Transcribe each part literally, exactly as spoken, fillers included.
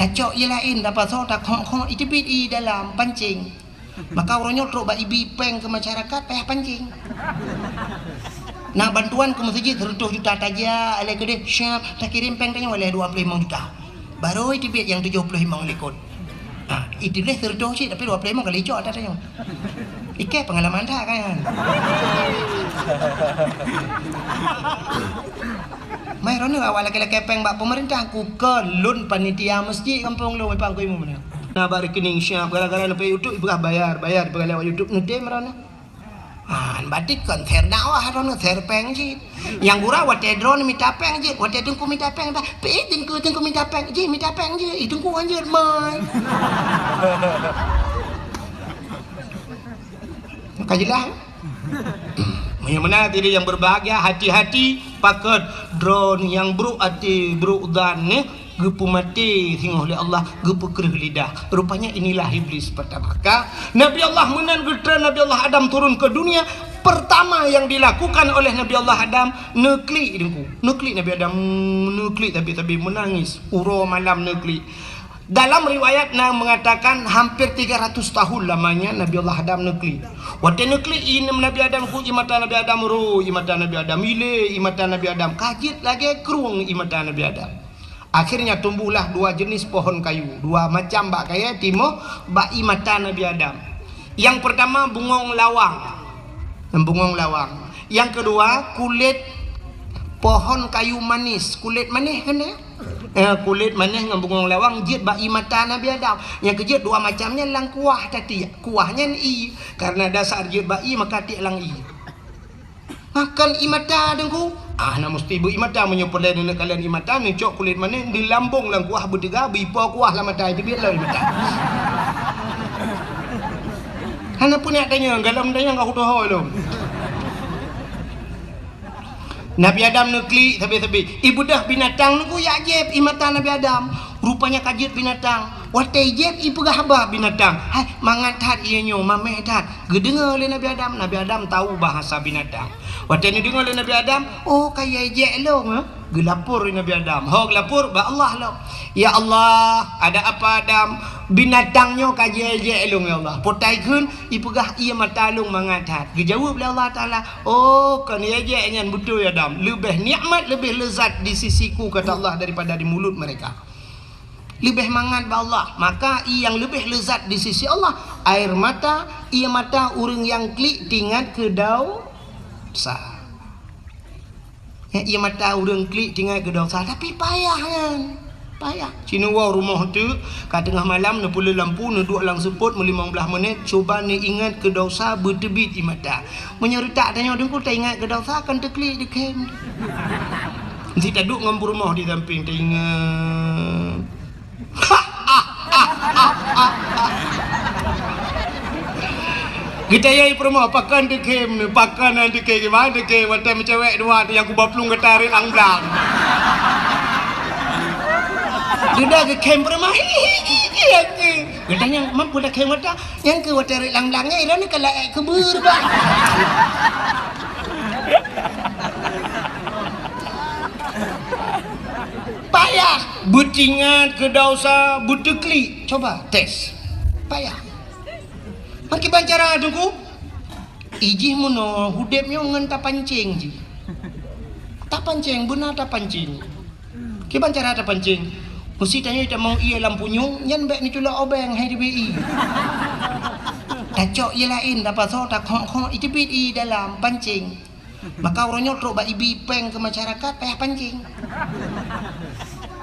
Tacok ie laén, tapasoe, takhok-khok, iteubiet ie dalam pancéng. Maka uroe nyoe trok bak ibi péng keu masyarakat payah pancéng. Na bantuan keu meuseujid seratus juta tajak, lé keudeh siap takirém péng tanyoe lé dua puluh lima juta. Barô iteubiet nyang tujoh puluh lima likot. Ha, iteubiet seratus cit tapi dua puluh lima ka licok ata tanyoe. Ikei pengalaman that kan. Mai roneuk awak lakée-lakée péng bak peumeurintah, ku keu lôn panitia meuseujid gampông lôn, ipang ku imeum nyoe. Na bak rekening siap gara-gara neupeu YouTube ipeugah bayar, bayar ipeugah lewat YouTube neutem roneuk. Ah, berarti kon share dakwah roneuk, share péng cit. Nyang gura watée droeneuh mita péng jeuet, watée teungku mita péng dah, "Pi teungku, teungku mita péng jih, mita péng jih." Ih, teungku hanjeuet mai. Ka jeulaih? Meunyoe meunan hadirin yang berbahagia, hati-hati pakon droeneuh nyang brok até brok zan nyoe geupeumaté singoh lé Allah, geupeukreueh lidah. Rupanya inilah iblis pertama. Ka Nabi Allah meunan geutreun Nabi Allah Adam turun ke dunia, pertama yang dilakukan oleh Nabi Allah Adam neuklik deungku. Neuklik Nabi Adam, neuklik tabi-tabi menangis. Uroe malam neuklik. Dalam riwayat na mengatakan hampir tiga ratus tahun lamanya Nabi Allah Adam neuklik. Watée neuklik ie Nabi Adam ku ie mata Nabi Adam ro, ie mata Nabi Adam ilé, ie mata Nabi Adam kajit lagée krueng ie mata Nabi Adam. Akhirnya tumbuhlah dua jenis pohon kayu, dua macam bak kayée timoh bak ie mata Nabi Adam. Yang pertama bungong lawang. Bungong lawang. Yang kedua kulit pohon kayu manis, kulit manis kan ya? Eh, kulit manis ngon bungong lawang jeuet bak ie mata Nabi Adam. Nyang keujeuet dua macam nyan lam kuah tadi. Kuah nyan ie, karena dasar jeuet bak ie maka tiek lam ie. Makan ie mata deungku. Ah, na mesti beu ie mata meunyoe peureulée neuneuk kalon ie mata, neucok kulit manis, dilambong lam kuah beuteuga, beuipo kuah lam mata, iteubiet lom ie mata. Hana peuneuk tanyong, galom tanyong ka kutoho lom. Nabi Adam neuklik sabe-sabe. Ibeudôh binatang neukujak jieb ie mata Nabi Adam. Rupanya ka jeuet binatang. Watée jieb ipeugah haba binatang, "Hai, mangat that ie nyoe, mameh that." Geudeungoe lé Nabi Adam. Nabi Adam tahu bahasa binatang. Watée neudeungoe lé Nabi Adam, "Oh, ka ie jieb lôn, eh?" Geulapor lé Nabi Adam. Ho geulapor bak Allah lom. "Ya Allah, ada apa Adam? Binatang nyoe ka jieb lôn ya Allah. Potai kheun ipeugah ie mata lôn mangat that." Geujaweueb lé Allah Taala, "Oh, kon ie jieb nyan beutôi Adam. Leubeh nikmat, leubeh lezat di sisiku," kata Allah, "daripada di mulut mereka." Leubeh mangat bak Allah. Maka ie nyang leubeh lezat di sisi Allah, air mata, ie mata ureuëng nyang klik tingat keu dosa. Ya, ie mata ureuëng klik tingat keu dosa, tapi payah nyan. Payah. Cinoe woe rumoh teuk, ka teungoh malam neupeuleueh lampu, neuduek lam seupôt meulimong blaih menit, cuba neuingat keu dosa beuteubiet ie mata. Meunyoe reutak tanyoe deungku taingat keu dosa, kan teuklik dikhem. Meusti taduek ngon peurumoh di sampéng taingat. Geutanyong peurumoh, "Pakon teukhem nyoe? Pakon han teukhem? Kiban teukhem? Watée meucewek dua tu nyang kuba plueng gata rot lam blang." Geuda geukhem peurumoh, "Hi, hi, hi, hi, hi." Geutanyong, "Man peue takhem gata?" "Nyang keu watée rot lam blang nyan, droeneuh ka laék keubeuet, bah." Payah beutingat keu dosa, beuteuklik. Coba tes. Payah. Meukiban cara teungku? Ijih meunoe udeb nyoe ngon tapancéng jih. Tapancéng, beuna tapancéng. Kiban cara tapancéng? Meusti tanyoe tamong ie lam punyueng, nyan bék neuculok obeng hai teubiet ie. Tacok ie laén, tapasoe, takhok-khok, iteubiet ie dalam pancéng. Maka uroe nyoe trok bak ibi péng keu masyarakat payah pancéng.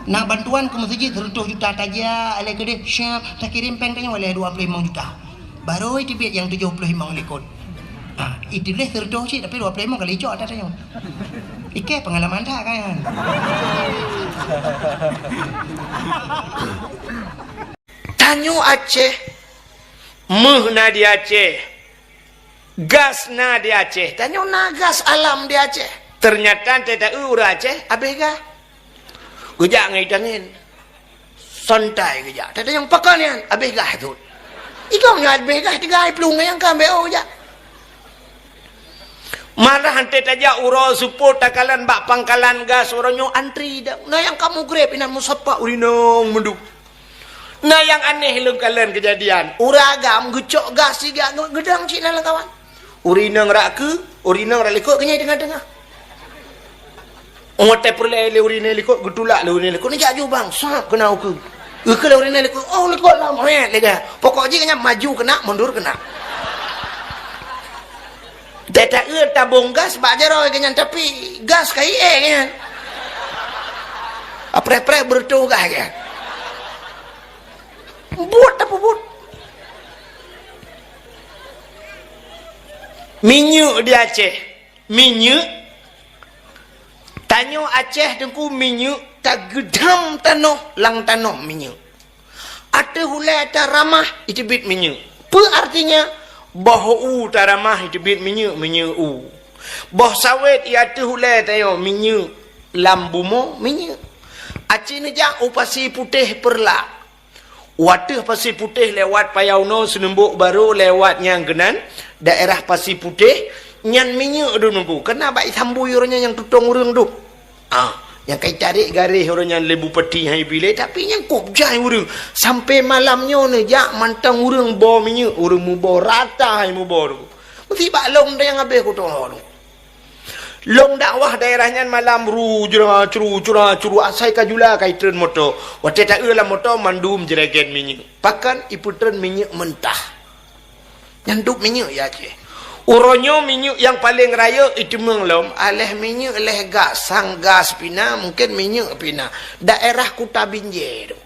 Na bantuan keu meuseujid seratus juta tajak, lé keudeh siap takirém péng tanyoe lé dua puluh lima juta. Barô iteubiet nyang tujoh puluh lima likot. Ha, iteubiet seratus cit tapi dua puluh lima ka licok ata tanyoe. Ikei pengalaman that kan. Tanyoe Aceh, méuh na di Aceh. Gas na di Aceh. Tanyoe na gas alam di Aceh. Ternyata teuta ureuëng Aceh habéh gas. Geujak ngon itangen. Santai geujak. Tatanyong pakon nyan? Habéh gas thot. Ikong nyan habéh gas tiga plueng nyang ka ambek oh jak. Malah hante tajak uroe seupôt takalon bak pangkalan gas uroe nyoe antri dak. Na nyang ka mugreb inan musapa urinong meuduk. Na nyang aneh lôn kalon keujadian. Ureueng agam geucok gas siga ngon geudong cit na lam kawan. Ureueng inong rot keue, ureueng inong rot likot, keunyai teungoh-teungoh. Oh, watèe peureulèe lé ureueng inong likot, geutulak lé ureueng inong likot, neujak ju bang, sab keunan ukeue. Ukeue lé ureueng inong likot, oh, likot lam, hèt, lega. Pokok jih keunan maju keunan, mundur keunan. Teuta eu tabong gas bak jaroe keunan, tapi gas ka ié keunan. Apreh-preh beureutoh gas keunan. Buet tapeubuet. Minyeuk di Aceh. Minyeuk. Tanyoe Aceh teungku minyeuk tageudam tanoh, lam tanoh minyeuk. Ateueh ulèe taramah iteubiet minyeuk. Peue artinya? Boh u taramah iteubiet minyeuk, minyeuk u. Boh sawét i ateueh ulèe tanyoe minyeuk, lam bumoe minyeuk. Aci neujak u Pasi Putéh Peureulak. Watèe Pasi Putéh lewat Payaunoe, Seuneumbok Barô lewat nyang keunan, daerah Pasi Putéh, nyan minyeuk dum nunggu. Keunan bak isambui uroe nyan nyang tutong ureueng dum. Ah, nyang ka itarek garéh uroe nyan lé bupati hai bilé, tapi nyang kôb jai ureueng. Sampai malam nyoe neujak mantong ureueng boh minyeuk, ureueng muboh rata hai muboh dum. Meusti bak lom nyang habéh kutoe dum. Lôn dakwah daerah nyan malam ru jra cru cra cru asai ka jula ka itreun moto. Watèe taeu lam moto mandum jregen minyeuk. Pakon ipeutreun minyeuk mentah. Nyan dum minyeuk ya Aceh. Uroe nyoe minyeuk nyang paleng rayeuk iteumeung lom, aléh minyeuk, léh gas, sang gas pih na, mungken minyeuk pih na. Daerah Kuta Binjai tu.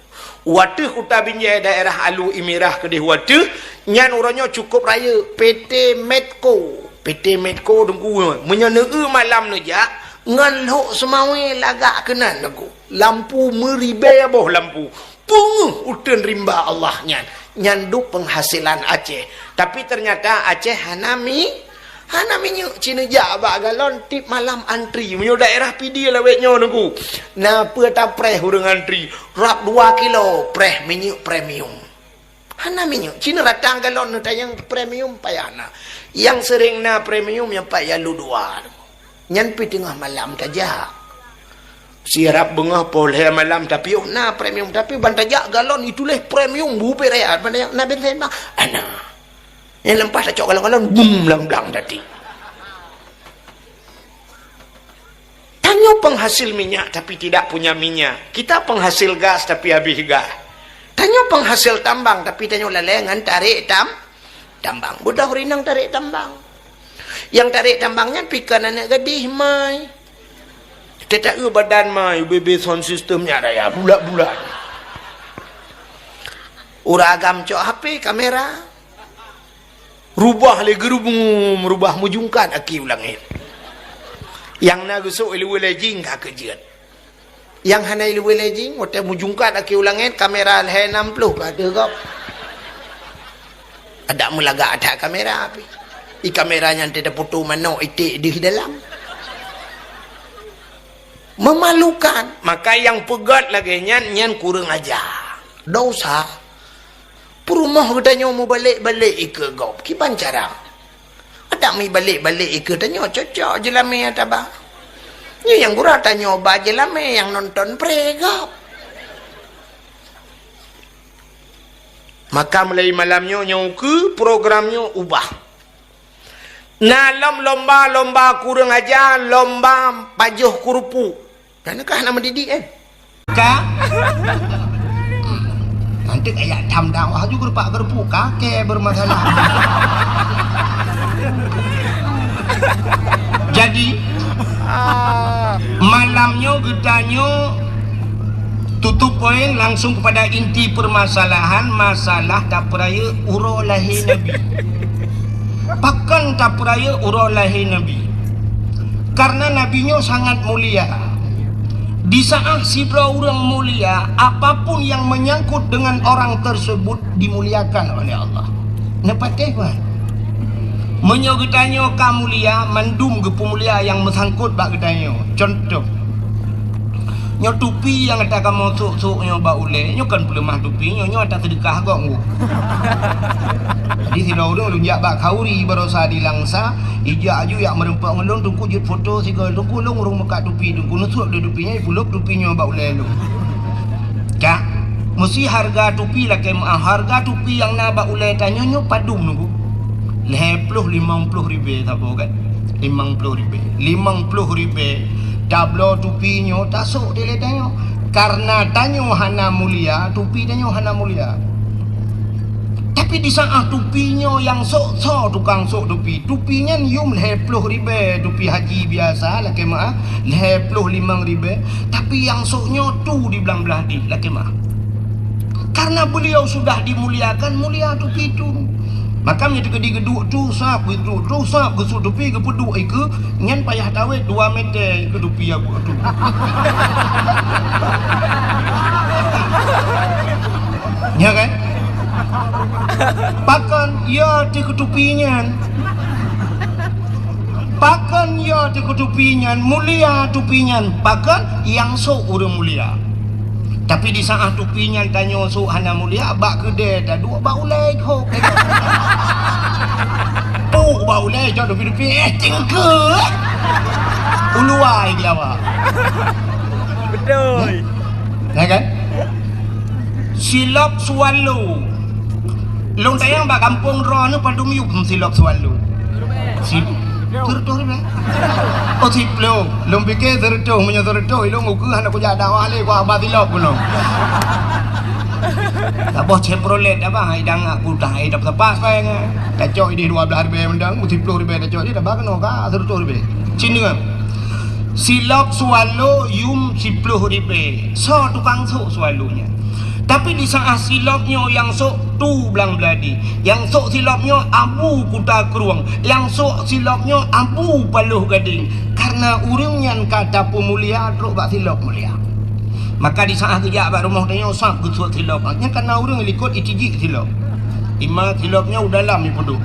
Watèe Kuta Binjai daerah Alu Imirah keudeh watèe, nyan uroe nyoe cukôp rayeuk, P T Medco. P T Medco teungku, meunyoe neueu malam neujak, ngon lhok seumawé lagak keunan teungku. Lampu meuribèe boh lampu. Peungeuh uteuen rimba Allah nyan. Nyan dum peunghasilan Aceh. Tapi teunyata Aceh hana mi Hana minyeuk, ci neujak bak galon, tiep malam antri. Meunyoe daerah Pidie lawét nyoe teungku, na peue tapreh ureueng antri, rab dua kilo preh minyeuk premium. Hana minyeuk, ci neuratang galon neutanyong premium payah na. Nyang seuréng na premium nyang pat ya lu dua. Nyan pih teungoh malam tajak. Sirab beungoh poh lhèe malam tapi oh na premium, tapi ban tajak galon ituléh premium bubé raya, ban tajak na bensin bang. Ana. Nyang leumpah tacok galon-galon, bum, lam blang tadi. Tanyoe penghasil minyak tapi tidak punya minyak. Kita penghasil gas tapi habis gas. Tanyoe penghasil tambang tapi tanyoe lalai ngon tarek tam-, tambang. Beudôh rinang tarek tambang. Nyang tarek tambang nyan pih kon aneuk gadih mai. Teuta eu badan mai, bebe sound system nyan raya, bulat-bulat. Ureueng agam cok H P, kamera. Rubah lé geurubum, rubah meujungkat aki u langét. Nyang na geusok ileue lejing ka keujeuet. Nyang hana ileue lejing, watèe meujungkat aki u langét, kamera lhèe nam ploh ka ateueh gob. Adak meulagak that kamera pih. I kamera nyan teuta foto manok iték deuh dalam. Memalukan. Maka nyang peugöt lagèe nyan, nyan kureueng aja. Dosa. Peurumoh geutanyoe mubalek-balek ikeue gob, kiban cara? Adak mibalek-balek ikeue tanyoe cocok jeulamé ata ba. Nyoe nyang gura tanyoe ba jeulamé nyang nonton pré gob. Maka mulai malam nyoe, nyoe keu program nyoe ubah. Na lom lomba-lomba kureueng aja, lomba pajoh keureupuk. Nyan kah na mendidik, eh? Ka? Nanti kayak tham dakwah juga rupak gerpu kake bermasalah. Jadi, malam nyo geutanyo tutup poin langsung kepada inti permasalahan, masalah tapeuraya uroe lahé Nabi. Pakon tapeuraya uroe lahé Nabi? Karena Nabi nyoe sangat mulia. Di saat sidroe ureuëng mulia, apapun yang menyangkut dengan orang tersebut dimuliakan oleh Allah. Neupatéh, Wan? Meunyoe geutanyoe ka mulia, mandum geupeumulia nyang meusangkot bak geutanyoe. Contoh, nyoe tupi nyang ata kamoe sôk-sôk nyoe bak ulée, nyoe kon peuleumah tupi nyoe, nyoe ata seudeukah gob nyoe. Jadi sidroe ureuëng lôn jak bak khauri baroesa di Langsa, ijak aju jak meureumpok ngon lôn, Teungku jeuet foto sigoe, Teungku lôn ureuëng meukat tupi, Teungku neusôk lé tupi nyoe, ipulôb tupi nyoe bak ulée lôn. Ka? Meusi hareuga tupi lakée meu'ah. Hareuga tupi nyang na bak ulée tanyoe nyoe padum nunggu? Lhée ploh limong ploh ribée saboh kan? Limong ploh ribée. Limong ploh ribée tabloe tupi nyoe tasok dilée tanyoe. Kareuna tanyoe hana mulia, tupi tanyoe hana mulia. Tapi di saát tupi nyoe nyang sok, soe tukang sok tupi? Tupi nyan yum lhée ploh ribée tupi haji biasa lakée meu'ah, lhée ploh limong ribée. Tapi nyang sok nyoe tu di blang blaih dih lakée meu'ah. Karena beliau sudah dimuliakan, mulia tupi tu. Maka meunyoe teukeudi geuduek tu sab, geuduek tu sab, geusok tupi, geupeuduek ikeue, nyan payah tawét dua meter ikeue tupi nyang buet tu. Nya kan? Pakon ya teukeue tupi nyan? Pakon ya teukeue tupi nyan, mulia tupi nyan? Pakon nyang sok ureuëng mulia. Tapi di saát tupi nyan tanyoe sok hana mulia, bak keudée taduek bak ulée hok. Puk bak ulée jok tupi-tupi, eh, tingkeuh. Uluai di awak. Betul. Ya kan? Silop swallow. Lôn tanyong bak gampông droeneuh padum yup silop swallow? Si, seureutôh ribée. Oh, siploh. Lôn pike seureutôh, meunyoe seureutôh, ilôn ukeue hana kujak dakwah lé, kuaba silop keunoe. Saboh Chevrolet abang, hai dang aku dah, hai dap tepat pai ngai. Tacok ideh dua belas ribée mendang, siploh ribée tacok ideh, dah ba keunoe ka seureutôh ribée. Cin deungon. Silop swallow yum siploh ribée. Soe tukang sok swallow nyan? Tapi di saát silop nyoe nyang sok tu blang blaih dih. Nyang sok silop nyoe Abu Kuta Krueng. Nyang sok silop nyoe Abu Paloh Gadeng. Karena ureuëng nyan ka tapeumulia trok bak silop mulia. Maka di saát geujak bak rumoh tanyoe sab geusok silop. Nyan karena ureuëng likot itijik silop. Ima silop nyoe u dalam ipeuduek.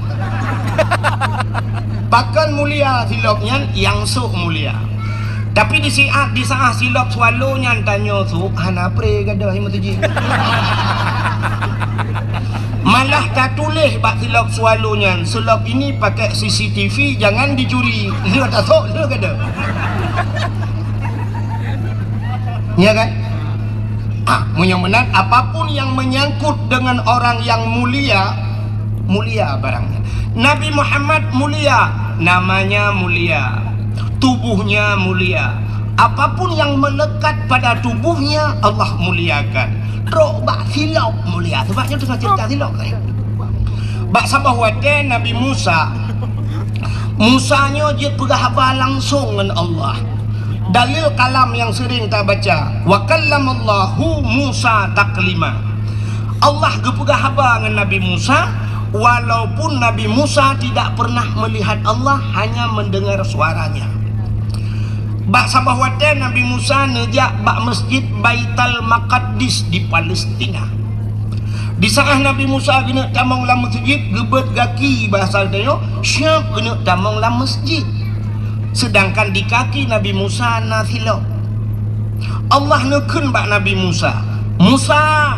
Pakon mulia silop nyan, nyang sok mulia. Tapi di siat, di saát silop swallow nyan tanyoe sok, hana pre gadoh nyang meutuji. Malah tatuléh bak silop swallow nyan, "Silop ini pakai C C T V, jangan dicuri." Lheueh tasok, lheueh gadoh. Ya kan? Ah, meunyoe meunan, apapun yang menyangkut dengan orang yang mulia, mulia barangnya. Nabi Muhammad mulia, namanya mulia, tubuhnya mulia. Apapun yang melekat pada tubuhnya, Allah muliakan. Trok bak silop mulia. Sebab nyoe teungoh cerita silop tadi. Bak saboh watée Nabi Musa, Musa nyoe jeuet peugah haba langsong ngon Allah. Dalil kalam nyang sering tabaca, "Wa kallamallahu Musa taklima." Allah geupeugah haba ngon Nabi Musa, walaupun Nabi Musa tidak pernah melihat Allah, hanya mendengar suaranya. Bak saboh watée Nabi Musa neujak bak Masjid Baital Maqaddis di Palestina. Di saát Nabi Musa geuneuk tamong lam meuseujid, geubeuet gaki, bahasa tanyoe, siab geuneuk tamong lam meuseujid. Seudangkan di kaki Nabi Musa na silop. Allah neukheun bak Nabi Musa, "Musa,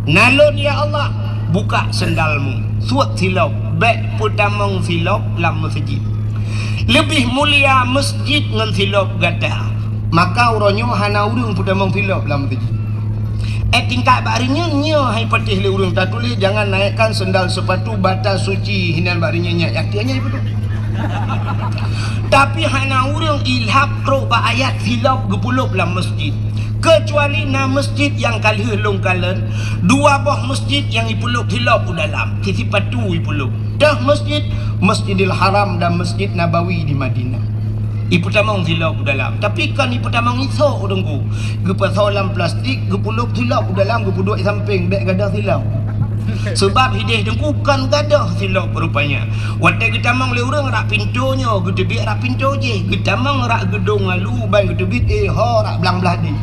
na lôn, ya Allah, buka sendalmu, suet silop, bék peutamong silop lam meuseujid. Leubeh mulia meuseujid ngon silop gata." Maka uroe nyoe hana ureuëng peutamong silop lam meuseujid. Eh, tingkat bak reunyeun nyoe hai patéh lé ureuëng tatuléh, "Jangan naikkan sendal sepatu batas suci," hinan bak reunyeun nyan, yakin nyan beutôi. Tapi hana ureuëng ilhab trok bak ayat silop geupeulop lam meuseujid. Keucuali na meuseujid nyang ka lheueh lôn kalon, dua boh meuseujid nyang ipeulop silop u dalam, sipatu ipeulop. Deuh meuseujid, Masjidil Haram dan Masjid Nabawi di Madinah. Ipeutamong silop u dalam, tapi kon ipeutamong isok Teungku. Geupeusoe lam plastik, geupeulop silop u dalam, geupeuduek sampéng, bék gadoh silop. Sebab ideh Teungku kon gadoh silop rupanya. Watée geutamong lé ureuëng rak pintoe nyoe, geuteubiet rak pintoe jih, geutamong rak geudong alu ban geuteubiet, eh, ho rak blang blaih dih.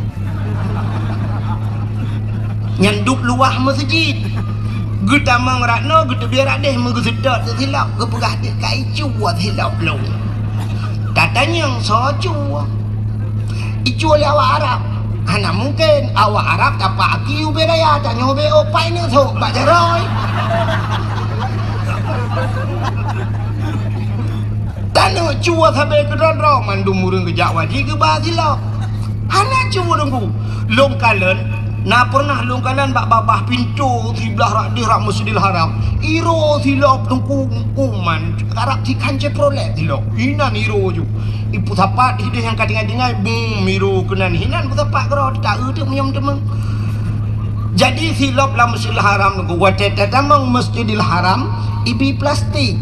Nyan dub luwah meuseujid. Geutamong rak noe, geuteubiet rak deh, meugeuseutôt silop, geupeugah deh, "Ka icue silop lôn." Tatanyong soe cue? Icue lé awak Arab. Hana mungken awak Arab tapak aki ubé raya, tanyoe ubé opai neusok bak jaroe. Taneuk cue sabe keudroe-droe, mandum ureuëng geujak wajéb geuba silop. Hana cue Teungku. Lôn kalon, Na pernah lôn kalon bak babah pintoe siblah rak deh rak Masjidil Haram. Iro silop teungku uman, karab sikhan Chevrolet silop. Inan iro ju. Ipeusapat hideh nyang ka tinggai-tinggai, bum, iro keunan. Hinan peusapat keudroe, ta eu teuk meunyoe teumeung. Jadi silop lam Masjidil Haram teungku, watèe tatamong Masjidil Haram, ibi plastik.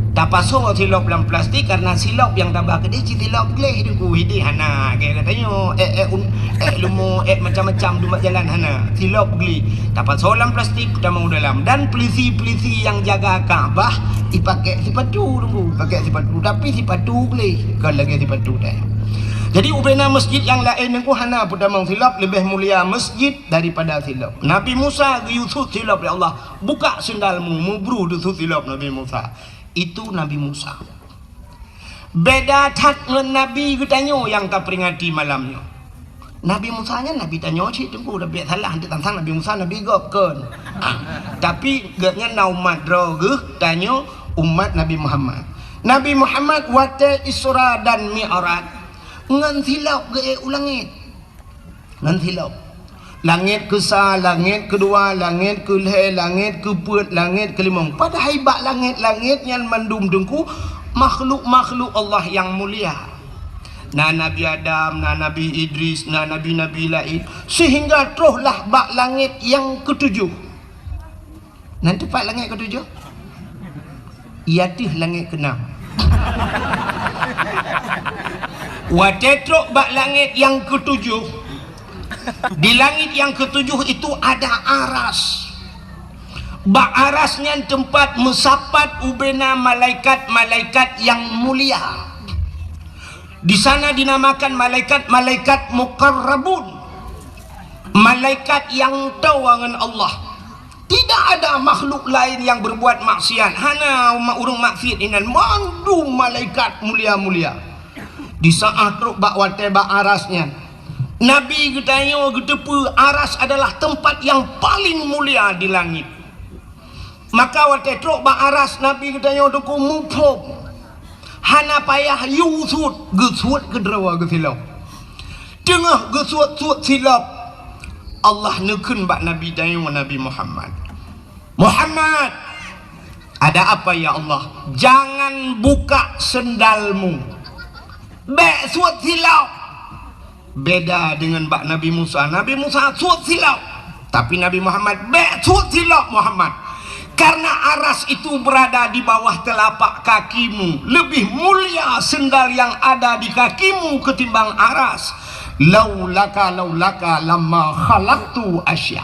Tapasoe silop lam plastik karena silop nyang taba keudeh cit silop gleh teungku. Hideh hana, kaya geutanyoe, eh, eh, un-, eh, leumo, eh, macam-macam dumat jalan hana. Silop gleh. Tapasoe lam plastik, tamong dalam. Dan pelisi-pelisi nyang jaga Ka'bah, ipakèk sipatu teungku, pakèk sipatu. Tapi sipatu gleh, kon lagèe sipatu teuh. Jadi ubena masjid nyang laén teungku hana peutamong silop, leubeh mulia masjid daripada silop. Nabi Musa geuyue sut silop lé Allah, "Buka sendalmu," mubru geusut silop Nabi Musa. Itu Nabi Musa. Beda that ngon nabi geutanyoe nyang taperingati malam nyoe. Nabi Musa nyan nabi tanyoe cit teungku, tapi salah, teuntang Nabi Musa nabi gob kon. Ah, tapi gobnyan na umat droe geuh, tanyoe umat Nabi Muhammad. Nabi Muhammad watèe Isra dan Mi'raj ngon silop geuék u langét. Ngon silop. Langét keusa, langét keudua, langét keulhèe, langét keupeuet, langét keulimong. Padahai bak langét-langét nyan mandum teungku makhluk-makhluk Allah nyang mulia. Na Nabi Adam, na Nabi Idris, na nabi-nabi laén. Sehingga trohlah bak langét nyang keutujoh. Nan teumpat langét keutujoh? Iya teuh langét keunam. Watèe trok bak langét nyang keutujoh, di langét nyang keutujoh itu ada aras. Bak aras nyan teumpat meusapat ubena malaikat-malaikat nyang mulia. Di sana dinamakan malaikat-malaikat muqarrabun. Malaikat nyang toe ngon Allah. Tidak ada makhluk laén nyang berbuat maksiat. Hana ma-, ureueng maksiat inan, mandum malaikat mulia-mulia. Di saat trok bak watèe bak aras nyan, Nabi geutanyoe geuteupeue aras adalah teumpat nyang paleng mulia di langét. Maka watèe trok bak aras Nabi geutanyoe teungku muphom. Hana payah yue sut, geusuet keudroe geusilop. Teungoh geusuet-suet silop, Allah neukheun bak Nabi tanyoe Nabi Muhammad, "Muhammad, ada apa ya Allah?" "Jangan buka sendalmu. Bèk suet silop." Beda dengan bak Nabi Musa. Nabi Musa suet silop. Tapi Nabi Muhammad, "Bèk suet silop, Muhammad. Karena aras itu berada di bawah telapak kakimu. Lebih mulia sendal yang ada di kakimu ketimbang aras. Laulaka, laulaka lama khalaqtu asya."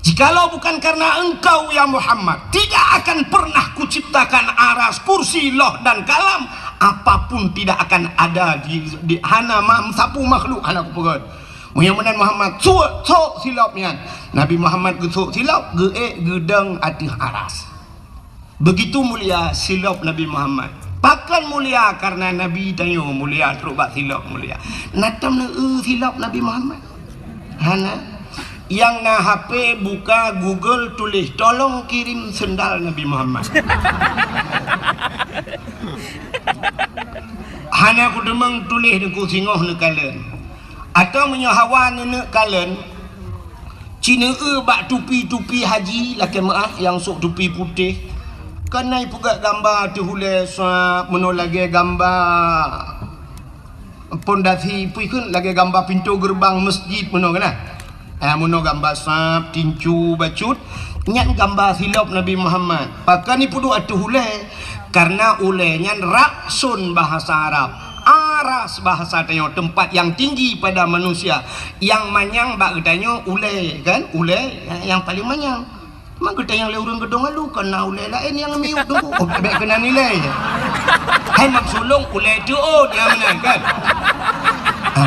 Jikalau bukan karena engkau, ya Muhammad, tidak akan pernah kuciptakan aras, kursi, loh, dan kalam. Apapun tidak akan ada di, di hana ma-, sapeue makhluk hana kupeugöt. Meunyoe meunan Muhammad, suet, sok silop nyan. Nabi Muhammad geusok silop, geuék geudong ateueh aras. Begitu mulia silop Nabi Muhammad. Pakon mulia? Karena Nabi tanyoe mulia, trok bak silop mulia. Na tom neueu silop Nabi Muhammad? Hana. Nyang na H P, buka Google, tuléh, "Tolong kirim sendal Nabi Muhammad." Hana kuteumeung tuléh, neuku singoh neukalon. Atawa meunyoe hawa neuneuk kalon, ci neueu bak tupi-tupi haji lakèe meu'ah nyang sôk tupi putéh. Kan na ipeugöt gamba ateueh ulèe sab, meunoe lagèe gamba pondasi, peue kheun, lagèe gamba pintoe geureubang meuseujid meunoe kan na. Ah, meunoe gamba sab, tincu, bacut, nyan gamba silop Nabi Muhammad. Pakon ipeuduek ateueh ulèe? Karena ulèe nyan ra'sun bahasa Arab. Aras bahasa tanyoe, tempat yang tinggi pada manusia. Nyang manyang bak geutanyoe ulèe, kan? Ulèe nyang paleng manyang. Maka geutanyoe lé ureueng geudong alu, kon na ulèe laén nyang miyueb teungku. Oh, bèk keunan ilèe. Hai mak sulong ulèe teuôt nyang meunan, kan? Ha.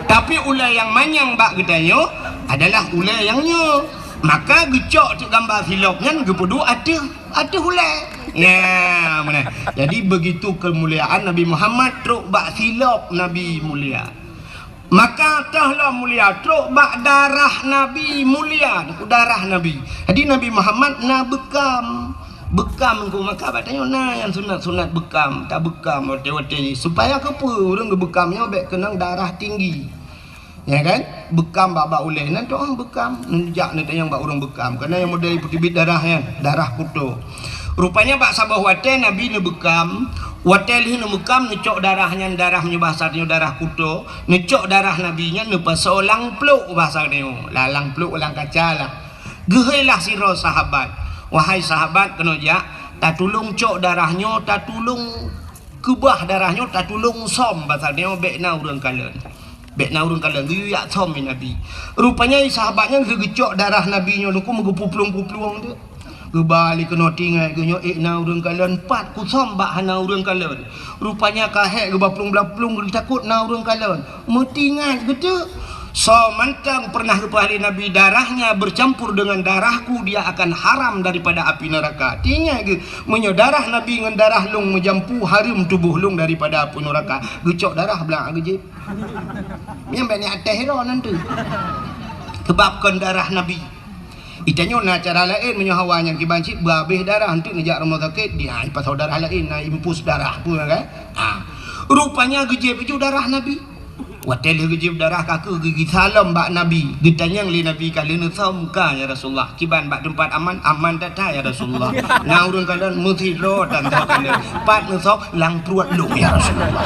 Tapi ulèe nyang manyang bak geutanyoe adalah ulèe nyang nyoe. Maka geucok teuk gamba silop nyan geupeuduek ateueh ateueh ulèe. Nya, meunan. Jadi, begitu kemuliaan Nabi Muhammad trok bak silop Nabi mulia. Maka toh lom mulia, trok bak darah Nabi mulia, darah Nabi. Jadi, Nabi Muhammad na beukam. Beukam engko maka bak tanyoe na nyang sunat-sunat beukam, tabeukam watèe-watèe jih. Supaya keupeue ureueng geubeukam nyoe bèk keunong darah tinggi. Ya kan? Beukam bak-bak ulèe. Nan toh beukam. Neujak neutanyong bak ureueng beukam. Karena nyang model peuteubiet darah nyan, darah kuto. Rupanya bak saboh watèe Nabi neubeukam, watèe lheueh neubeukam, neucok darah nyan, darah meunyoe bahasa tanyoe darah kuto, neucok darah Nabi nyan neupasoe lam pluek bahasa tanyoe. Lah, lam pluek, lam kaca lah. Geuhôi lah sidroe sahabat, "Wahai sahabat, keunoe jak, tatulông cok darah nyoe, tatulông keubah darah nyoe, tatulông sôm, pasal nyoe bèk na ureueng kalon. Bèk na ureueng kalon, geuyue jak sôm lé Nabi." Rupanya sahabat nyan lheueh geucok darah Nabi nyoe, Teungku, meugeupuplueng-puplueng teuk. Geuba lé keunoe, teuingat geuh nyoe, "Ék na ureueng kalon, pat kusôm bak hana ureueng kalon." Rupanya ka hék geuba plueng-plueng, geutakot na ureueng kalon. Meuteuingat geuteuk, "Soe mantong pernah geupeuhah lé Nabi, darahnya bercampur dengan darahku, dia akan haram daripada api neraka." Teuingat geuh, "Meunyoe darah Nabi ngon darah lôn meujampu, hareuem tuboh lôn daripada api neraka." Geucok darah blang geujieb. Nyan bèk neuatéh droe nan teuk. Keubab kon darah Nabi. Geutanyoe na cara laén, meunyoe hawa nyang kiban cit beuhabéh darah, enteuk neujak rumoh sakét, dia ipasoe darah laén, na infus darah, peue kan? Ha. Rupanya geujieb ju darah Nabi. Watèe lheueh geujieb darah, ka keuh geugisalom bak Nabi. Geutanyong lé Nabi, "Ka lheueh neusôm ka, ya Rasulullah? Kiban bak teumpat aman?" "Aman that-that, ya Rasulullah. Na ureueng kalon meusidroe tan teuh kalon. Pat neusôm?" "Lam pruet lôn, ya Rasulullah."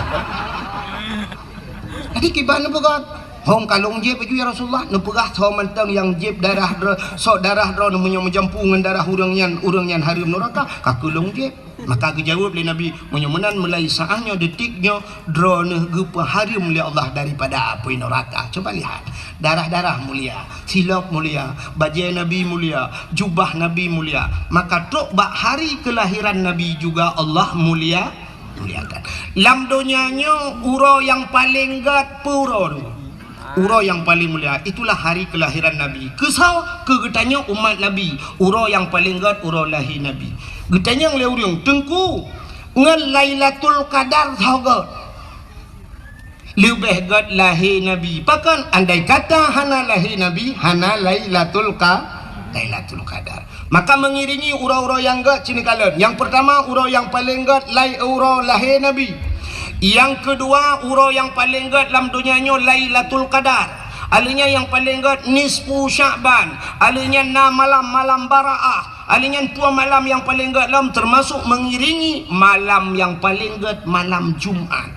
Jadi kiban neupeugah, "Hom ka lôn jieb ju, ya Rasulullah." Neupeugah, "Soe mantong nyang jieb darah droe, sok darah droe meunyoe meujampu ngon darah ureueng nyan, ureueng nyan hareuem neuraka, ka keuh lôn jieb." Maka geujaweueb lé Nabi, "Meunyoe meunan, mulai saát nyoe, detik nyoe, droeneuh geupeuhareuem lé Allah daripada apui neuraka." Coba lihat, darah-darah mulia, silop mulia, bajèe Nabi mulia, jubah Nabi mulia. Maka trok bak hari kelahiran Nabi juga Allah mulia. Muliakan. Lam donya nyoe uroe nyang paleng gèt peue uroe nyoe? Uroe nyang paleng mulia, itulah hari kelahiran Nabi. Keu soe? Keu geutanyoe umat Nabi. Uroe nyang paleng gèt uroe lahé Nabi. Geutanyong lé ureueng, "Teungku, ngon Lailatul Qadar soe gèt?" "Leubeh gèt lahé Nabi." Pakon? Andai kata hana lahé Nabi, hana Lailatul Qa-, Lailatul Qadar. Maka mengiringi uroe-uroe nyang gèt cit neukalon. Nyang peurtama, uroe nyang paleng gèt lai-, uroe lahé Nabi. Nyang keudua, uroe nyang paleng gèt lam donya nyoe Lailatul Qadar. Alèh nyan nyang paleng gèt nisfu Sya'ban. Alèh nyan na malam-malam Baraah. Alèh nyan dua malam nyang paleng gèt lom, teumasok mengiringi malam nyang paleng gèt malam Jumat.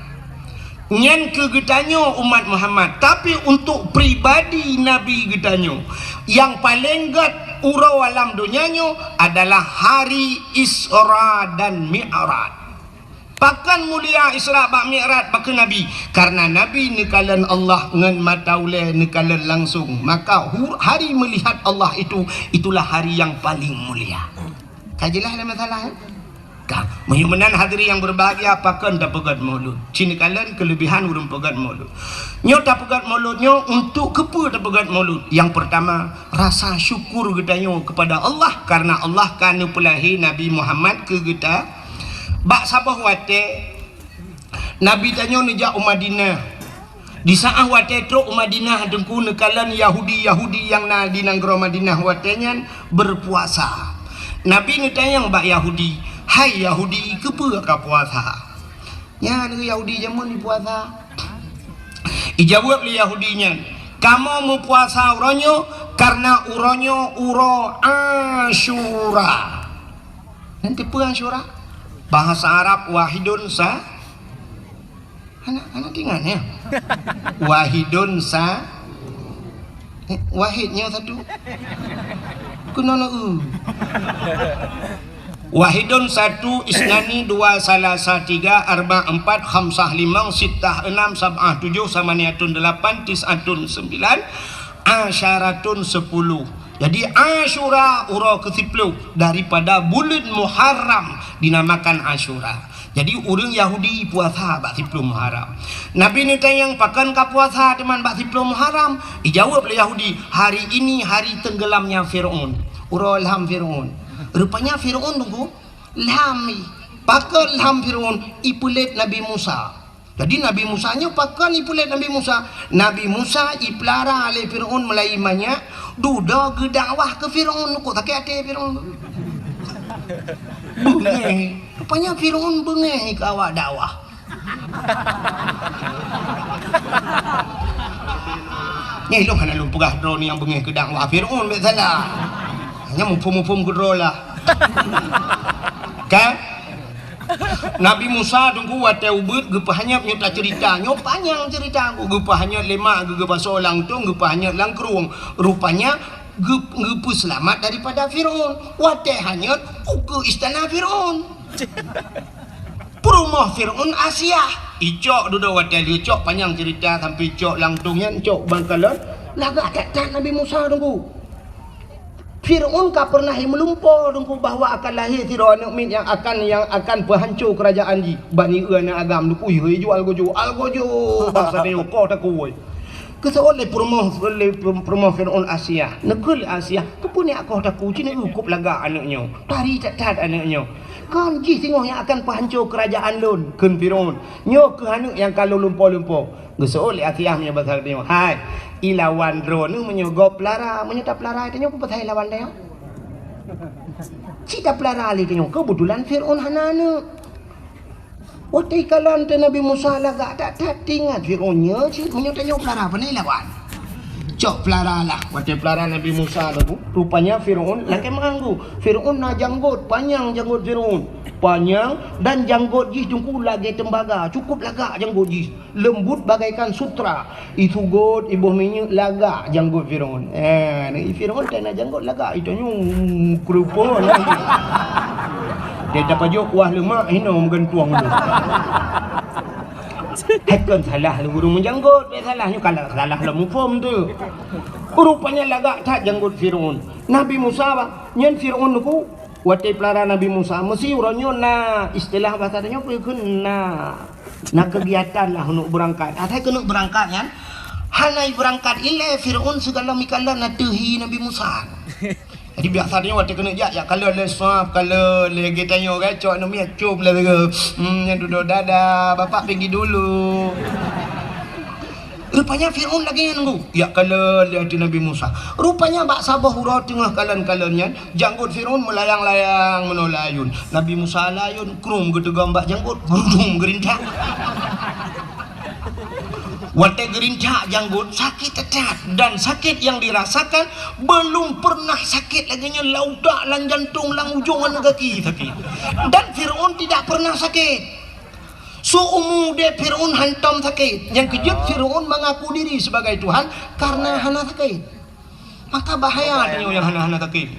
Nyan keu geutanyoe umat Muhammad, tapi untuk pribadi Nabi geutanyoe, nyang paleng gèt uroe lam donya nyoe adalah hari Isra dan Mi'raj. Pakon mulia Isra bak Mi'raj bak keu Nabi? Karena Nabi neukalon Allah ngon mata ulèe, neukalon langsung. Maka hu-, hari melihat Allah itu, itulah hari yang paling mulia. Ka jeulaih lé masalah, eh? Ka. Meunyoe meunan hadirin yang berbahagia, pakon tapeugèt Maulud? Cit neukalon keulebihan ureueng peugèt Maulud. Nyoe tapeugèt Maulud nyoe untuk keupeue tapeugèt Maulud? Yang pertama, rasa syukur geutanyoe kepada Allah karena Allah ka neupeulahé Nabi Muhammad keu geuta. Bak saboh watèe, Nabi tanyoe neujak u Madinah. Di saát watèe trok u Madinah, Teungku, neukalon Yahudi-Yahudi nyang na di nanggroe Madinah watèe nyan berpuasa. Nabi neutanyong bak Yahudi, "Hai Yahudi, keupeue ka puasa?" Nyan Yahudi jameun jipuasa. Ijaweueb lé Yahudi nyan, "Kamoe meupuasa uroe nyoe karena uroe nyoe uroe Asyura." Nyan tipe Asyura? Bahasa Arab wahidun sa-, hana, hana teuingat, ya? Wahidun sa-, eh, wahid nyoe satu. Keunoe na u. Wahidun satu, isnani dua, salasa tiga, arba empat, khamsah limong, sittah enam, sab'ah tujuh, samaniyatun delapan, tis'atun sembilan, asyaratun sepuluh. Jadi Asyura uroe keusiploh daripada buleuen Muharram dinamakan Asyura. Jadi ureueng Yahudi puasa bak siploh Muharram. Nabi neutanyong, "Pakon ka puasa teuma bak siploh Muharram?" Ijaweueb lé Yahudi, "Hari ini hari tenggelamnya Firaun." Uroe lham Firaun. Rupanya Firaun, Teungku, lham i. Pakon lham Firaun? Ipeulét Nabi Musa. Jadi Nabi Musa nyoe pakon ipeulét Nabi Musa? Nabi Musa ipeulara lé Firaun meulai manyak, dudoe geudakwah keu Firaun, kok sakét até Firaun. Beungéh. Rupanya Firaun beungéh keu awak dakwah. Eh, lôn hana lôn peugah droe nyang beungéh keu dakwah Fir'aun, bèk salah. Hanya muphom-muphom keu droe lah. Kan? Nabi Musa teungku watèe ubeuet geupeuhanyot, nyoe taceurita. Nyoe panyang ceurita. Geupeuhanyot lé mak geuh, geupasoe lam tông, geupeuhanyot lam krueng. Rupanya geu-, geupeuseulamat daripada Fir'aun. Watèe hanyot, ukeue istana Fir'aun. Peurumoh Fir'aun Asiah. Icok dudoe watèe lheueh cok, panyang ceurita sampai cok lam tông nyan, cok bang kalon. Lagak that-that Nabi Musa teungku. Fir'aun ka pernah meulumpo teungku bahwa akan lahé sidroe aneuk miet nyang akan, nyang akan peuhanco keurajaan jih. Ban ié aneuk agam teungku, ui, hei, jual gojo, al gojo. Bangsa nyoe koh takue. Geuseuôt lé peurumoh, lé peurumoh Fir'aun Asiah. Neukheun lé Asiah, keupeue neujak koh takue, ci neujak kop lagak aneuk nyoe. Tari that-that aneuk nyoe. Kon jih singoh nyang akan peuhanco keurajaan lôn, kheun Fir'aun. Nyoe kheueh aneuk nyang ka lôn lumpo-lumpo. Geuseuôt lé Asiah meunyoe basa geutanyoe, "Hai, ilawan droeneuh meunyoe gob peulara, meunyoe tapeulara tanyoe, peue pasai lawan tanyoe?" Cit tapeulara lé tanyoe, keubeutulan Fir'aun hana aneuk. Watèe kalon teuh Nabi Musa lagak that-that, teuingat Fir'aun nyoe cit, meunyoe tanyoe peulara, pane lawan. Cok peulara lah. Watèe peulara Nabi Musa teungku, rupanya Fir'aun lakèe meuanggu. Fir'aun na janggot, panyang janggot Fir'aun. Panyang dan janggot jih teungku lagèe tembaga, cukup lagak janggot jih. Leumbut bagaikan sutra. Isugot, iboh minyeuk, lagak janggot Fir'aun. Eh, Fir'aun teuh na janggot lagak, itanyoe keureupon. Dia tapajok kuah lemak, hino meugantueng tu. Hai kon salah lé ureueng meujanggot, bèk salah nyoe, kalau salah lom muphom tu. Rupanya lagak that janggot Fir'aun. Nabi Musa, bah, nyan Fir'aun teungku, watèe peulara Nabi Musa, meusi uroe nyoe na istilah basa tanyoe peue kheun na. Na keugiatan lah keuneuk beurangkat. Asai keuneuk beurangkat nyan, hana beurangkat ilèe Fir'aun sigohlom ikalon ateueh hi Nabi Musa. Jadi biasa nyoe watèe keuneuk jak, jak kalon lé sab, kalon lé geutanyoe kan, cok aneuk miet cop lé lagèe, hmm, nyan dudoe dadah, bapak pergi dulu. Rupanya Fir'aun lagèe nyan teungku, jak kalon lé ateueh Nabi Musa. Rupanya bak saboh uroe teungoh kalon-kalon nyan, janggot Fir'aun meulayang-layang meunoe layôn. Nabi Musa layôn, krum geuteugom bak janggot, geurudum geurintak. Watèe geurintak janggot, sakét that-that. Dan sakét nyang dirasakan belum pernah sakét lagèe nyan, lam utak, lam jantong, lam ujong aneuk gaki sakét. Dan Fir'aun tidak pernah sakét. Seumu udép Fir'aun hantom sakét. Nyang keujeuet Fir'aun mengaku diri sebagai Tuhan karena hana sakét. Maka bahaya tanyoe nyang hana-hana sakét.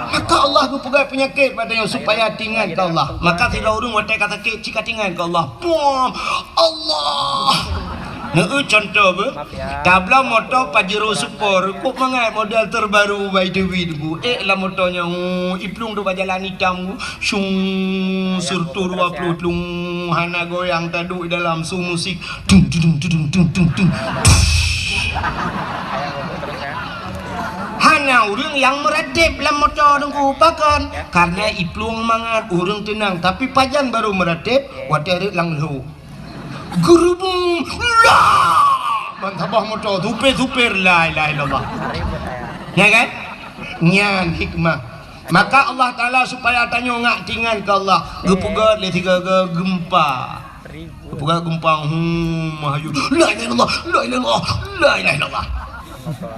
Maka Allah geupeugah peunyakét bak tanyoe supaya teuingat keu Allah. Maka sidroe ureueng watèe ka sakét, cit ka teuingat keu Allah. Pom! Allah! Neueu contoh beuh. Tabloe moto Pajero Sport, kok mangat model terbaru bak I T V teungku. Ék lam moto nyan, iplueng duek bak jalan itam, shung, sireutoh dua ploh tlung, hana goyang, taduek dalam su musik. Tung, tung, tung. Hana ureueng nyang meuratéb lam moto teungku, pakon? Karena iplueng mangat, ureueng teunang. Tapi pajan barô meuratéb, watèe rhot lam lhô. Geurubung, la! Ban saboh moto, supir-supir, la ilaha illallah. Ya kan? Nyan hikmah. Maka Allah Taala supaya tanyoe ngat teuingat keu Allah. Geupeugèt lé sigoe-goe gempa. Geupeugèt gempa, hmm, meuhayun. La ilaha illallah, la ilaha illallah, la ilaha illallah.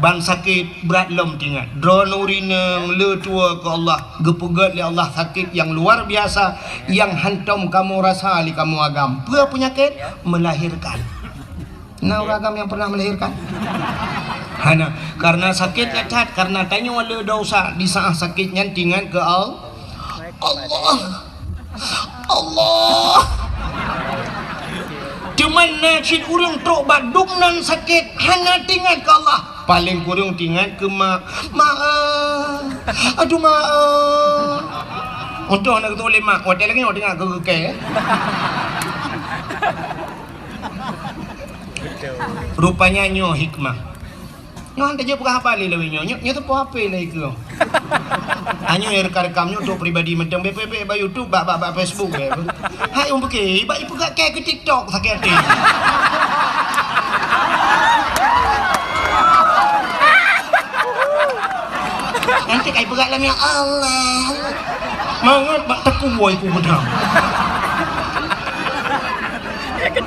Ban sakét brat lom teuingat. Droeneuh ureueng inong le tuwoe keu Allah, geupeugèt lé Allah sakét nyang luar biasa, nyang hantom kamoe rasa lé kamoe agam. Peue peunyakét? Melahirkan. Na ureueng agam nyang pernah melahirkan? Hana. Karena sakét that-that, karena tanyoe le desya, di saat sakét nyan teuingat keu Al-, Allah. Allah. Teuma na cit ureueng trok bak dum nan sakét, hana teuingat keu Allah. Paléng kureueng teuingat keu mak. Mak, eh. Aduh, mak, eh. Untung hana geutulak lé mak, watèe lagèe nyoe teuingat keu keu kèe. Rupanya nyoe hikmah. Nyoe han tajeuet peugah haba lé lawét nyoe. Nyoe, nyoe teupeue H P lé keu. Nyoe nyang rekam-rekam nyoe untuk pribadi mantong. Bèk, bèk, bèk bak YouTube, bak, bak, bak Facebook, bèk. Hai, ureueng pike, bak ipeugah kèe keu TikTok sakét até. Nanti kai peugah lam, ya Allah. Mangat bak takue ku beudang.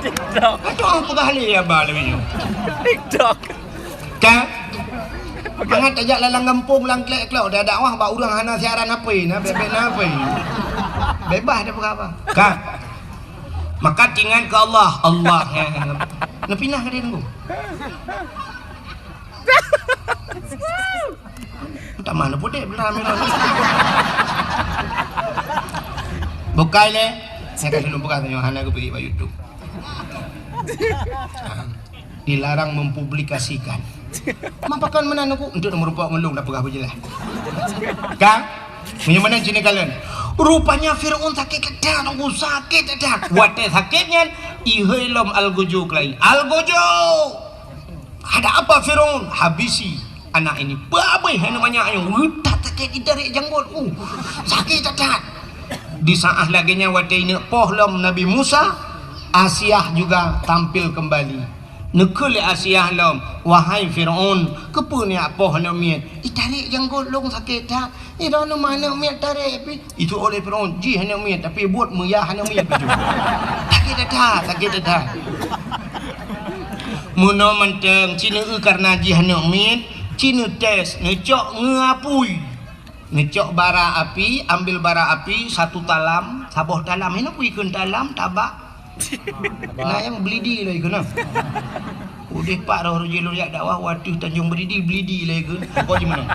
TikTok. Aduh, peugah lé haba lagèe nyoe. TikTok. Ka? Mangat tajak lam gampông, lam klek-klok, dak dakwah bak ureueng hana siaran H P, na bèk-bèk na H P. Bebas dak peugah haba. Ka? Maka ingat keu Allah, Allah. Neupinah ka dia tunggu. Tamah na pudek belah Amirul. Bukai lé. Saya kasi lôn peugah tanyoe hana geupeuék bak YouTube. Ha. Dilarang mempublikasikan. Mapakan meunan aku untuk meurumpok ngon lôn dah peugah beujeulaih. Ka? Meunyoe meunan cit neukalon. Rupanya Firaun sakét that, Teungku, sakét that. Watèe sakét nyan, ihôi lom algojo keulayi. Algojo! Ada apa Firaun? Habisi anak ini. Peue abéh aneuk manyak nyoe? Weueh that sakét, itarek janggot. Uh, sakét that-that. Di saat lagèe nyan watèe ineuk poh lom Nabi Musa, Asiah juga tampil kembali. Neukheun lé Asiah lom, "Wahai Firaun, keupeue neujak poh aneuk miet? Itarek janggot lôn sakét that." Idong neu manok miet tarek pih. Itu oleh Firaun, jih aneuk miet, tapi buet meuyah aneuk miet baju. Sakét that-that, sakét that-that. Meunoe mantong, ci neu-eu kareuna jih aneuk miet, ci neutés, neucok ngon apui. Neucok bara api, ambil bara api, satu talam, saboh talam. Hana apui kheun talam, tabak. Na nyang Belidi lé keunoe. Udeh pat roh reuji lôn jak dakwah, watèe Tanjong Belidi, Belidi lé keunoe. Pokok jih meunan.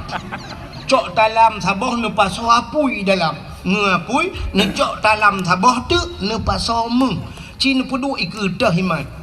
Cok talam saboh neupasoe apui dalam. Ngon apui, neucok talam saboh teuk neupasoe méuh. Ci neupeuduek ikeue teuh iman.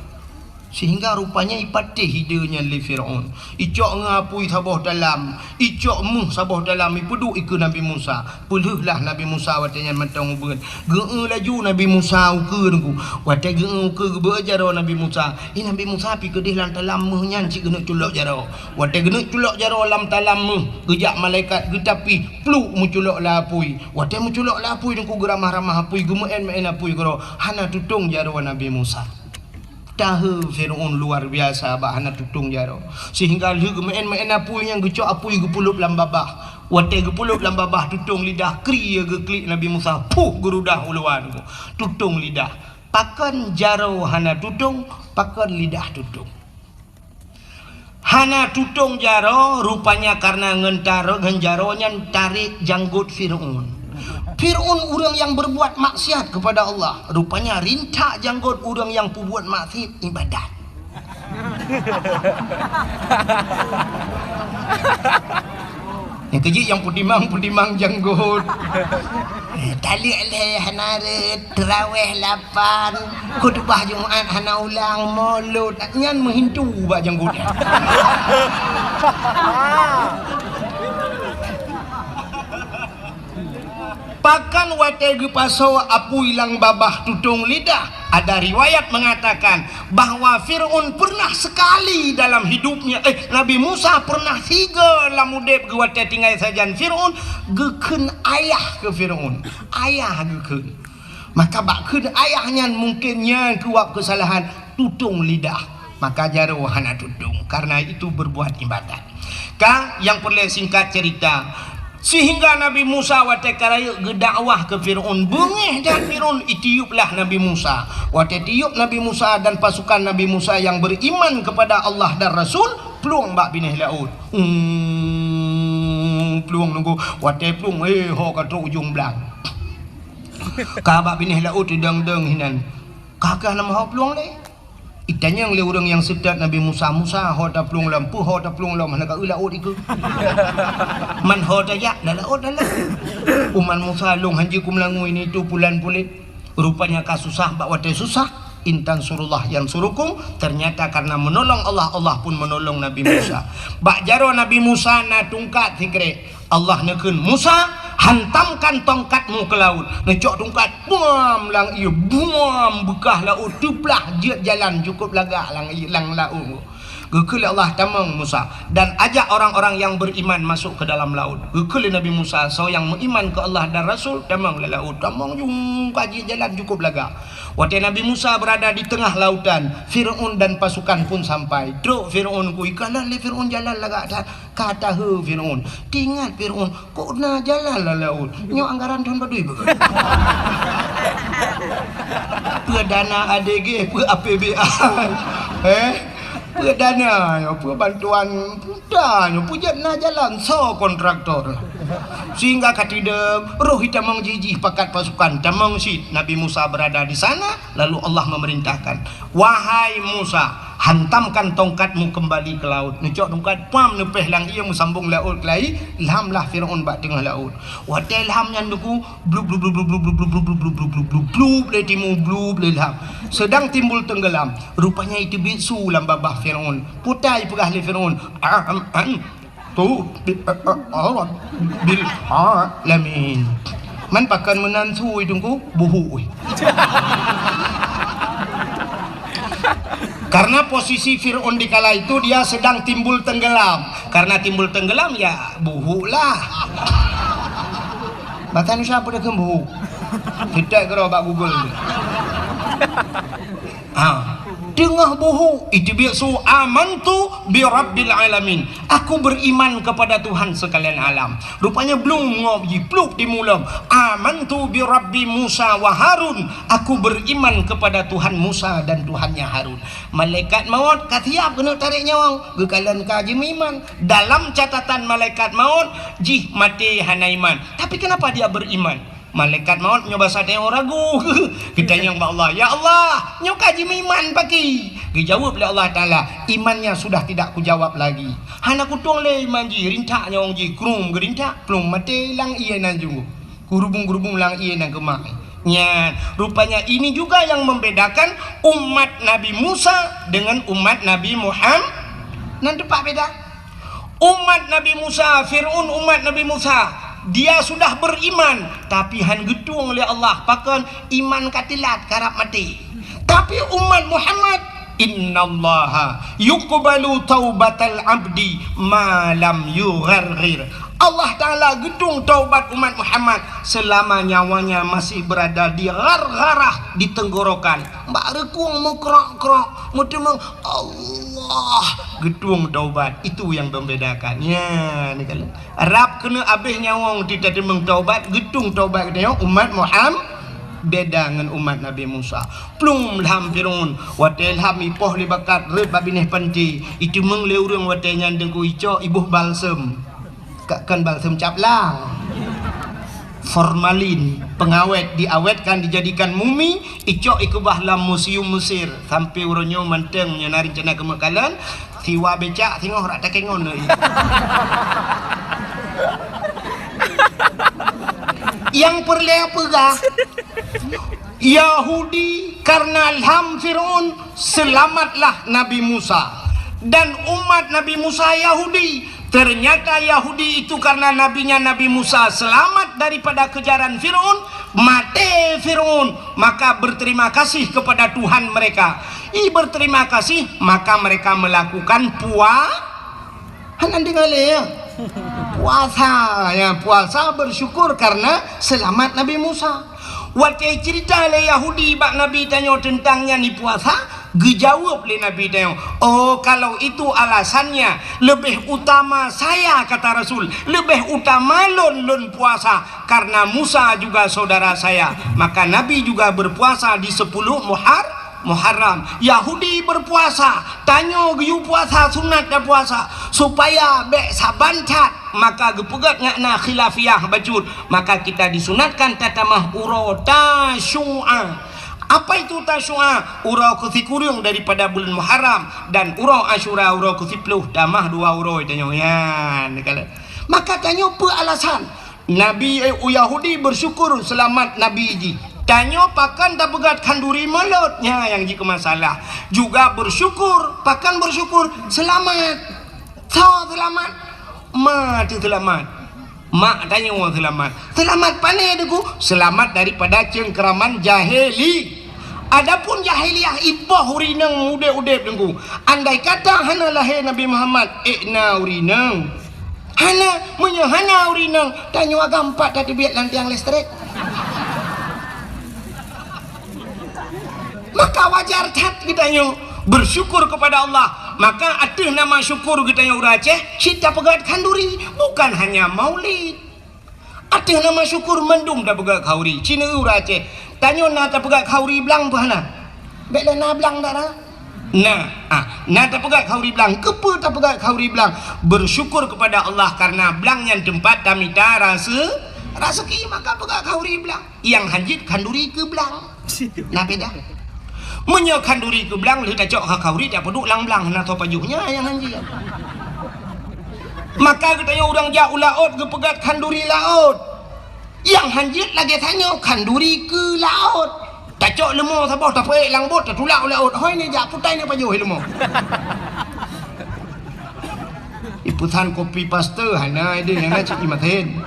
Sehingga rupanya ipatéh ide nyan lé Firaun. Icok ngon apui saboh talam, icok méuh saboh talam, ipeuduek ikeue Nabi Musa. Peulheueh lah Nabi Musa watèe nyan mantong ubeut. Geu-eu laju Nabi Musa ukeue nunggu. Watèe geu-eu ukeue geubeuet jaroe Nabi Musa. Ih, Nabi Musa pih keudeh lam talam méuh nyan cit geuneuk culok jaroe. Watèe geuneuk culok jaroe lam talam méuh, geujak malaikat geutapih, pluk meuculok lam apui. Watèe meuculok lam apui nunggu geuramah-ramah apui, geumeu'en-meu'en apui keudroe. Hana tutong jaroe Nabi Musa. Tahe Firaun luar biasa bak hana tutong jaroe. Sehingga lheueh geumeu'en-meu'en apui nyan geucok apui geupeulop lam babah. Watèe geupeulop lam babah tutong lidah, kri geuklik Nabi Musa, puh geurudah u luwa nunggu. Tutong lidah. Pakon jaroe hana tutong, pakon lidah tutong. Hana tutong jaroe, rupanya kareuna ngon taro-, ngon jaroe nyan tarek janggot Firaun. Firaun ureueng nyang berbuat maksiat kepada Allah, rupanya rintak janggot ureueng nyang peubuet maksiat ibadat. Nyang keujeuet nyang peutimang-peutimang janggot. Eh, taleuek lhèe hana rhot, teurawèh lapan, khutubah Jumat hana ulang, molot, nyan meuhintu bak janggot nyan. Pakon watèe geupasoe apui lam babah tutong lidah, ada riwayat mengatakan, bahwa Firaun pernah sekali dalam hidupnya, eh, Nabi Musa pernah sigoe lam udép geuh watèe tinggai sajan Firaun, geukheun ayah keu Firaun. Ayah geukheun. Maka bak kheun ayah nyan mungken nyan keuwab keusalahan tutong lidah. Maka jaroe hana tutong, karena itu berbuat ibadat. Ka, nyang peureulèe singkat cerita, sehingga Nabi Musa watèe ka rayeuk geudakwah keu Firaun, beungéh that Firaun, itiup lah Nabi Musa. Watèe tiup Nabi Musa dan pasukan Nabi Musa yang beriman kepada Allah dan Rasul, plueng bak binéh laôt. Hmm, plueng nunggu. Watèe plueng, eh, ho ka trok ujong blang. Ka bak binéh laôt idong-dong hinan. Ka keuh na meuho plueng lé. Itanyong lé ureueng nyang seutôt Nabi Musa, "Musa, ho taplueng lom, peue ho taplueng lom, hana ka eu laôt ikeue?" "Man ho tajak, lam laôt lam." "Umat Musa, lôn hanjeuet keumeulangui nitu pulan pulet." Rupanya ka susah bak watèe susah, "In tansurullah yansurukum." Ternyata karena menolong Allah, Allah pun menolong Nabi Musa. Bak jaroe Nabi Musa na tungkat sikrek. Allah neukheun, "Musa, hantamkan tongkatmu ke laut." Neucok tungkat, buam lam ié, buam beukah laôt teuplah jeuet jalan cukôp lagak lam ié, lam laôt. Geukheun lé Allah, "Tamong Musa, dan ajak orang-orang yang beriman masuk ke dalam laut." Geukheun lé Nabi Musa, soe nyang meuiman keu Allah dan Rasul, tamong lam laôt. Tamong jung ka jeuet jalan cukôp lagak. Watèe Nabi Musa berada di tengah lautan, Firaun dan pasukan pun sampai. Trok Firaun ku ikalon lé Firaun jalan lagak that. Ka tahe Firaun. Teuingat Firaun, "Kok na jalan lam laôt? Nyoe anggaran thôn padum beuh?" Peue dana A D G, peue A P B A. Eh? Peue dana nyoe, peue bantuan peue nyoe, peue jeuet na jalan, soe kontraktor. Sehingga ka teudong, roh i tamong jih-jih pakat pasukan, tamong cit Nabi Musa berada di sana, lalu Allah memerintahkan, "Wahai Musa, hantamkan tongkatmu kembali ke laut." Neucok tongkat, pam, neupéh lam ié, meusambong laôt keulai, lham lah Firaun bak teungoh laôt. Watée lham nyan Teungku, blub, blub, blub lé timu, blub lé lham. Sedang timbul tenggelam. Rupanya iteubiet su lam babah Firaun. Peue ta ipeugah lé Firaun, "Am, am, tu bi-, a, a, a, bil alamin." Man pakon meunan su Teungku, buhuk. Karena posisi Firaun di kala itu dia sedang timbul tenggelam. Karena timbul tenggelam, ya, buhuk lah. Bahasa Indonesia apa dia buhuk? Kita kira bak Google. Ha. Teungoh buhuk, iteubiet su, "Amantu bi rabbil alamin." Aku beriman kepada Tuhan sekalian alam. Rupanya blum ngob jih, plup di mulom. "Amantu bi rabbi Musa wa Harun." Aku beriman kepada Tuhan Musa dan Tuhannya Harun. Malaikat maut ka siap keuneuk tarek nyawöng, geukalon ka jimeuiman. Dalam catatan malaikat maut, jih maté hana iman. Tapi kenapa dia beriman? Malaikat maut nyoe basa teuh ragu. Geutanyong bak Allah, "Ya Allah, nyoe ka jimeuiman pakri?" Geujaweueb lé Allah Taala, "Imannya sudah tidak kujawab lagi." Hana kutueng lé iman jih, rintak nyawöng jih, krum geurintak, plueng maté lam ié nan junggoh. Geurubung-geurubung lam ié nan keumah. Nyan, rupanya ini juga yang membedakan umat Nabi Musa dengan umat Nabi Muham-, nan teumpat beda. Umat Nabi Musa, Firaun umat Nabi Musa, dia sudah beriman, tapi han geutueng lé Allah. Pakon? Iman ka teulat, karab maté. Tapi umat Muhammad, "Innallaha yuqbalu taubatal abdi ma lam yugharghir." Allah Taala geutueng taubat umat Muhammad selama nyawanya masih berada di ghargharah, di tenggorokan. Bak reukung meukrok-krok, meuteumong, Allah geutueng taubat. Itu yang membedakan. Ya, ni kalau rab keuneuk abéh nyawöng teuteumong taubat, geutueng taubat geutanyoe umat Muhammad. Beda ngon umat Nabi Musa. Plueng lham Firaun, watée lham ipoh lé bakat rhot bak binéh panti, iteumong lé ureuëng watée nyan Teungku icok iboh balsem. Ka, kon balsem caplang. Formalin, pengawet, diawetkan, dijadikan mumi, icok ikeubah lam museum Mesir. Sampai uroe nyoe mantong nyan na rencana keu meukalon, siwa becak singoh rak takengon lé. Nyang peureulée peugah, Yahudi karena lham Firaun, selamatlah Nabi Musa. Dan umat Nabi Musa Yahudi. Ternyata Yahudi itu karena nabinya Nabi Musa selamat daripada kejaran Firaun, maté Firaun, maka berterima kasih kepada Tuhan mereka. I berterima kasih, maka mereka melakukan pua-, Hana deungoe lé, ya? Puasa, ya, puasa bersyukur karena selamat Nabi Musa. Watée cerita lé Yahudi bak Nabi tanyoe tentang nyan i puasa, geujaweueb lé Nabi tanyoe, "Oh, kalau itu alasannya, lebih utama saya," kata Rasul, "lebih utama lôn, lôn puasa, karena Musa juga saudara saya." Maka Nabi juga berpuasa di sepuluh Muhar-, Muharram. Yahudi berpuasa, tanyoe geuyue puasa sunat dan puasa supaya bék saban that, maka geupeugét ngon na khilafiyah bacut, maka kita disunatkan tatamah uroe Tasyu'a. Apa itu Tasyu'a? Uroe keusikureueng daripada bulan Muharram, dan uroe Asyura uroe keusiploh, tamah dua uroe tanyoe nyan. Maka tanyoe peue alasan? Nabi, eh, Yahudi bersyukur selamat Nabi jih. Tanyoe pakon tapeugét khanduri mulod, nyan nyang jikeu masalah. Juga bersyukur, pakon bersyukur? Selamat. Soe selamat? Ma teuh selamat. Mak tanyoe selamat. Selamat pane Teungku? Selamat daripada cengkeraman jahili. Adapun jahiliyah ipoh ureuëng inong udeb-udeb Teungku. Andai kata hana lahé Nabi Muhammad, ék na ureuëng inong. Hana, meunyoe hana ureuëng inong, tanyoe agam pat tateubiet lam tiang listrik. Maka wajar that geutanyoe bersyukur kepada Allah. Maka ateueh nama syukur geutanyoe ureuëng Aceh, cit tapeugét khanduri, bukan hanya maulid. Ateueh nama syukur mandum tapeugah khauri. Cina ureueng Aceh. Tanyoe na tapeugah khauri blang peue hana? Bèk lé na blang dak na? Na, ah, na tapeugah khauri blang. Keupeue tapeugah khauri blang? Bersyukur kepada Allah karena blang nyan teumpat tamita rase-, raseuki, maka peugah khauri blang. Nyang hanjeuet khanduri keu blang. Na beda. Meunyoe khanduri keu blang, lheueh tacok kha khauri, tapeuduek lam blang, na soe pajoh nyan nyang hanjeuet. Maka geutanyoe ureueng jak u laôt geupeugöt khanduri laôt. Nyang hanjeuet lagèe tanyoe khanduri keu laôt. Tacok leumo saboh, tapeuék lam bot, tatulak u laôt. Hôi ni jak putai ni pajoh leumo. Ipusan kopi paste hana ideh nyang na cit imaten.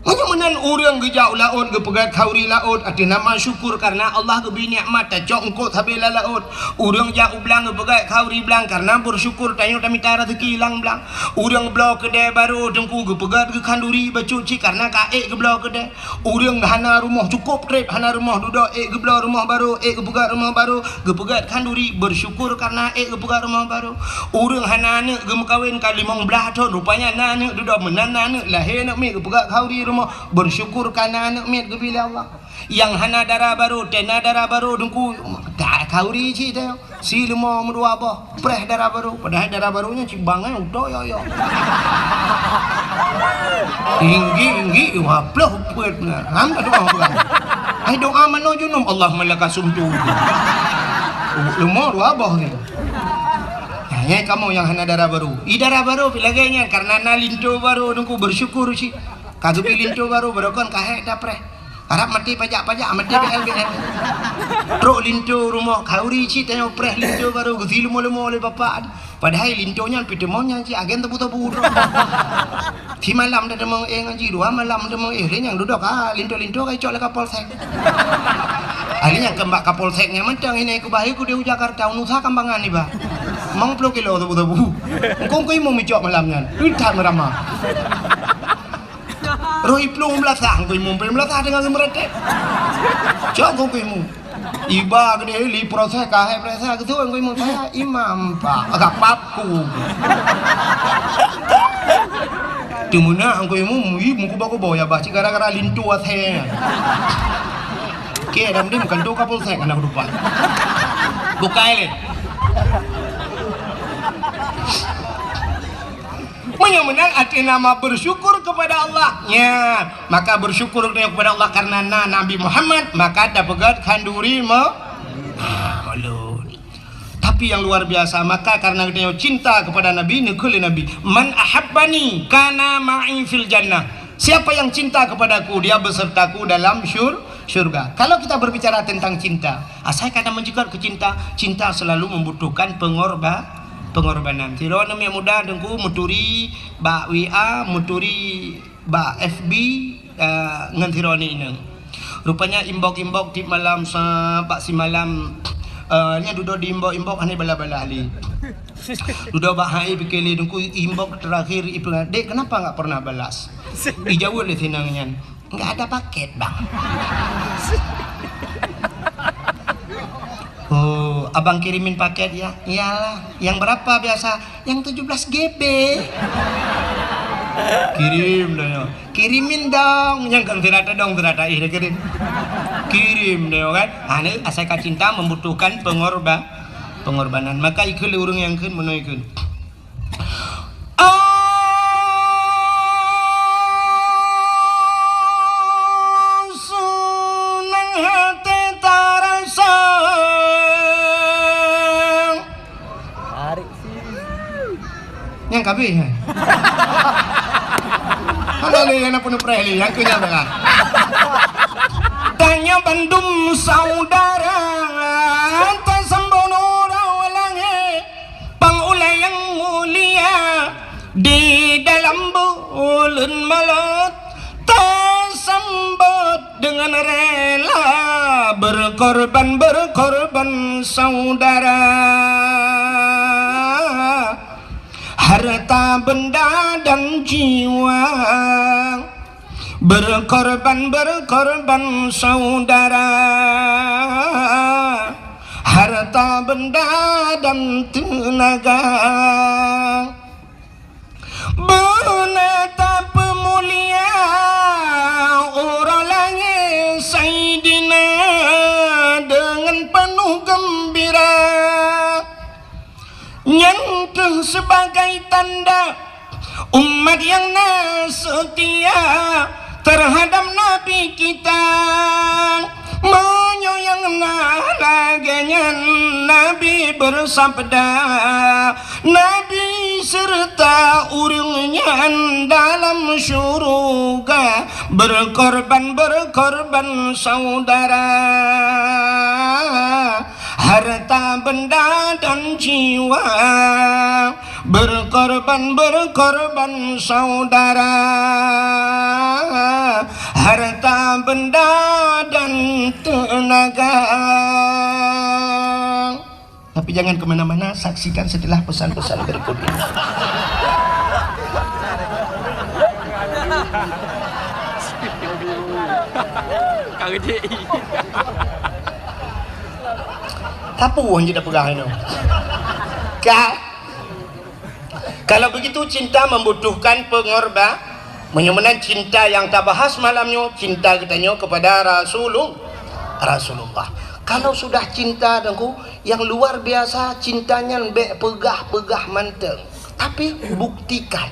Meunyoe meunan ureueng geujak u laôt, geupeugöt khanduri laôt, ateueh nama syukur karena Allah geubri nikmat, tacok eungkôt sabe lam laôt. Ureueng jak u blang geupeugöt khanduri blang karena bersyukur tanyoe tamita raseuki lam blang. Ureueng bloe keudè barô teungku geupeugöt geuh khanduri bacut cit karena ka ék geubloe keudè. Ureueng hana rumoh cukôp trép, hana rumoh dudoe, ék geubloe rumoh barô, ék geupeugöt rumoh barô, geupeugöt khanduri bersyukur karena ék geupeugöt rumoh barô. Ureueng hana aneuk geumeukawen ka limong blaih thon, rupanya na aneuk dudoe, meunan na aneuk lahé aneuk miet geupeugöt khanduri rumoh, bersyukur karena aneuk miet geubri lé Allah. Nyang hana dara barô, tena dara barô teungku, ka khanduri cit teuh. Si leumo meudua boh, preh dara barô, padahai dara barô nyan cit bangai utoe yo-yo. Inggi-inggi, wah ploh peuet na. Ham ka doa peugah. Ai doa manoe junub, Allahumma laka sumtu. Leumo dua boh ni. Nyan kamoe nyang hana dara barô. I dara barô pi lagèe nyan karena na linto barô teungku bersyukur cit. Ka geubri linto barô, barô kon ka hék tapreh. Arab maté pajak-pajak, maté B L B N. Trok linto rumoh khanduri cit tanyoe preh linto barô geusi leumo-leumo lé bapak. Padahai linto nyan pih teumon nyan cit agen tebu-tebu droe. Si malam dah teumon éh ngon jih, dua malam teumon éh, lé nyang dudoe ka linto-linto ka icok lé Kapolsek. Ai lé nyang keumbak Kapolsek nyan mantong ini ku bahai ku di Jakarta, unusa kambangan iba. Limong ploh kilo tebu-tebu. Engkong ku imum icok malam nyan. Udah meurama. Roh iplueng meulasah, ngku imum pih meulasah teungoh geumeureutek. Cok ngku imum. Iba keudeh li proses ka hai proses keu ngku imum, "Saya imam, Pak." Agak papku. Teumeunak ngku imum, ih, meukuba-kuba ya bah cit gara-gara linto asèe. Oke, dam dim kan tu Kapolsek anak dupa. Bukai lé. Meunyoe meunan ateueh nama bersyukur kepada Allah, nya, maka bersyukur kepada Allah karena na Nabi Muhammad, maka tapeugöt khanduri me-, ah, ulôn. Tapi yang luar biasa, maka karena geutanyoe cinta kepada Nabi, neukheun lé Nabi, "Man ahabbani kana ma'i fil jannah." Siapa yang cinta kepadaku, dia besertaku dalam syur-, syurga. Kalau kita berbicara tentang cinta, asai ka na meujeuet keu cinta, cinta selalu membutuhkan pengorba-, pengorbanan. Sidroe aneuk muda teungku meuturi bak W A, meuturi bak F B, eh, ngon sidroe aneuk inong. Rupanya inbox-inbox tiep malam sa-, bak simalam, eh, nyan dudoe di inbox-inbox hana balas-balas lé. Dudoe bak hai pike lé teungku inbox terakhir ipeugah, "Dek, kenapa nggak pernah balas?" Ijaweueb lé si inong nyan, "Nggak ada paket, Bang." "Oh, abang kirimin paket ya?" "Iyalah." "Yang berapa biasa?" "Yang tujuh belas G B." "Kirim dah ya." "Kirimin dong." Nyang kan sirata dong, sirata ih dah kirim. Kirim dah ya kan. Hana, asai ka cinta membutuhkan pengorba-, pengorbanan. Maka ikheun lé ureueng nyang kheun meunoe kheun. Senang hati terasa. Nyang kabeh, hai. Hana lé nyang na peunupreh lé, nyang keu nyan dah. Tanyoe bandum saudara, tasambot uroe langét. Pang ulèe nyang mulia, di dalam buleuen Maulud, tasambot dengan rela, berkorban, berkorban saudara. Harta benda dan jiwa, berkorban, berkorban saudara. Harta benda dan tenaga. Beuna tapeumulia sebagai tanda umat yang na setia terhadap Nabi kita. Meunyoe nyang na lagée nyan, Nabi bersabda, Nabi serta ureuëng nyan dalam syuruga berkorban-berkorban saudara, harta benda dan jiwa, berkorban-berkorban saudara, harta benda dan tenaga. Tapi jangan ke mana-mana, saksikan setelah pesan-pesan berikut ini. Ka gede. Tapu hanya dah pegang itu. Ka? Kalau begitu, cinta membutuhkan pengorba-, meunyoe meunan cinta nyang tabahas malam nyoe, cinta geutanyoe kepada Rasulul-, Rasulullah. Kalau sudah cinta, Teungku, yang luar biasa cinta nyan bék peugah-peugah mantong, tapi buktikan.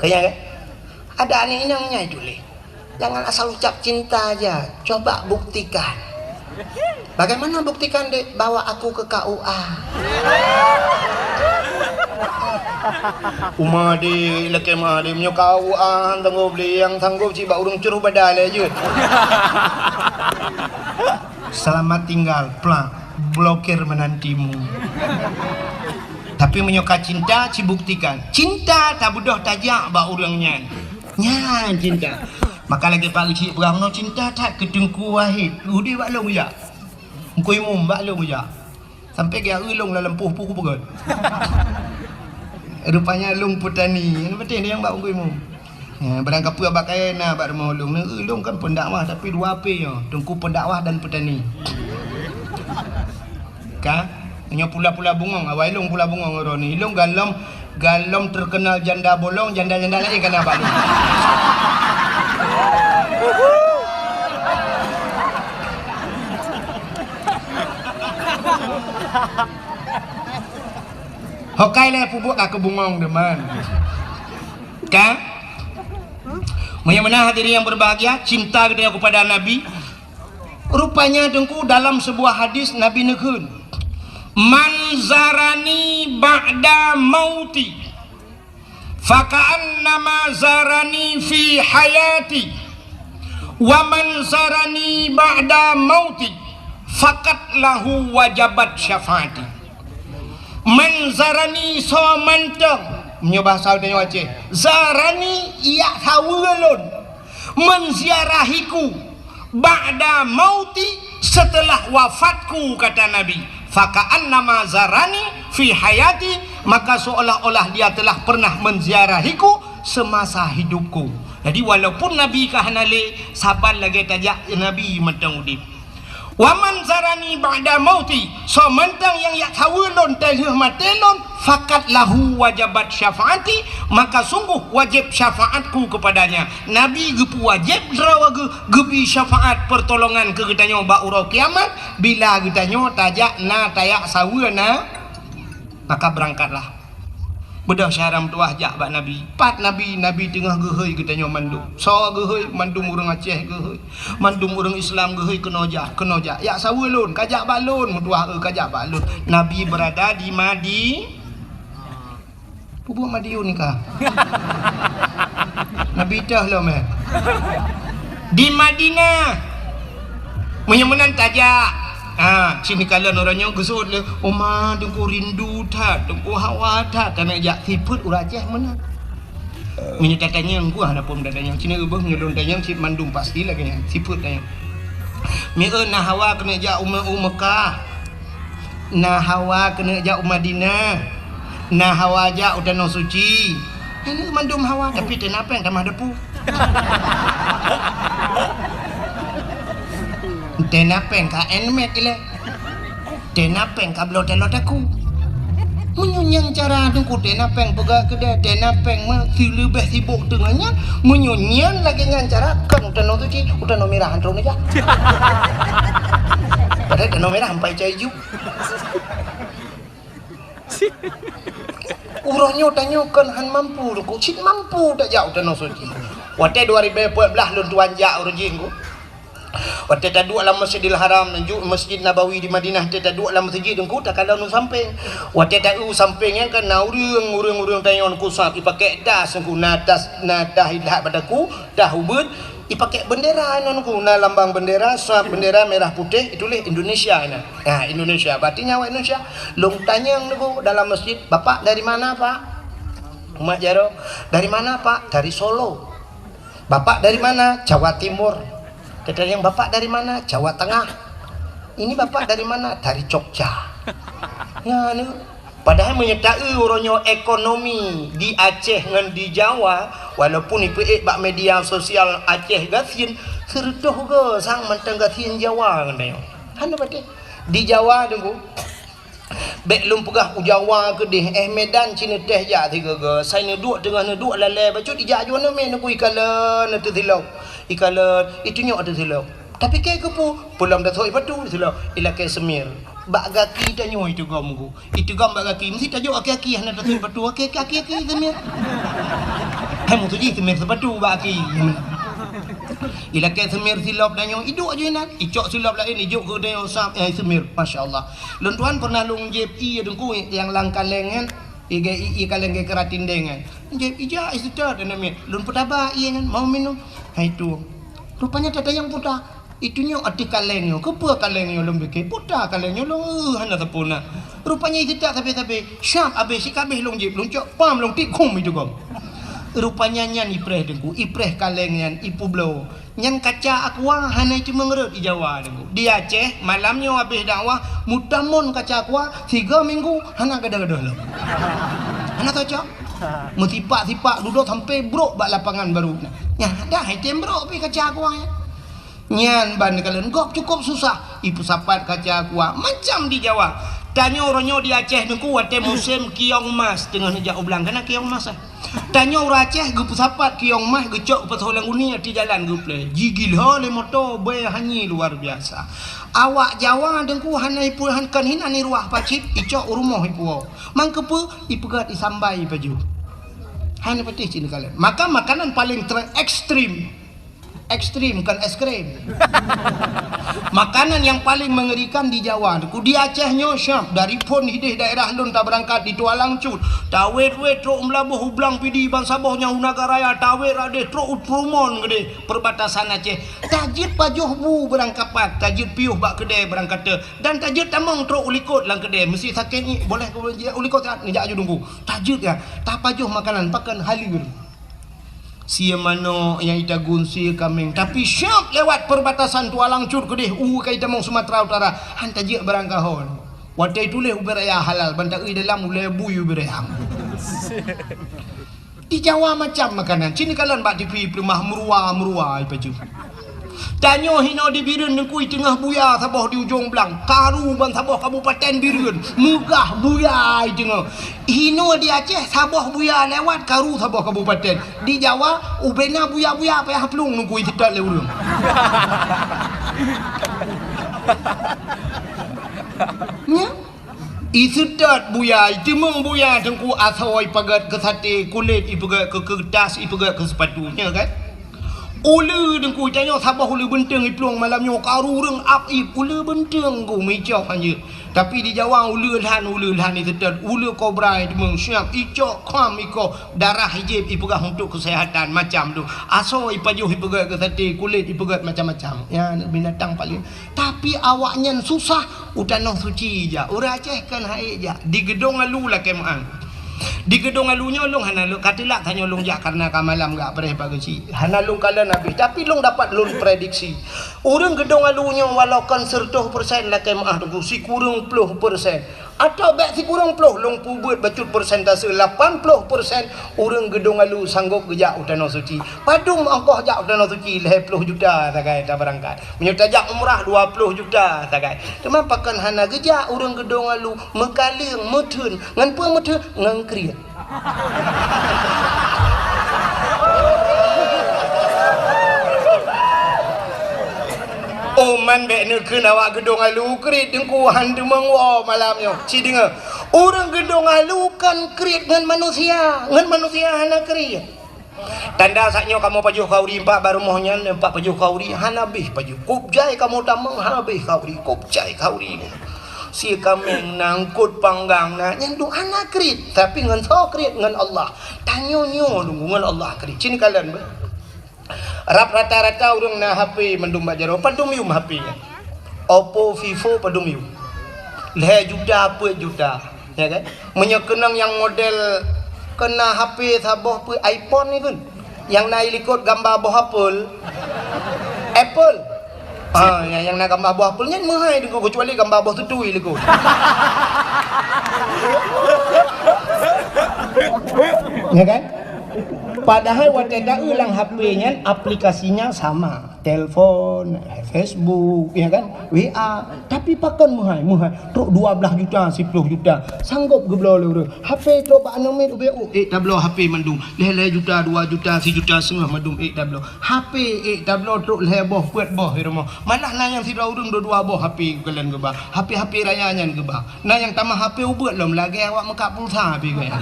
Kaya, kan? Ada aneuk inong nyan itu leh. Jangan asal ucap cinta aja, coba buktikan. Bagaimana buktikan, Dek? Bawa aku ke K U A. Uma, Dek, lakée meuh, Dek, meunyoe K U A han sanggob lé, nyang sanggob cit bak ureuëng curoh badai lé jeuet. Selamat tinggal, plak, blokir menantimu. Tapi meunyoe ka cinta, cibuktikan. Cinta tabeudôh tajak bak ureuëng nyan. Nyan cinta. Maka lagée Pak Geuchik peugah, meunoe cinta that keu Teungku Wahid, udeb bak lôn jak. Teungku Imum bak lôn jak. Sampai geujak eu lôn lam lampôh peue kupeugöt. Rupanya lôn peutani. Nyang penting nyang bak Teungku Imum. Ya, barang kapeue bak kayée na bak rumoh lôn. Neu eu lôn kan pendakwah, tapi dua P nyoe. Teungku pendakwah dan petani. Ka? Nyoe pula-pula bungong, awai lôn pula bungong uroe nyoe. Lôn galom, galom terkenal janda bolong, janda-janda laén ka na bak lôn. Hokai lé peubuet ka keu bungong deungon. Ka? Meunyoe meunan hadirin yang berbahagia, cinta geutanyoe kepada Nabi, rupanya, Teungku, dalam sebuah hadis Nabi neukheun, "Man zarani ba'da mauti, faka'annama zarani fi hayati, wa man zarani ba'da mauti, faqad lahu wajabat syafaati." Man zarani, soe mantong, meunyoe bahasa tanyoe Aceh, zarani, jak saweue lôn, menziarahiku, ba'da mauti, setelah wafatku, kata Nabi, faka'annama zarani fi hayati, maka seolah-olah dia telah pernah menziarahiku semasa hidupku. Jadi, walaupun Nabi ka hana lé, saban lagée tajak Nabi mantong udeb. Wa man zarani ba'da mauti, soe mantong nyang jak saweue lôn teulheueh maté lôn, faqad lahu wajabat syafaati, maka sungguh wajéb syafaatku kepadanya. Nabi geupeuwajéb droe geu-, geubri syafaat pertolongan keu geutanyoe bak uroe kiamat, bila geutanyoe tajak na tajak saweue na, maka beurangkatlah. Beudôh syedara meutuwah jak bak Nabi. Pat Nabi, Nabi teungoh geuhôi geutanyoe mandum. Soe geuhôi? Mandum ureuëng Aceh geuhôi. Mandum ureuëng Islam geuhôi keunoe jak, keunoe jak. Jak saweue lôn, ka jak bak lôn, meutuwah, eu, ka jak bak lôn. Nabi beurada di Madi-, peubuet Madiun ka. Nabi teuh lom, eh. Di Madinah. Meunyoe meunan tajak. Ha, sini kalon uroe nyoe geuseuôt lé, "Oma, Teungku rindu that, Teungku hawa that, taneuk jak." Sifeuet ureuëng Aceh meunan. Meunyoe tatanyong, ku hana phon tatanyong. Sini ubah meunyoe lôn tanyong, cit mandum pasti lagée nyan. Sifeuet tanyong. Mieu na hawa keuneuk jak u Me-, u Mekah. Na hawa keuneuk jak u Madinah. Na hawa jak u Tanoh Suci. Nyan mandum hawa, tapi tena péng tamah depu. Tena péng ka handmade ilée. Tena péng ka bloe taloe takue. Meunyoe nyan cara Teungku, tena péng peugah keudeh, tena péng meusileubeh sibok teungoh nyan, meunyoe nyan lagée nyan cara, kon u Tanoh Suci, u Tanoh Mirah han troh neujak. Padahai Tanoh Mirah ampai cai ju. Uroe nyoe tanyoe kon han mampu, Teungku. Cit mampu tajak u Tanoh Suci. Watèe dua ribèe empat belas lôn tuan jak uroe jih, Teungku. Watèe taduek lam Masjidil Haram, jeuet Masjid Nabawi di Madinah, watèe taduek lam meuseujid, Teungku, takalon u sampéng. Watèe taeu u sampéng nyan kan na ureueng, ureueng-ureueng tanyoe, Teungku, sab, ipakèk das, Teungku, na das, na das ilhat bak daku, das ubeut, ipakèk bendera nyan, Teungku, na lambang bendera, sab bendera merah putih, ituléh Indonesia nyan. Ha, Indonesia, berarti nyan awak Indonesia. Lôn tanyong, Teungku, dalam masjid, "Bapak dari mana, Pak?" Umat jaroe, "Dari mana, Pak?" "Dari Solo." "Bapak dari mana?" "Jawa Timur." Tatanyong, "Bapak dari mana?" "Jawa Tengah." "Ini Bapak dari mana?" "Dari Jogja." Nyan, padahai meunyoe taeu uroe nyoe ekonomi di Aceh ngon di Jawa, walaupun ipeuék bak media sosial Aceh gasien, sireutôh goe sang mantong gasien Jawa ngon tanyoe. Hana patéh. Di Jawa, Teungku, bèk lôn peugah u Jawa keudéh, eh, Medan cit neutéh jak sigoe-goe, sai neuduek teungoh neuduek lalè bacut ijak ju aneuk miet, Teungku, ikalon ateueh silop, ikalon, itunyok ateueh silop. Tapi kèe keupeue, peulom tasok sipatu silop, ilakèe seumir. Bak gaki tanyoe iteugom, Teungku. Iteugom bak gaki, meusti tajok aki-aki hana tasok sipatu, aki-aki, aki-aki seumir. Hai, meusti jih seumir sipatu bak aki. Ilakèe seumir silop tanyoe, iduek ju inan, icok silop laén, ijok keu tanyoe sab, eh, seumir. Masya Allah. Lôn tuan pernah lôn jieb ié, Teungku, nyang lam kaleng nyan, ié, ié kaleng geukeuratin deng nyan. Jieb, ijak, iseutôt aneuk miet. Lôn peutaba ié nyan, "Mau minum?" Hai tueng. Rupanya tatanyong puta. Itunyok ateueh kaleng nyoe. Keupeue kaleng nyoe lôn bike? Puta kaleng nyoe lôn, eh, hana sapeue na. Rupanya iseutôt sabé-sabé. Sab abéh, sikabéh lôn jieb, lôn cok pam, lôn tiek khum iteugom. Rupanya nyan ipreh, Teungku, ipreh kaleng nyan, ipeubloe. Nyan kaca aqua hana iteumeung rhot di Jawa, Teungku. Di Aceh, malam nyoe abéh dakwah, meutamon kaca aqua, sigoe minggu hana gadôh-gadôh lom. Hana cocok. Meusipak-sipak dudoe sampoe brok bak lapangan baru. Nyan dah item brok pih kaca aqua nyan. Nyan ban kalon gob cukup susah. Ipeusapat kaca aqua macam di Jawa. Tanyoe uroe nyoe di Aceh, Teungku, watèe musém kiong mas teungoh neujak u blang, kana kiong mas, eh. Tanyoe ureueng Aceh geupeusapat kiong mas, geucok u Pasoe Langguni ateueh jalan geuplè. Jigila lé moto, bèe hanyé luar biasa. Awak Jawa, Teungku, hana ipeu-, han-, kon hinan iruwah pacit, icok u rumoh ipuwoe. Mangkeupeu ipeugöt isambai pajoh. Hana patéh cit neukalon. Maka makanan paling ter-, ekstrim. Ekstrim, bukan es krim. Makanan yang paling mengerikan di Jawa, Teungku. Di Aceh nyoe siap, dari phôn hideh daerah lôn tabeurangkat di Tualang Cut, tawét-wét trok u Meulaboh, u Blang Pidie, bansaboh nyang u Nagan Raya, tawét rot deh trok u Purumon Geudeh, perbatasan Aceh. Tajeuet pajoh bu beurangkapat, tajeuet piôh bak keudè beurangkate, dan tajeuet tamong trok u likot lam keudè. Meusti sakét ngiek, boleh keu jijak u likot, neujak aju Teungku. Tajeuet nyan, tapajoh makanan, pakon haleur. Sie manok nyang itagun sie kaméng, tapi siap lewat perbatasan Tualang Cut keudeh u ka itamong Sumatera Utara, han tajeuet barang kahon. Watèe ituléh ubé raya halal, ban taeu dalam ulèe bui ubé raya. Di Jawa macam makanan, cit neukalon bak T V peuleumah meurua-meurua ipajoh. Tanyoe hinoe di Bireuen, Teungku, i teungoh buya saboh di ujong blang, karu bansaboh kabupaten Bireuen, meugah buya i teungoh. Hinoe di Aceh saboh buya lewat, karu saboh kabupaten. Di Jawa, ubé na buya-buya payah plueng, Teungku, iseutôt lé ureueng. Nyan. Iseutôt buya, iteumeung buya, Teungku, asoe ipeugöt keu saté, kulét ipeugöt keu keuretas, ipeugöt keu seupatu, nyan kan? Uleue, Teungku, tanyoe saboh uleue beunteueng iplueng malam nyoe, karu ureueng ap ip, uleue beunteueng, Teungku, meuicok hanjeuet. Tapi di Jawa uleue lhan, uleue lhan iseutôt, uleue kobra iteumeung, siap icok kham ikoh, darah ijieb ipeugah untuk kesehatan, macam tu. Asoe ipajoh ipeugöt keu saté, kulét ipeugöt macam-macam. Nyan binatang paléng Tapi awaknyan susah u Tanoh Suci jak. Ureueng Aceh kan hai jak. Di Geudong Alu lakèe meu'ah. Di Geudong Alu nyoe lôn hana lôn ka teulak, tanyoe lôn jak kareuna ka malam gak preh bak geuchik. Hana lôn kalon habéh, tapi lôn dapat lôn prediksi. Ureueng Geudong Alu nyoe walau kon seureutôh persen lakèe meu'ah, Teungku, sikureueng ploh persen. Atawa bèk sikureueng ploh, lôn peubeuet bacut persentase, lapan ploh persen ureueng Geudong Alu sanggôp geujak u Tanoh Suci. Padum ongkoh jak u Tanoh Suci? Lhèe ploh juta sagai tabeurangkat. Meunyoe tajak umrah, dua ploh juta sagai. Teuma pakon hana geujak ureueng Geudong Alu, meukaleueng, meutheun. Ngon peue meutheun? Ngon kriet. Oh, man bèk neukheun awak Geudong Alu kriet, Teungku, han teumeung woe malam nyoe. Ci deungö. Ureuëng geudong alu kan kriet ngon manusia, ngon manusia hana kriet. Tanda saat nyoe kamoe pajoh khauri, empat bak rumoh nyan, empat pajoh khauri, hana beh pajoh. Kop jai kamoe tamong, hana beh khauri, kop jai khauri. Sie kaméng na, eungkot panggang na, nyan duek hana kriet, tapi ngon soe kriet? Ngon Allah. Tanyoe nyoe deungon ngon Allah kriet. Cit kalon beh. Rab rata-rata ureuëng na H P mandum bak jaroe, padum yum H P nyan. Oppo, Vivo, padum yum. Lhée juta, peuet juta, ya kan? Meunyoe keunong nyang model keuna H P saboh peuet iPhone ni kan, nyang na ilikot gamba boh apel, apple. Ah, nyang, nyang na gamba boh apel nyan meuhai deungon, kecuali gamba boh tutui likot. Ya kan? Padahai watée ta-eu lam H P nyan aplikasinya sama, telepon, Facebook, ya kan, W A. Tapi pakon meuhai, meuhai trok dua belas juta, siploh juta, sanggob geubloe lé ureuëng. H P trok bak aneuk miet ubé, oh, ék tabloe H P mandum, lhée-lhée juta, dua juta, sijuta seungoh mandum ék tabloe. H P ék tabloe trok lhée boh, peuet boh di rumoh. Malah na nyang sidroe ureuëng dua-dua boh H P geukalon geuba. H P-H P raya nyan geuba. Na nyang tamah H P ubeuet lom lagée awak meukat pulsa pih gaya.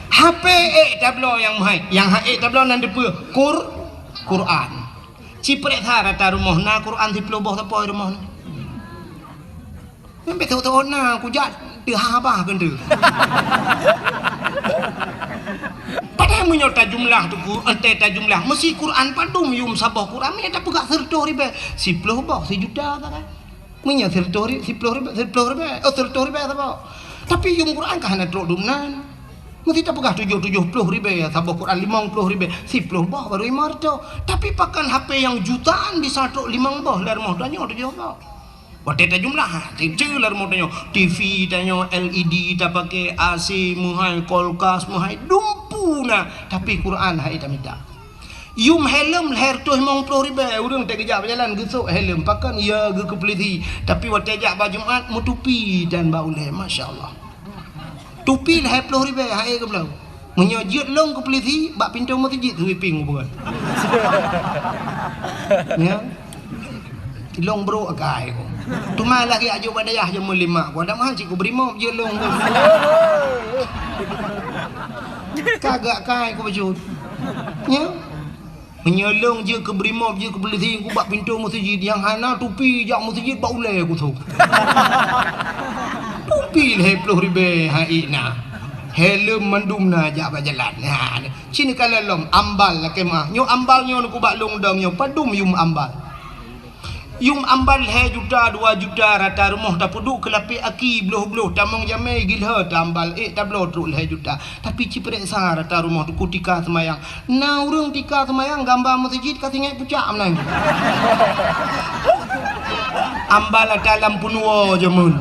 H P ék tabloe nyang meuhai, nyang hana ék tabloe nan dipeue? Qur-, Quran. Ci peureksa rata rumoh na Quran siploh boh sapo di rumoh na. Nyang beutôi-beutôi na kujak teuha bah keuneuk. Padahai meunyoe tajumlah teungku, entée tajumlah, meusi Quran padum yum saboh Quran, meunyoe tapeugah sireutôh ribée, siploh boh, sijuta sagai. Meunyoe sireutôh ri-, siploh ribée, siploh ribée, oh, sireutôh ribée saboh. Tapi yum Quran ka hana trok dum nan. Meusi tapeugah tujoh, tujoh ploh ribée saboh Quran, limong ploh ribée, siploh boh baru lima reutôh. Tapi pakon H P nyang jutaan bisa trok limong boh lam rumoh tanyoe tujoh boh. Watée tajumlah, teucue lam rumoh tanyoe, T V tanyoe, L E D tapaké, A C meuhai, kulkas meuhai, dumpeue na, tapi Quran hana tamita. Yum helm lhée reutôh limong ploh ribée, ureuëng teugeujak beujalan geusok helm, pakon ya geukeupeuleudi. Tapi watée jak bak Jumat, meutupi dan bak ulée, masya Allah. Tupi lhée ploh ribée, hana ék geubloe. Meunyoe jeuet lôn keu peulisi, bak pintoe meuseujid sweeping kupeugah. Ya. Lôn brok akai ku. Teuma lagée ajoe bak dayah jameun lima ku, ada meuhan cit ku beurimong jeuet lôn ku. Kagak akai ku bacut. Ya. Meunyoe lôn jeuet keu beurimong, jeuet keu peulisi, ku bak pintoe meuseujid, nyang hana tupi jak meuseujid bak ulée kusok. Tupi lhée ploh ribée hana ék na. Helm mandum na jak bak jalan. Ha, ci neukalon lom, ambal lakée meuah. Nyoe ambal nyoe ku bak lôn dong nyoe, padum yum ambal. Yum ambal lhée juta, dua juta rata rumoh tapeuduek keu lapék aki bloh-bloh, tamong jamé gilhée tambal ék tabloe trok lhée juta. Tapi ci peureksa rata rumoh teungku tika seumayang. Na ureuëng tika seumayang gamba meuseujid ka singét pucak meunan. Ambal ata lam peunuwoe jameun.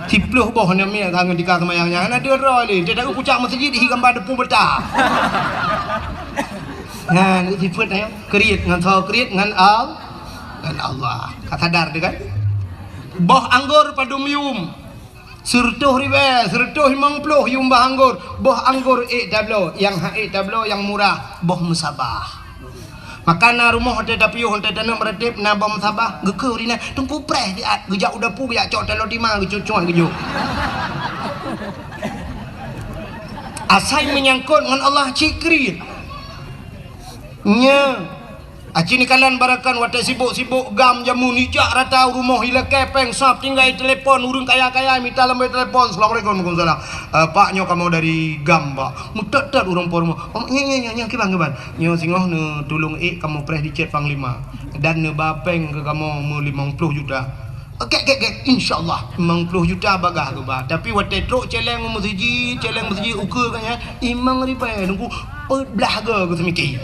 Siploh boh aneuk miet ka ngon tika seumayang nyan hana deuh droe lé. Teudaku pucak meuseujid hi gamba deupue beuta. Nyan sifeuet nyan. Kriet ngon soe? Kriet ngon Al-, ngon Allah. Ka sadar teuh kan? Boh anggor padum yum? Sireutôh ribée, sireutôh limong ploh yum boh anggor. Boh anggor ék tabloe, nyang hana ék tabloe nyang murah, boh meusabah. Maka na rumoh watée tapiôh, watée taneuk meuratéb na boh meusabah, geukheun rinah, teungku preh siat, geujak u dapu, geujak cok taloe tima, geucuet-cuet geujok. Asai meunyangkot ngon Allah cit kriet. Nya, aci neukalon barakan watée sibok-sibok gam jameun ijak rata u rumoh ilakée péng sab tinggai telepon ureuëng kaya-kaya mita lambée telepon, "Assalamualaikum." "Waalaikumsalam." "Eh, Pak, nyoe kamoe dari gam, Pak." Meutot-tot ureuëng po rumoh. "Oh, nya, nya, nya, nya, kiban, kiban." "Nyoe singoh neutulông ék kamoe preh di cét Panglima. Dan neuba péng keu kamoe meulimong ploh juta." "Oke, oke, oke, insya Allah." Limong ploh juta bagah geuba. Tapi watée trok céléng u meuseujid, céléng meuseujid ukeue ka nyan, limong ribée nunggu peuet blaih goe geuseumiki.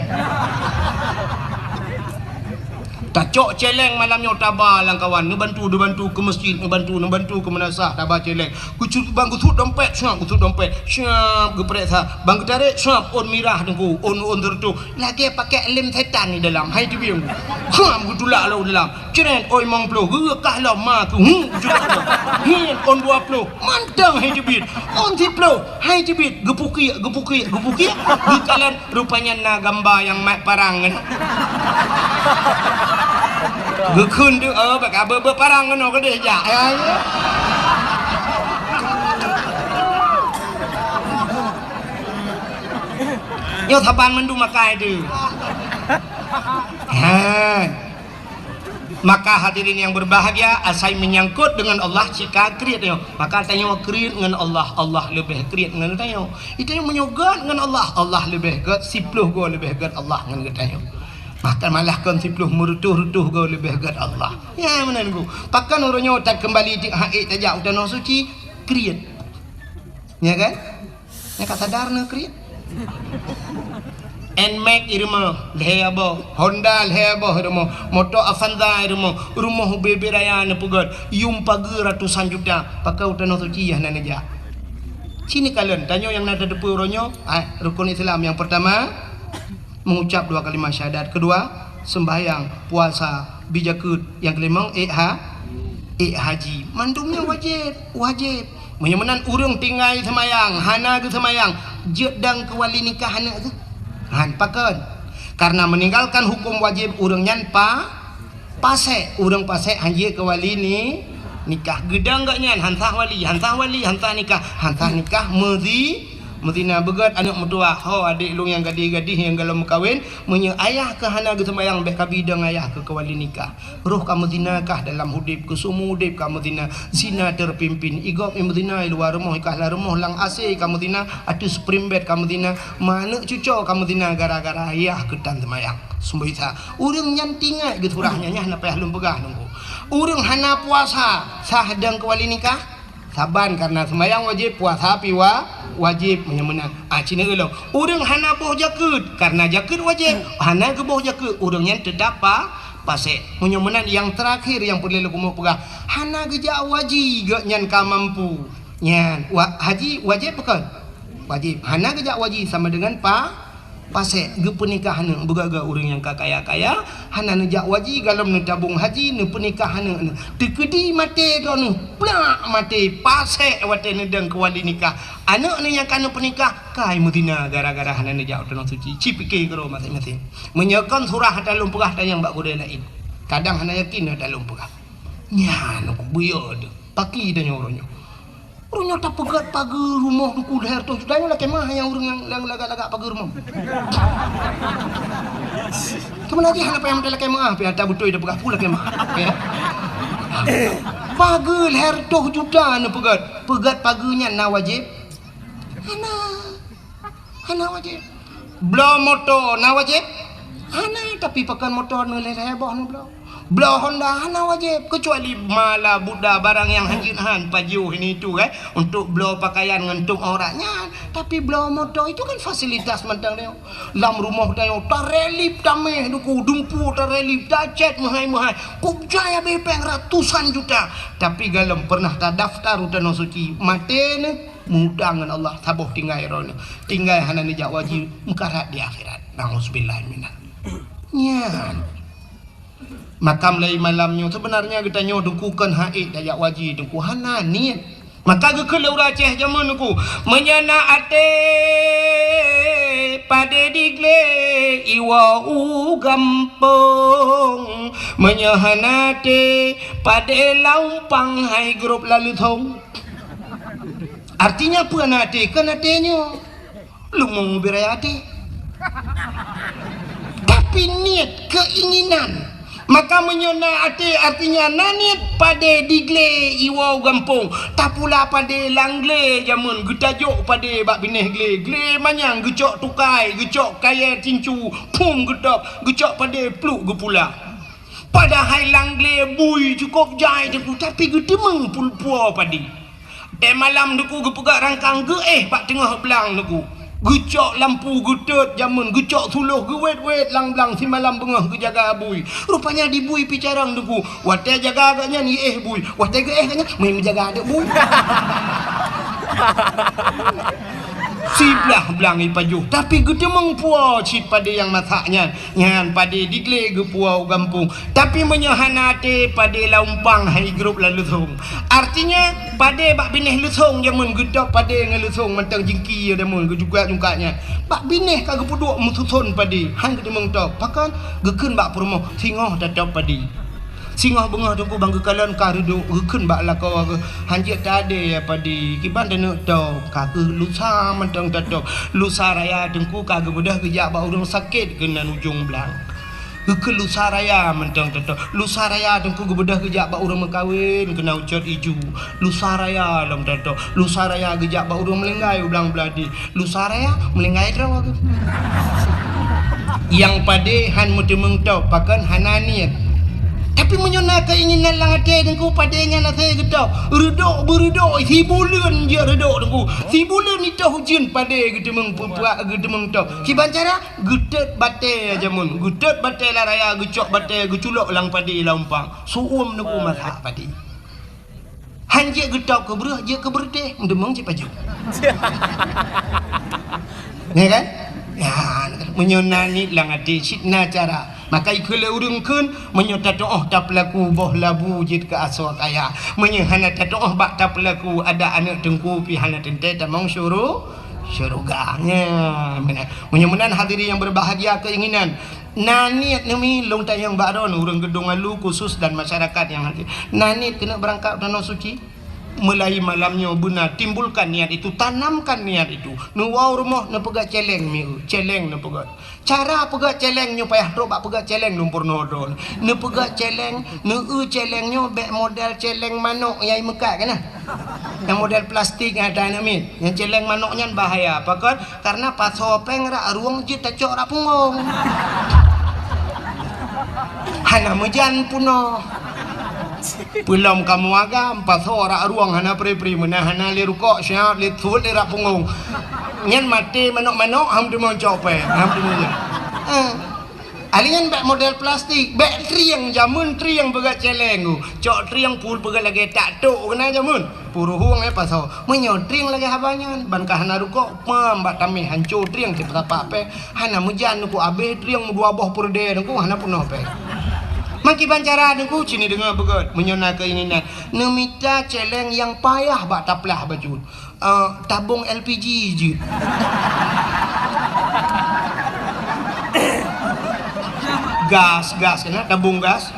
Tacok céléng malam nyoe taba lam kawan, neubantu, neubantu keu meuseujid, neubantu, neubantu keu meunasah, taba céléng. Geucut bang geusuet dompet, siap geusuet dompet, siap geupeuriksa. Bang geutarek, siap ôn mirah nunggu, ôn, ôn sireutôh. Lagée pakai lem setan di dalam, hai teubieng. Siap geutulak lom dalam. Cret, ôn limong ploh, geureukah lom ma keu hu, jeuet lom. Hin, ôn dua ploh, mantong hai teubiet. Ôn siploh, hai teubiet, geupukiek, geupukiek, geupukiek. Geukalon, rupanya na gamba nyang mat parang nyan. Geukheun deuh, eh, bak abeuet-abeuet parang keunoe keudeh jak. Ya, ya. Nyoe saban mandum makai deuh. Ha. Maka hadirin yang berbahagia, asai menyangkut dengan Allah, cika kriet nyoe. Maka tanyoe kriet ngon Allah, Allah leubeh kriet ngon tanyoe. Itanyoe meunyoe gét ngon Allah, Allah leubeh gét, siploh goe leubeh gét Allah ngon geutanyoe. Bahkan malah kon siploh, meureutôh-reutôh goe leubeh gét Allah. Ya, meunan ku. Pakon uroe nyoe takeumbali teuk hak ék tajak u Tanoh Suci, kriet. Ya kan? Nyang ka sadar na kriet. Nmax i rumoh, lhèe boh. Honda lhèe boh i rumoh. Moto Avanza i rumoh. Rumoh ubé-bé raya neupeugöt. Yum pageue ratusan juta. Pakon u Tanoh Suci hana neujak. Ci neukalon, tanyoe nyang na tateupeue uroe nyoe, ah, rukun Islam nyang peurtama, mengucap dua kalimat syahadat. Kedua, sembahyang, puasa, bi jakeuet. Nyang keulimong, ék ha-, ék haji. Mandum nyan wajéb, wajéb. Meunyoe meunan ureueng tinggai seumayang, hana geuseumayang, jeuet dong keu wali nikah aneuk geuh? Han, pakon? Karena meninggalkan hukum wajib ureueng nyan pa-, pasék. Ureueng pasék han jeuet keu wali ni-, nikah. Geudong gobnyan, han sah wali, han sah wali, han sah nikah, han sah nikah, meuzi-, meuzina. Beugöt aneuk meutuwah, ho adék lôn nyang gadih-gadih nyang golom meukawen, meunyoe ayah keuh hana geuseumayang, bèk kabi dong ayah keuh keu wali nikah. Roh kameuzina kah dalam udép, keu seumeu udép kameuzina, zina terpimpin. I gob i meuzina i luwa rumoh, i kahla rumoh, lam AC kameuzina, ateueh spring bed kameuzina, ma aneuk cuco kameuzina gara-gara ayah keuh tan seumayang. Seumboi sa. Ureueng nyan tingat geusurah nyan, nyan hana payah lôn peugah nunggu. Ureueng hana puasa, sah dong keu wali nikah? Saban, karena seumayang wajéb, puasa pi wa-, wajéb, meunyoe meunan. Ah, ci neukalon. Ureueng hana boh jakeuet, karena jakeuet wajéb, hana geuboh jakeuet, ureueng nyan teutap pa-, pasék. Meunyoe meunan nyang teurakhir nyang peureulèe lôn keumeung peugah, hana geujak haji gobnyan ka mampu. Nyan, wa-, haji wajéb pakon? Wajéb. Hana geujak haji sama dengan pa-, pasék. Geupeunikah aneuk, beugöt-göt ureueng nyang ka kaya-kaya, hana neujak haji, golom neutabong haji, neupeunikah aneuk neuh. Teukeudi maté droeneuh, plak maté, pasék watèe neudong keu wali nikah. Aneuk neuh nyang ka neupeunikah, kai meuzina gara-gara hana neujak u Tanoh Suci. Ci pike keudroe maséng-maséng. Meunyoe kon surah ata lôn peugah tanyong bak gurèe laén. Kadang hana yakin ata lôn peugah. Nyan, ku buyö deuh. Paki tanyoe uroe nyoe. Ureueng nyoe tapeugöt pageue rumoh Teungku lhèe reutôh juta nyoe lakèe meuah nyang ureueng nyang, nyang lagak-lagak pageue rumoh. Keumeunajih hana payah meuteulakèe meuah, pih ata beutôi tapeugah peue lakèe meuah. Ya. Pageue lhèe reutôh juta neupeugöt. Peugöt pageue nyan na wajéb? Hana. Hana wajéb. Bloe moto na wajéb? Hana, tapi pakon moto neuh lhèe-lhèe boh neubloe. Bloe Honda hana wajéb, keucuali mala buda barang nyang hanjeuet han pajoh ini itu, eh, untuk bloe pakaian ngon tueng aurat nyan. Tapi bloe moto itu kan fasilitas mantong nyoe. Lam rumoh tanyoe tarelip tamèh duku, dumpu tarelip, tacèt meuhai-meuhai. Kub jai abéh péng ratusan juta. Tapi golom pernah tadaftar u Tanoh Suci, maté neuh. Meuutang ngon Allah, saboh tinggai droeneuh. Tinggai hana neujak haji, meukarat di akhirat. Nauzubillah minal. Nyan. Maka mulai malam nyoe, sebenarnya geutanyoe Teungku kon hana ék tajak haji, Teungku hana niet. Maka geukheun lé ureueng Aceh jameun Teungku, meunyoe na até padé di glé iwoe u gampông, meunyoe hana até padé lam umpang hai grob lam leuthông. Artinya peue na até? Kon até nyoe. Leumo beu raya até. Tapi niet, keinginan. Maka meunyoe na até, artinya na niet, padé di glé iwoe u gampông. Tapula padé lam glé jameun, geutajok padé bak binéh glé. Glé manyang geucok tukai, geucok kayèe tincu, phom geutôb, geucok padé pluek geupula. Padahai lam glé bui cukôp jai Teungku, tapi geuteumeung pul-, puwoe padé. Watèe malam Teungku geupeugah rangkang geuéh bak teungoh blang Teungku. Geucok lampu geutot jameun, geucok suloh geuwét-wét lam blang simalam beungoh geujaga bui. Rupanya di bui pih carông Teungku. Watèe jaga gobnyan iéh bui. Watèe geuéh gobnyan, meujaga aneuk bui. Siblah blang ipajoh, tapi geuteumeung puwoe cit padé nyang masak nyan. Nyan padé di glé geupuwoe u gampông. Tapi meunyoe hana até, padé lam umpang hai grob lam leuthông. Artinya, padé bak binéh leuthông jameun geutôb padé ngon leuthông mantong jingki jameun geujungkat-jungkat nyan. Bak binéh ka geupeuduek meususon padé, han geuteumeung tôb. Pakon? Geukheun bak peurumoh, singoh tatôb padé. Singoh beungoh Teungku ban geukalon ka reudok, geukheun bak lakoe geuh, "Hanjeuet tadé ya Padi, kiban taneuk top, ka kheueh lusa mantong tatop. Lusa raya Teungku ka geubeudôh geujak bak ureuëng sakét keunan ujong blang." Geukheun lusa raya mantong tatop. Lusa raya Teungku geubeudôh geujak bak ureuëng meukawen keunan ucot iju. Lusa raya lom tatop. Lusa raya geujak bak ureuëng meulinggai u blang Beuladi. Lusa raya meulinggai droe geuh. Nyang padé han meuteumeung top, pakon hana niet. Tapi meunyoe na keinginan lam até Teungku, padé nyan asai geutop. Reudok beureudok, sibuleuen jeuet reudok Teungku. Sibuleuen itoh ujeuen padé geuteumeung peupuak, geuteumeung top. Kiban cara, geutot batée jameun. Geutot batée lam raya, geucok batée, geuculok lam padé lam umpang. Su'uem Teungku masak padé. Han jeuet geutop keu breueh, jeuet keu beureutéh, meudeumang cit pajoh. Ya kan? Ya, meunyoe na niet lam até, cit na cara. Maka ikheun lé ureuëng kheun, meunyoe tatu'oh tapeulaku boh labu jeuet keu asoe kaya. Meunyoe hana tatu'oh bak tapeulaku, ada aneuëk Teungku pih hana teuntée tamong syuru-, syeuruga. Ya, meunan. Meunyoe meunan hadirin yang berbahagia keinginan, na niet neumi lôn tanyong bak droeneuh ureuëng Geudong Alu khusus dan masyarakat nyang hadir. Na niet keuneuk beurangkat u Tanoh Suci? Mulai malam nyoe beuna timbulkan niat itu, tanamkan niat itu. Neuwoe u rumoh neupeugét céléng mieu, céléng neupeugét. Cara peugét céléng nyoe payah trok bak peugét céléng lôn peurunoe droeneuh. Neupeugét céléng, neueu céléng nyoe bék model céléng manok nyang imeukat kana. Nyang model plastik nyang ada aneuk miet. Nyang céléng manok nyan bahaya. Pakon? Karena pasoe péng rak rueng jeuet tacok rak punggong. Hana meujan peunoh. Peulom kamoe agam, pasoe rak rueng hana pri-pri, meunan hana lé rukok, siat lé thot lé rak punggong. Nyan maté manok-manok, ham teumeucok péng, ham teumeujan. Eh. Ahli nyan bék model plastik, bék trieng, jameun trieng peugét céléng. Cok trieng pul peugét lagée tak tok keunan jameun. Puruhueng eh pasoe. Meunyoe trieng lagée haba nyan, ban ka hana rukok, peuet bak tameh hanco trieng cit peusapat péng. Hana meujan Teungku, abéh trieng meudua boh peureudée Teungku, hana peunoh péng. Meukiban cara Teungku, cit neudeungoe beugét. Meunyoe na keinginan, neumita céléng nyang payah bak taplah bacut. Eh, tabong L P G jeuet. Gas, gas keunan, tabong gas.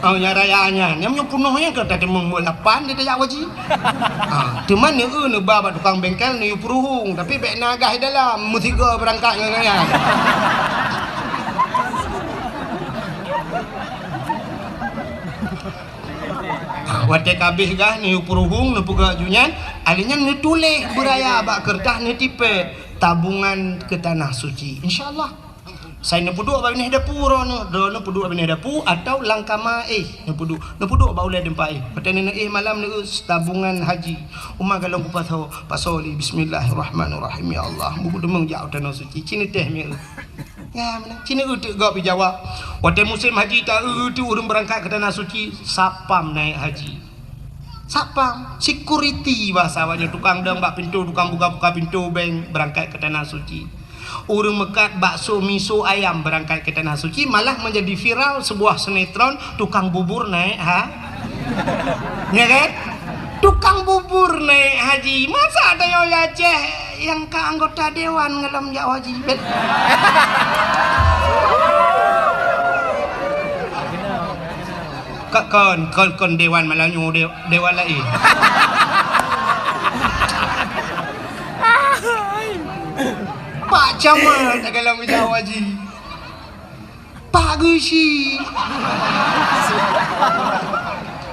Oh, nyang raya nyan. Nyang meunyoe peunoh nyan ka tateumong buet lapan di tajak haji. Ha, teuma neueu neuba bak tukang bengkel neuyue peuruhueng, tapi bék na gas di dalam, meusigoe beurangkat ngon nyan. Ha, watée ka abéh gas neuyue peuruhueng, neupeugah ju nyan, ahli nyan neutuléh beuraya bak keureutah neutipée tabungan keu Tanoh Suci. Insya Allah. Sai neupeuduek bak binéh dapu droeneuh, droeneuh peuduek bak binéh dapu atau lam kama éh neupeuduek, neupeuduek bak ulée teumpat éh. Watée neuéh malam neueu tabungan haji. Uma galong kupasoe, pasoe lé bismillahirrahmanirrahim. Ya Allah, buku deungon jak u Tanoh Suci. Cit neutéh mieu. Ya, meunan. Cit neueu teuk gob jawab. Watée musém haji taeu teuk ureuëng beurangkat keu Tanoh Suci, satpam naék haji. Satpam, security bahasa awaknyan, tukang dong bak pintoe, tukang buka-buka pintoe bank beurangkat keu Tanoh Suci. Ureuëng meukat bakso miso ayam beurangkat keu Tanoh Suci, malah menjadi viral sebuah sinetron tukang bubur naék ha-, ya kan? Tukang bubur naék haji. Masa tanyoe Aceh nyang ka anggota dewan ngalom jak haji? Bet. Ka-, kon, kon, kon dewan malam nyoe, de-, dewan laén. Pak Camat dalam bidang haji. Pak Geuchik.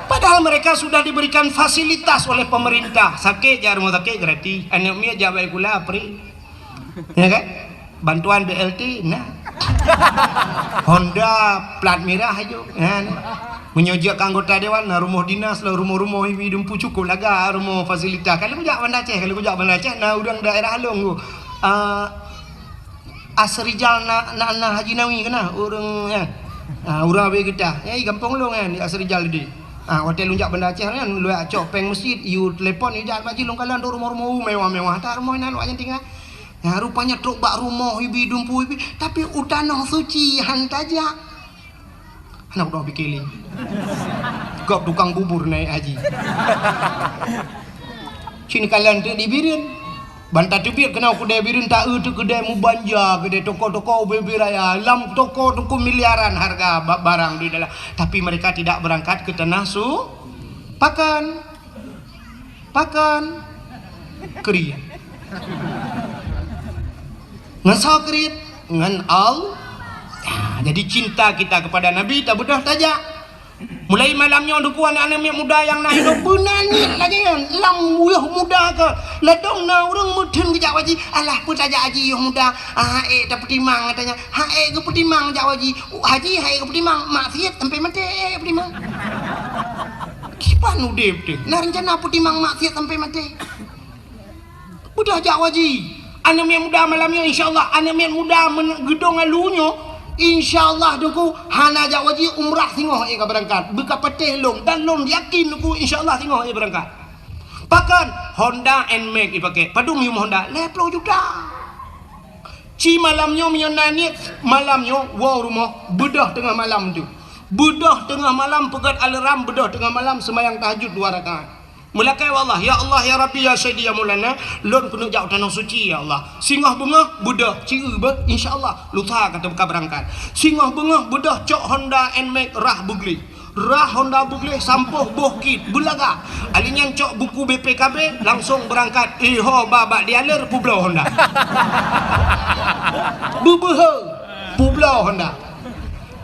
Padahal mereka sudah diberikan fasilitas oleh pemerintah. Sakét jak rumoh sakét gratis. Aneuëk miet jak bak sikula free. Ya kan? Bantuan B L T na. Honda plat mirah aju. Ya, na. Meunyoe jeuet keu anggota dewan, na rumoh dinas, na rumoh-rumoh ibi dumpu cukôp lagak rumoh fasilitas. Kalau jak Banda Aceh, kalau jak Banda Aceh, na ureuëng daerah lôn tu. Ah, Asrijal na, na, na Haji Nawi keunan, ureuëng, ya. Ah, ureuëng Abee Geutah. Ya, di gampông lôn, ya, di Asrijal di. Ah, watée lôn jak Banda Aceh nyan, lôn cok péng meuseujid, yue telepon, yue jak bak jih lôn kalon tu rumoh-rumoh mewah-mewah. That rumoh inan awaknyan tinggai. Nah, rupanya trok bak rumoh ibi dumpu ibi, tapi u Tanoh Suci han tajak. Hana kudoh pike lé. Gob tukang bubur naék haji. Cit neukalon teuk di Bireuen. Ban tateubiet keunoe keudè Bireuen, ta-eu teuh keudè mubanja, keudè toko-toko ubé-ubé raya. Lam toko teungku miliaran harga ba-, barang di dalam. Tapi mereka tidak berangkat ke tanah su-, pakan. Pakan. Kriet. Ngon soe kriet? Ngon Allah. Ya, jadi cinta kita kepada Nabi tabeudôh tajak. Mulai malam nyoe teungku, aneuk-aneuk miet muda nyang na hidup beuna niet lagèe nyan, lam yoh muda ka. Ladôm na ureueng meutheun geujak haji, "Alah, peue tajak haji yoh muda? Ah, ék tapeutimang," katanya. "Ha ék geupeutimang jak haji." "Oh, haji ha ék geupeutimang, maksiet sampai maté ék geupeutimang." Kiban udép teuh, na rencana peutimang maksiet sampai maté. Beudôh jak haji. Aneuk miet muda malam nyoe, insya Allah, aneuk miet muda men-, geudong alu nyoe, insya Allah teungku, hana jak haji, umrah singoh ék ka beurangkat. Beu ka patéh lôn, dan lôn yakin teungku, insya Allah singoh ék beurangkat. Pakon? Honda Nmax ipaké. Padum yum Honda? Lhèe ploh juta. Ci malam nyoe meunyoe na niet, malam nyoe woe rumoh, beudôh teungoh malam teuh. Beudôh teungoh malam, peugöt alarm, beudôh teungoh malam, seumayang tahajud dua rakaat. Meulakèe bak Allah, "Ya Allah, ya Rabbi, ya Sayyidi, ya Maulana, lôn keuneuk jak u Tanoh Suci, ya Allah." Singoh beungoh, beudôh, ci-eu beuh, insya Allah, lusa ka teuka beurangkat. Singoh beungoh, beudôh cok Honda Nmax rhah beugleh. Rhah Honda beugleh, sampôh boh kit, beulaga. Ali nyan cok buku B P K B, langsong beurangkat. Iho ba bak dealer, peubloe Honda. Beubeuhe, peubloe Honda.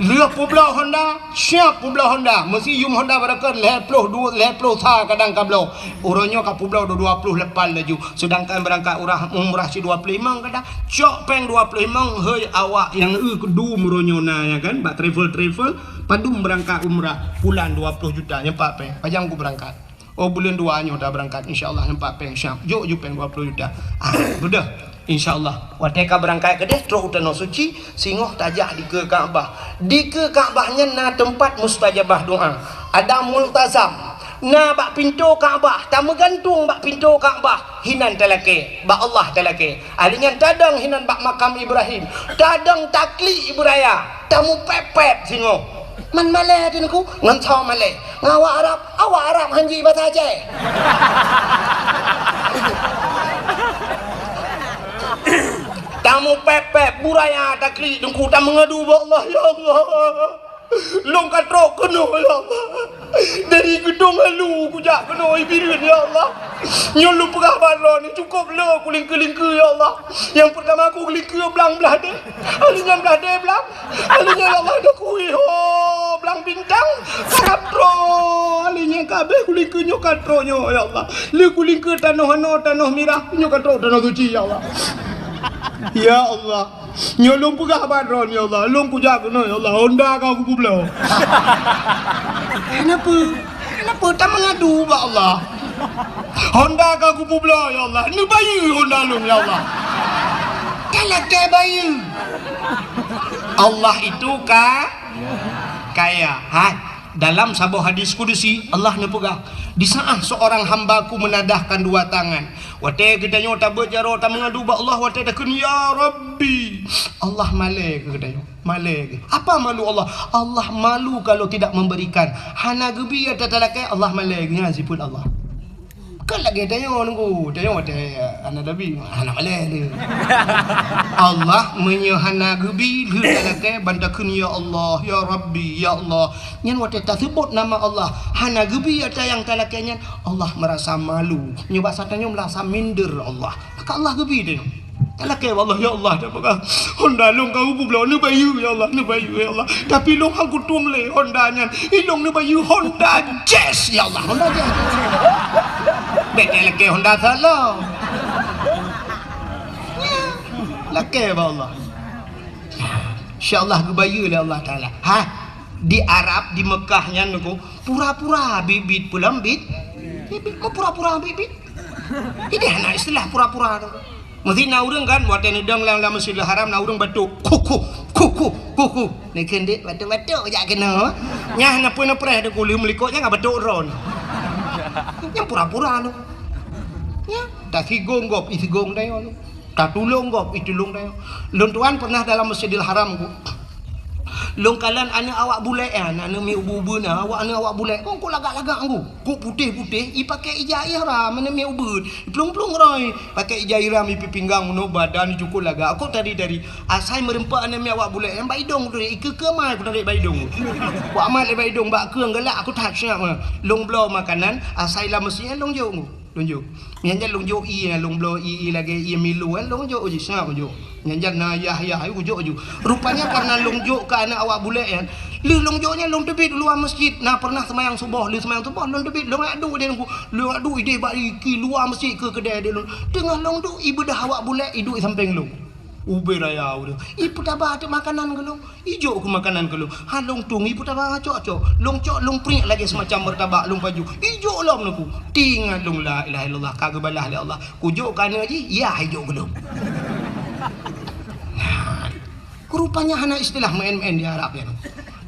Lheueh peubloe Honda, siap peubloe Honda. Meusi yum Honda barokon lhèe ploh dua, lhèe ploh sa kadang ka bloe. Uroe nyoe ka peubloe dua, dua ploh lapan laju. Seudangkan beurangkat urah, umrah si dua ploh limong kadang. Cok péng dua ploh limong, hei awak nyang eu keudum uroe nyoe na, ya kan, bak travel-travel, padum beurangkat umrah, pulan dua ploh juta, nyan pat péng. Pajan ku beurangkat. Oh, buleuen dua nyoe ta beurangkat, insya Allah nyan pat péng siap. Jok ju péng dua ploh juta. Ah, beudôh. Insya Allah. Watèe ka beurangkat keudeh, trok u Tanoh Suci, singoh tajak dikeue Ka'bah. Dikeue Ka'bah nyan na teumpat mustajabah doa. Ada multazam. Na bak pintoe Ka'bah, tameugantung bak pintoe Ka'bah, hinan talakèe, bak Allah talakèe. Ali nyan tadong hinan bak makam Ibrahim, tadong taklik beuraya, tamupèp-pèp singoh. Man malèe teungku, ngon soe malèe? Ngon awak Arab, awak Arab han ji basa Aceh. Tamupèp-pèp, beuraya taklik teungku, tameungadu bak Allah, "Ya Allah, lôn ka trok keunoe, ya Allah. Dari geudong alu kujak keunoe Bireuen, ya Allah. Nyoe lôn peugah bak droeneuh, cukôp le kulingkeue-lingkeue, ya Allah. Nyang peurtama kugeulingkeue blang blah deh, ali nyan blah deh blang, ali nyan, ya Allah, dah kuiho blang bintang, karab droe, ali nyan ka abéh kulingkeue nyoe ka trok nyoe, ya Allah. Le kulingkeue tanoh anoe, tanoh mirah, nyoe ka trok Tanoh Suci, ya Allah. Ya Allah." Nyoe lôn peugah bak droeneuh, ya Allah, lôn kujak keunoe, ya Allah, Honda ka kupeubloe. Kenapa? Kenapa tameungadu bak Allah? Honda ka kupeubloe, ya Allah, neubayeue Honda lôn, ya Allah. Talakèe bayeue. Allah itu ka-, kaya. Hai. Dalam saboh hadis kudusi, Allah neupeugah, "Di saat seorang hamba-Ku menadahkan dua tangan." Watèe geutanyoe tabeuet jaroe tameungadu bak Allah, watèe takheun, "Ya Rabbi," Allah malèe keu geutanyoe, malèe keu. Apa malu Allah? Allah malu kalau tidak memberikan. Hana geubi ata talakèe, Allah malèe keu nyan sifeuet Allah. Kon lagèe tanyoe nunggu, tanyoe watèe hana tabi, hana malèe lé. Allah meunyoe hana geubi, lheueh talakèe ban takheun, "Ya Allah, ya Rabbi, ya Allah." Nyan watèe taseubut nama Allah, hana geubi ata nyang talakèe nyan, Allah meurasa malu. Nyoe basa tanyoe meurasa minder Allah. Ka Allah geubi tanyoe. Talakèe bak Allah, "Ya Allah, dah peugah Honda lôn ka kupeubloe, neubayeue, ya Allah, neubayeue, ya Allah. Tapi lôn han kutueng lé Honda nyan. Ilôn neubayeue Honda Jazz, ya Allah, Honda Jazz." Bèk talakèe Honda salah. Lakèe bak Allah. Insya Allah geubayeue lé Allah Taala. Ha, di Arab, di Mekah nyan nunggu, pura-pura bit-bit pulang bit. Bit-bit, mau pura-pura bit-bit? Jadi hana istilah pura-pura tu. Mesti na ureueng kan, watèe neudong lam, lam Masjidil Haram, na ureueng batuk, "Kuku, kuku, kuku." Neukheun dek batuk-batuk jak keunoe. Nyan na pun na preh deuk ulih meulikot nyan ka batuk droe. Nyan pura-pura tu. Ya, tasigong gob, isigong dayah tu. Tatulông gob, itulông dayah. Lôn tuan pernah dalam Masjidil Haram ku. Lôn kalon aneuk awak bulek nyan, aneuk miet ubeut-ubeut na, awak aneuk awak bulek, kon kok lagak-lagak ngku. Kok putéh-putéh, i pakai ija ihram, aneuk miet ubeut. I plueng-plueng roi, pakai ija ihram, i pih pinggang, meunoe badan, i cukôp lagak. Kok tari-tari. Asai meureumpok aneuk miet awak bulek nyan, bak idong tu, i keue-keue mai ku tarék bak idong. Ku amat lé bak idong, bak keue galak, aku that seungat meunan. Lôn bloe makanan, asai lam meuseujid nyan lôn jok ngku. Lôn jok. Nyan jan lôn jok ié, lôn bloe ié, ié lagèe ié Milo, eh, lôn jok jih, seungab lôn jok. Nyan jan na yah-yah, eh, kujok ju. Rupanya karena lôn jok keu aneuk awak bulek nyan, lheueh lôn jok nyan lôn teubiet luwa meuseujid. Na pernah seumayang suboh, lheueh seumayang suboh lôn teubiet, lôn jak duek idéh lôn, lôn jak duek idéh bak i luwa meuseujid keu keudè idéh lôn. Teungoh lôn duek i beudoh awak bulek, i duek i sampéng lôn. Ubé raya ureueng. I peutaba teuk makanan keu lôn. Ijok keu makanan keu lôn. Ha lôn tueng, ipeutaba cok-cok. Lôn cok, lôn priek lagèe seumacam meurtabak lôn pajoh. Ijok lom neuk. Teuingat lôn, la ilaha illallah, ka geubalah lé Allah. Kujok keu aneuk jih, yah ijok keu lôn. Nah, rupanya hana istilah meu'en-meu'en di Arab nyan.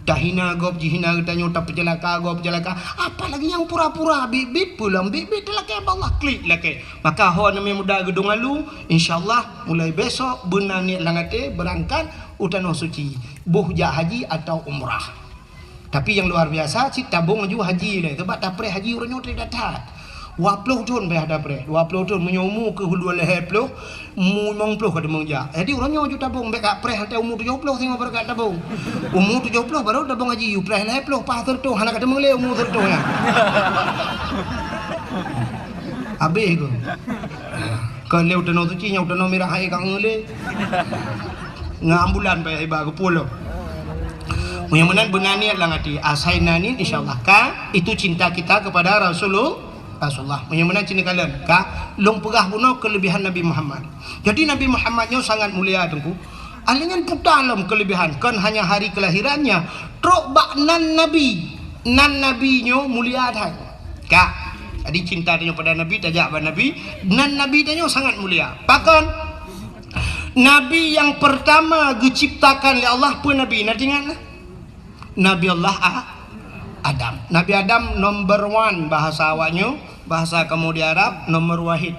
Tahina gob, jihina geutanyoe, tapeuceulaka gob, peuceulaka. Apalagi nyang pura-pura, bit-bit, peue lom bit-bit, teulakèe bak Allah, klik lakèe. Maka ho aneuk muda geudong alu, insya Allah mulai besok beuna niet lam até beurangkat u Tanoh Suci, boh jak haji atau umrah. Tapi nyang luar biasa, cit tabong laju haji lé, sabab tapreh haji uroe nyoe trép that-that. Dua ploh thon payah tapreh, dua ploh thon, meunyoe umu keuh dua lhèe ploh, umu limong ploh ka teumeung jak. Jadi uroe nyoe laju tabong, bèk ka preh watèe umu tujoh ploh singoh baru ka tabong. Umu tujoh ploh baru tabong haji, yue preh lhèe ploh, paih sireutôh, hana ka teumeung lé umu sireutôh nyan. Habéh keuh. Kon lé u Tanoh Suci, nyoe u Tanoh Mirah hai ka ngeulé. Ngon ambulan payah iba geupulô. Meunyoe meunan beuna niet lam até, asai na niet, insya Allah ka, itu cinta kita kepada Rasulul-, Rasulullah. Meunyoe meunan cit neukalon ka, lôn peugah bunoe kelebihan Nabi Muhammad. Jadi Nabi Muhammad nyoe sangat mulia teungku. Alèh nyan puta lom kelebihan, kon hanya hari kelahirannya, trok bak nan Nabi. Nan Nabi nyoe mulia that. Ka. Jadi cinta tanyoe pada Nabi, tajak bak Nabi, nan Nabi tanyoe sangat mulia. Pakon? Nabi nyang pertama geuciptakan lé Allah peue Nabi? Na teuingat na? Nabi Allah A-, Adam. Nabi Adam number one bahasa awak nyoe, bahasa kamoe di Arab, nomor wahid.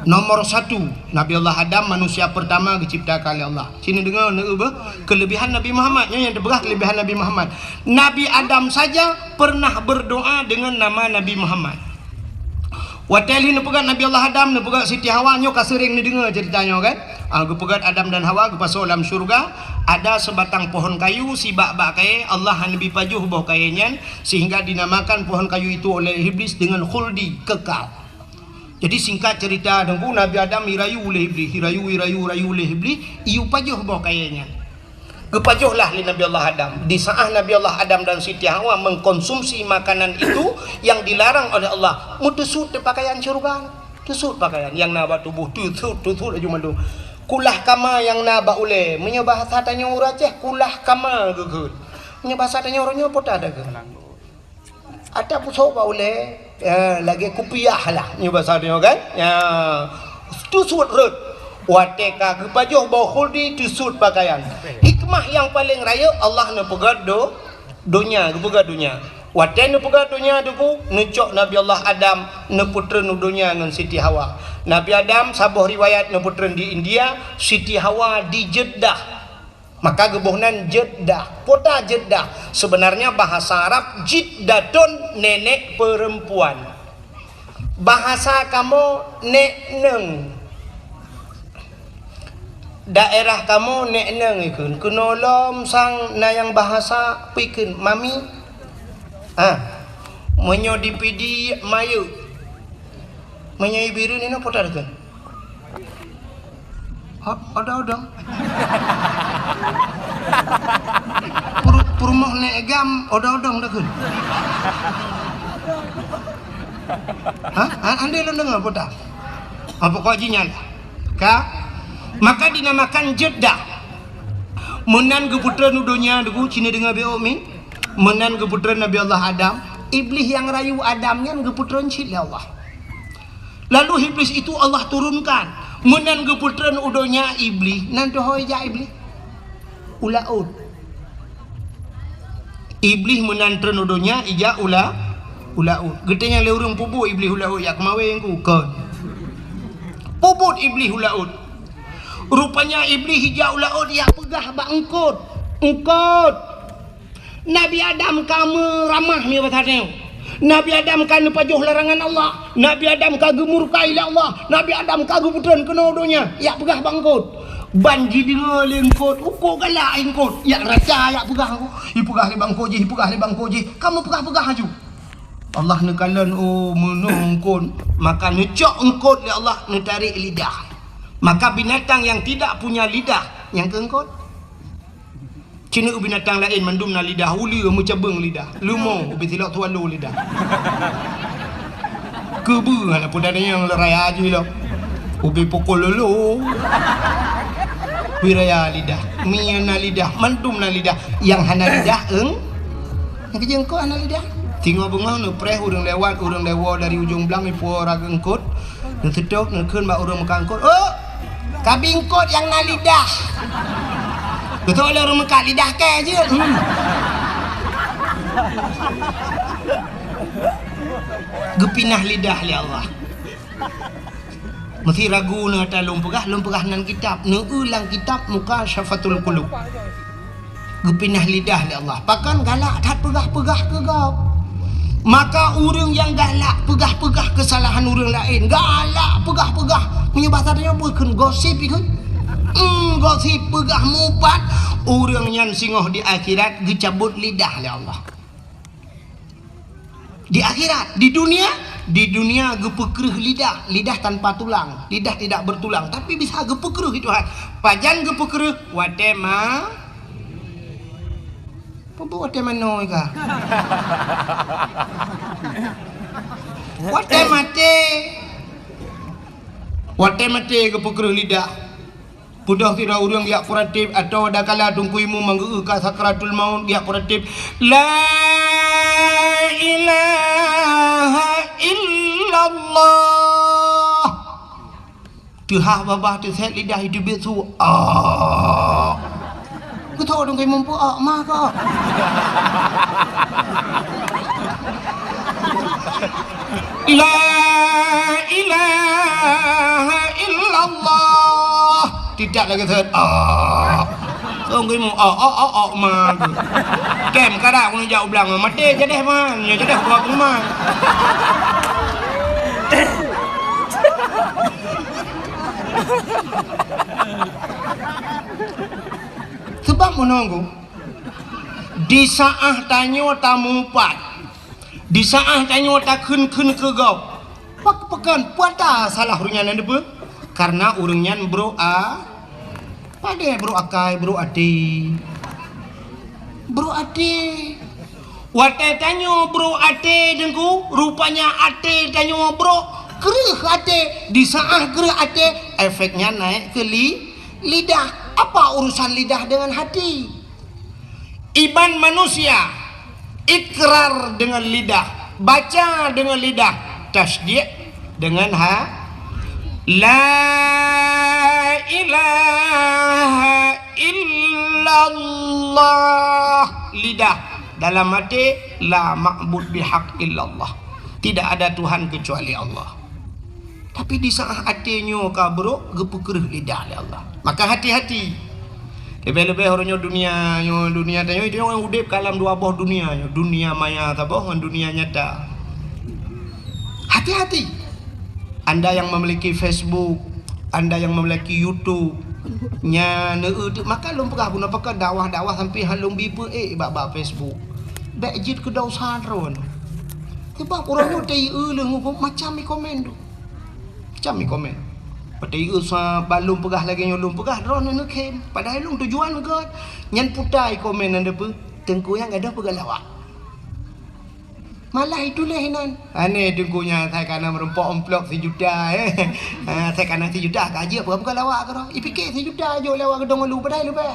Nomor satu, Nabi Allah Adam manusia pertama geuciptakan lé Allah. Sini deungoe, neueu beuh, kelebihan Nabi Muhammad. Nyoe nyang teupeugah kelebihan Nabi Muhammad. Nabi Adam saja pernah berdoa dengan nama Nabi Muhammad. Watèe lheueh neupeugöt Nabi Allah Adam, neupeugöt Siti Hawa, nyoe ka seuréng neudeungoe ceurita nyoe kan? Ah, geupeugöt Adam dan Hawa geupasoe lam syeuruga, ada sebatang pohon kayu, sibak bak kayèe, Allah hana neubi pajoh boh kayèe nyan, sehingga dinamakan pohon kayu itu oleh Iblis dengan khuldi, kekal. Jadi singkat cerita, Teungku, Nabi Adam irayu lé Iblih, irayu, irayu, irayu lé Iblih, iyue pajoh boh kayèe nyan. Geupajoh lah lé Nabi Allah Adam. Di saat Nabi Allah Adam dan Siti Hawa mengkonsumsi makanan itu yang dilarang oleh Allah, meuteusut pakaian syeuruga. Teusut pakaian nyang na bak tuboh, teusut, teusut laju mandum. Kulah kama nyang na bak ulèe. Meunyoe bahasa tanyoe ureueng Aceh, kulah kama geukheun. Meunyoe bahasa tanyoe uroe nyoe, peue ta geukheun? Ata pusoe bak ulèe, ya, lagèe kupiah lah, nyoe basa nyoe kan? Ya, teusut rhot. Watèe ka geupajoh boh khuldi, teusut pakaian. Hikmah nyang paleng rayeuk, Allah neupeugöt do-, donya, geupeugöt donya. Watèe neupeugöt donya, Teungku, neucok Nabi Allah Adam, neupeutreun u donya ngon Siti Hawa. Nabi Adam, saboh riwayat, neupeutreun di India, Siti Hawa di Jeddah. Maka geuboh nan Jeddah. Peue ta Jeddah? Sebenarnya bahasa Arab Jiddatun, nenek perempuan. Bahasa kamoe, nek neueng. Daerah kamoe, nek neueng ikheun. Keunoe lom sang na nyang bahasa peue ikheun, mami. Ah. Meunyoe di Pidie, mayeuek. Meunyoe i Bireuen inoe, peue ta geukheun? Ho-, odong-odong. Pur-, peurumoh nek gam, odong-odong ta geukheun. Ha? Ha, andai lôn deungoe, peue ta? Ha, pokok jih nyan lah. Ka? Maka dinamakan Jeddah. Meunan geupeutreun u donya, Teungku, ci neudeungoe beuh mi. Meunan geupeutreun Nabi Allah Adam. Iblih nyang rayu Adam nyan geupeutreun cit lé Allah. Lalu Iblis itu Allah turunkan. Meunan geupeutreun u donya Iblih, nan teuhôi jak Iblih? U laôt. Iblih meunan treun u donya, ijak u la-, u laôt. Geutanyong lé ureueng, peue buet Iblih u laôt, jak keumawén ku? Kon. Peue buet Iblih u laôt? Rupanya Iblih ijak u laôt, jak peugah bak eungkôt. Eungkôt. Nabi Adam ka meuramah nyoe bak satéh. Nabi Adam ka neupajoh larangan Allah. Nabi Adam ka geumurka ilée Allah. Nabi Adam ka geupeutreun keunoe donya. Jak peugah bak eungkôt. Ban jideungoe lé eungkôt, uko galak eungkôt. Jak raca jak peugah. Ipeugah lé bak eungkôt jih, ipeugah lé bak eungkôt jih. Ka meupeugah-peugah laju. Allah neukalon, oh, meunoe eungkôt. Maka neucok eungkôt lé Allah, neutarek lidah. Maka binatang yang tidak punya lidah, nyang keu eungkôt. Ci na binatang laén mandum na lidah, uleue meucabeueng lidah, leumo ubé silok swallow lidah. Keubeue hana peue nyang le raya jih lom. Ubé pukul lolo. Wiraya lidah, mie na lidah, mandum na lidah. Nyang hana lidah, eung? Nyang keu eungkôt hana lidah. Singoh beungoh neupreh ureuëng lewat, ureuëng lewoe dari ujong blang ipuwoe raga eungkôt. Neuseutôt, neukheun bak ureuëng meukat eungkôt, "Oh, kabi eungkôt nyang na lidah." Geutôk lé ureuëng meukat, "Lidah kèe jeuet." Hmm. Geupinah lidah lé Allah. Meusi ragu neuh ata lôn peugah, lôn peugah nan kitab, neueu lam kitab Mukasyafatul Qulub. Geupinah lidah lé Allah. Pakon galak that peugah-peugah keu gob. Maka ureuëng nyang galak peugah-peugah keusalahan ureuëng laén, galak peugah-peugah, meunyoe basa tanyoe bukon gosip ikheun. Hmm, gosip peugah mupat, ureuëng nyan singoh di akhirat geucabot lidah lé Allah. Di akhirat, di dunia, di dunia geupeukreuh lidah, lidah tanpa tulang, lidah tidak bertulang, tapi bisa geupeukreuh itu hai. Pajan geupeukreuh? Watée ma-, peue watée manoe ka? Watée maté. Watée maté geupeukreuh lidah. Peudoh sidroe ureuëng jak puratéb atawa dakala Teungku Imum manggeu ka sakratul maut jak puratéb, "La ilaha illallah." Teuhah babah teusét lidah itu biet su. Ah. Geutôk Teungku Imum peue, ah, ma ka. La ilaha illallah. Tidak lagi set. Ah. Song keumu, ah, ah, ah, ah, ma. Kem kada keuneuk jak u blang, maté jadeh man. Nyoe jadeh buat rumah. Sebab menunggu di saat tanyoe tamupat. Di saat tanyoe takheun-kheun keu gob, pak-, pakon puata salah ureuëng nyan neupeue? Karena ureuëng nyan brok a-, padé brok akai, brok até. Brok até. Watée tanyoe brok até Teungku, rupanya até tanyoe brok, kreueh até. Di saat kreueh até, efeknya naik ke li-, lidah. Apa urusan lidah dengan hati? Iman manusia, ikrar dengan lidah, baca dengan lidah, tasdiq dengan ha-, la ilaha illallah, lidah, dalam hati, la ma'bud bihaq illallah. Tidak ada Tuhan kecuali Allah. Tapi di saat até nyoe ka brok, geupeukreueh lidah lé Allah. Maka hati-hati. Leubeh-leubeh uroe nyoe dunia nyoe, dunia tanyoe, itu nyoe udeb ka lam dua boh dunia nyoe, dunia maya saboh ngon dunia nyata. Hati-hati. Anda yang memiliki Facebook, anda yang memiliki YouTube, nya neueu teuk maka lôn peugah bunoe pakat dakwah-dakwah sampai han lôn bi peuék bak-bak Facebook. Bék jeuet keu dosa droe. Sebab uroe nyoe teueu leuh ngubuk macam i komen tu. Cam i komen. Watée i usa balum peugah lagée nyoe lôn peugah, droeneuh neukhém. Padahai lôn tujuan gét. Nyan puta i komen nyan deue peue? Teungku nyang gadôh peugah lawak. Malah ituléh inan. Aneh teungku nyan, sai kana meurumpok amplop sijuta, eh. Ha, sai kana sijuta ka jeuet peugah lawak keudroe. Ipike sijuta jok lewat geudong ulu padahai leubeh.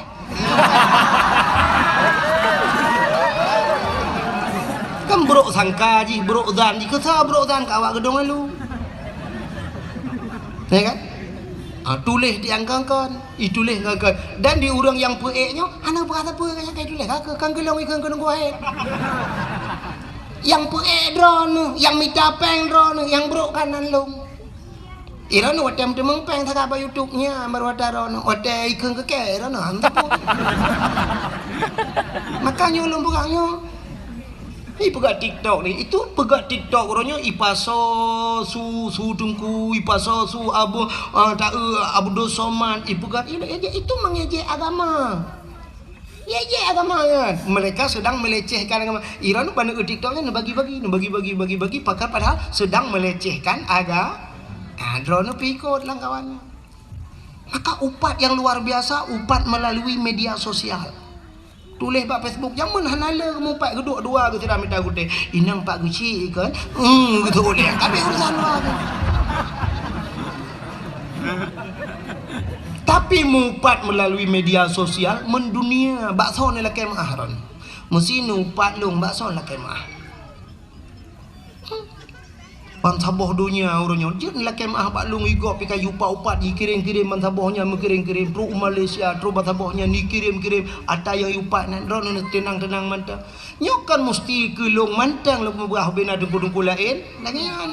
Kan brok sangka jih, brok zan jih, keusa brok zan ka awak geudong ulu. Ya kan? Ha, tuléh di angkangkan, ituléh angkangkan. Dan di ureuëng nyang peuék nyoe, hana peurasa peue nyang ka ituléh, ka keu, kan geulong ikheun keu nunggu hai. Nyang peuék droeneuh, nyang mita péng droeneuh, nyang brok kanan lom. Iroh nyoe watèe meuteumèe péng sagai bak YouTube nyan, baru watèe droeneuh, watèe ikheun keu kèe, iroh nyoe han teupeu. Maka nyoe lôn peugah nyoe. Ipeugah TikTok ni, itu peugah TikTok uroe nyoe ipasoe su, su Teungku, ipasoe su Abu, eh, ta-, eh, Abdul Somad, ipeugah ini, itu mengejek agama. Jijak agama nyan. Mereka sedang melecehkan agama. Iroh nyoe ban TikTok nyan neubagi-bagi, neubagi-bagi, bagi-bagi, pakon padahal sedang melecehkan aga-, ah, droeneuh pih ikot lam kawan nyan. Maka upat yang luar biasa, upat melalui media sosial. Tuléh bak Facebook, jameun hana le mupat geuduek dua geuh sidroe mita gutèe. Inong pat geuchik kan? Hmm, gitu ulèe. Tapi urusan luar tu. Tapi mupat melalui media sosial mendunia, bak soe neulakèe meu'ah ron. Meusi neuupat lôn bak soe neulakèe meu'ah. Bansaboh donya uroe nyoe jeuet neulakèe meu'ah bak lôn, igob pih ka jiupat-upat, jikirém-kirém bansaboh nyan, meukirém-kirém trok u Malaysia, trok bansaboh nyan jikirém-kirém, ata nyang jiupat nyan droeneuh teunang-teunang mantong. Nyoe kon musti keu lôn mantong lôn peugah ubé na teungku-teungku laén, lagèe nyan.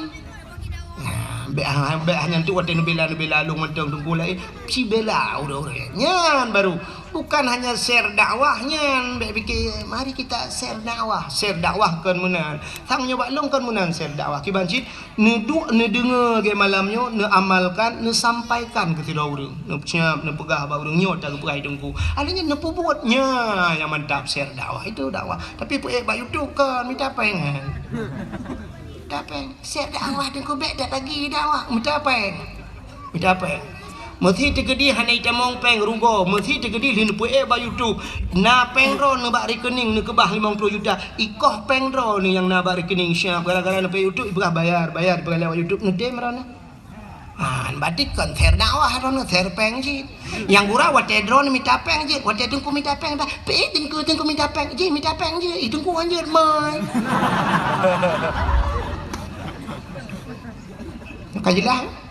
Nah, bèk ha-, bèk hana tu watèe neubela-neubela lôn mantong teungku laén, sibela ureueng-ureueng nyan baru. Bukan hanya share dakwah nyan, bèk pike, mari kita share dakwah. Share dakwah kon meunan. Sang nyoe bak lôn kon meunan share dakwah. Kiban cit, neuduek, neudeungoe lagèe malam nyoe, neuamalkan, neusampaikan keu sidroe ureueng. Neupeugah bak ureueng nyoe, ta geupeugah teungku. Akhirnya neupeubuet nyan nyang mantap share dakwah. Itu dakwah. Tapi peuék bak YouTube kon, mita péng kan. Mita péng. Share dakwah teungku bèk dak lagi dakwah. Mita péng. Mita péng. Meusi teukeudi hana itamong péng rugoe, meusi teukeudi lheueh neupeuék bak YouTube. Na péng droeneuh bak rekening neukeubah limong ploh juta. Ikoh péng droeneuh nyang na bak rekening siap gara-gara neupeuék YouTube ipeugah bayar, bayar ipeugah lewat YouTube neutem droeneuh. Ha, berarti kon share dakwah droeneuh, share péng cit. Nyang gura watèe droeneuh mita péng jeuet, watèe teungku mita péng dah. Pih teungku, teungku mita péng, jih mita péng jeuet, ih teungku hanjeuet mai. Ka jeulaih?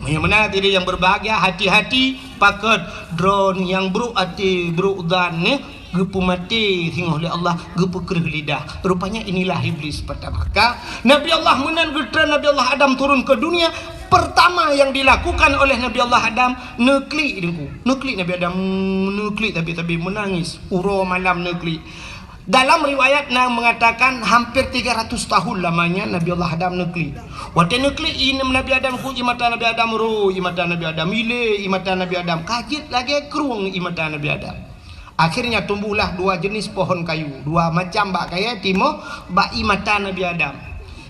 Meunyoe meunan hadirin yang berbahagia, hati-hati pakon droeneuh nyang brôk até, brôk zan nyoe geupeumaté singoh lé Allah, geupeukreueh lidah. Rupanya inilah iblis pertama. Ka Nabi Allah meunan geutreun Nabi Allah Adam turun ke dunia, pertama yang dilakukan oleh Nabi Allah Adam, neuklik teungku. Neuklik Nabi Adam, neuklik tapi-tapi menangis. Uroe malam neuklik. Dalam riwayat na mengatakan hampir tiga ratus tahun lamanya Nabi Allah Adam neuklik. Watèe neuklik ié Nabi Adam ku ié mata Nabi Adam ro, ié mata Nabi Adam ilé, ié mata Nabi Adam ka jeuet lagèe krueng ié mata Nabi Adam. Akhirnya tumbuhlah dua jenis pohon kayu, dua macam bak kayèe timoh bak ié mata Nabi Adam.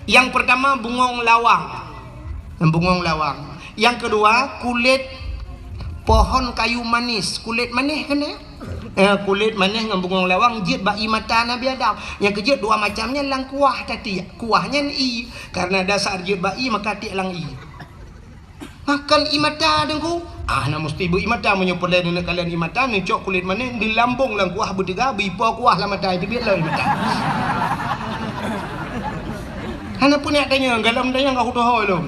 Yang pertama bungong lawang. Bungong lawang. Yang kedua kulét pohon kayu manis, kulét manéh kan ya? Eh, kulét manéh ngon bungong lawang jeuet bak ié mata Nabi Adam. Nyang keujeuet dua macam nyan lam kuah tatiek. Kuah nyan ié, karena dasar jeuet bak ié maka tiek lam ié. Makon ié mata teungku. Ah, na musti beu ié mata meunyoe peureulèe neuneuk kalon ié mata, neucok kulét manéh, neulambong lam kuah beuteuga, beuipo kuah lam mata, itu biet lom ié mata. Hana peue neutanyong, galom tanyong ka kutohôi lom.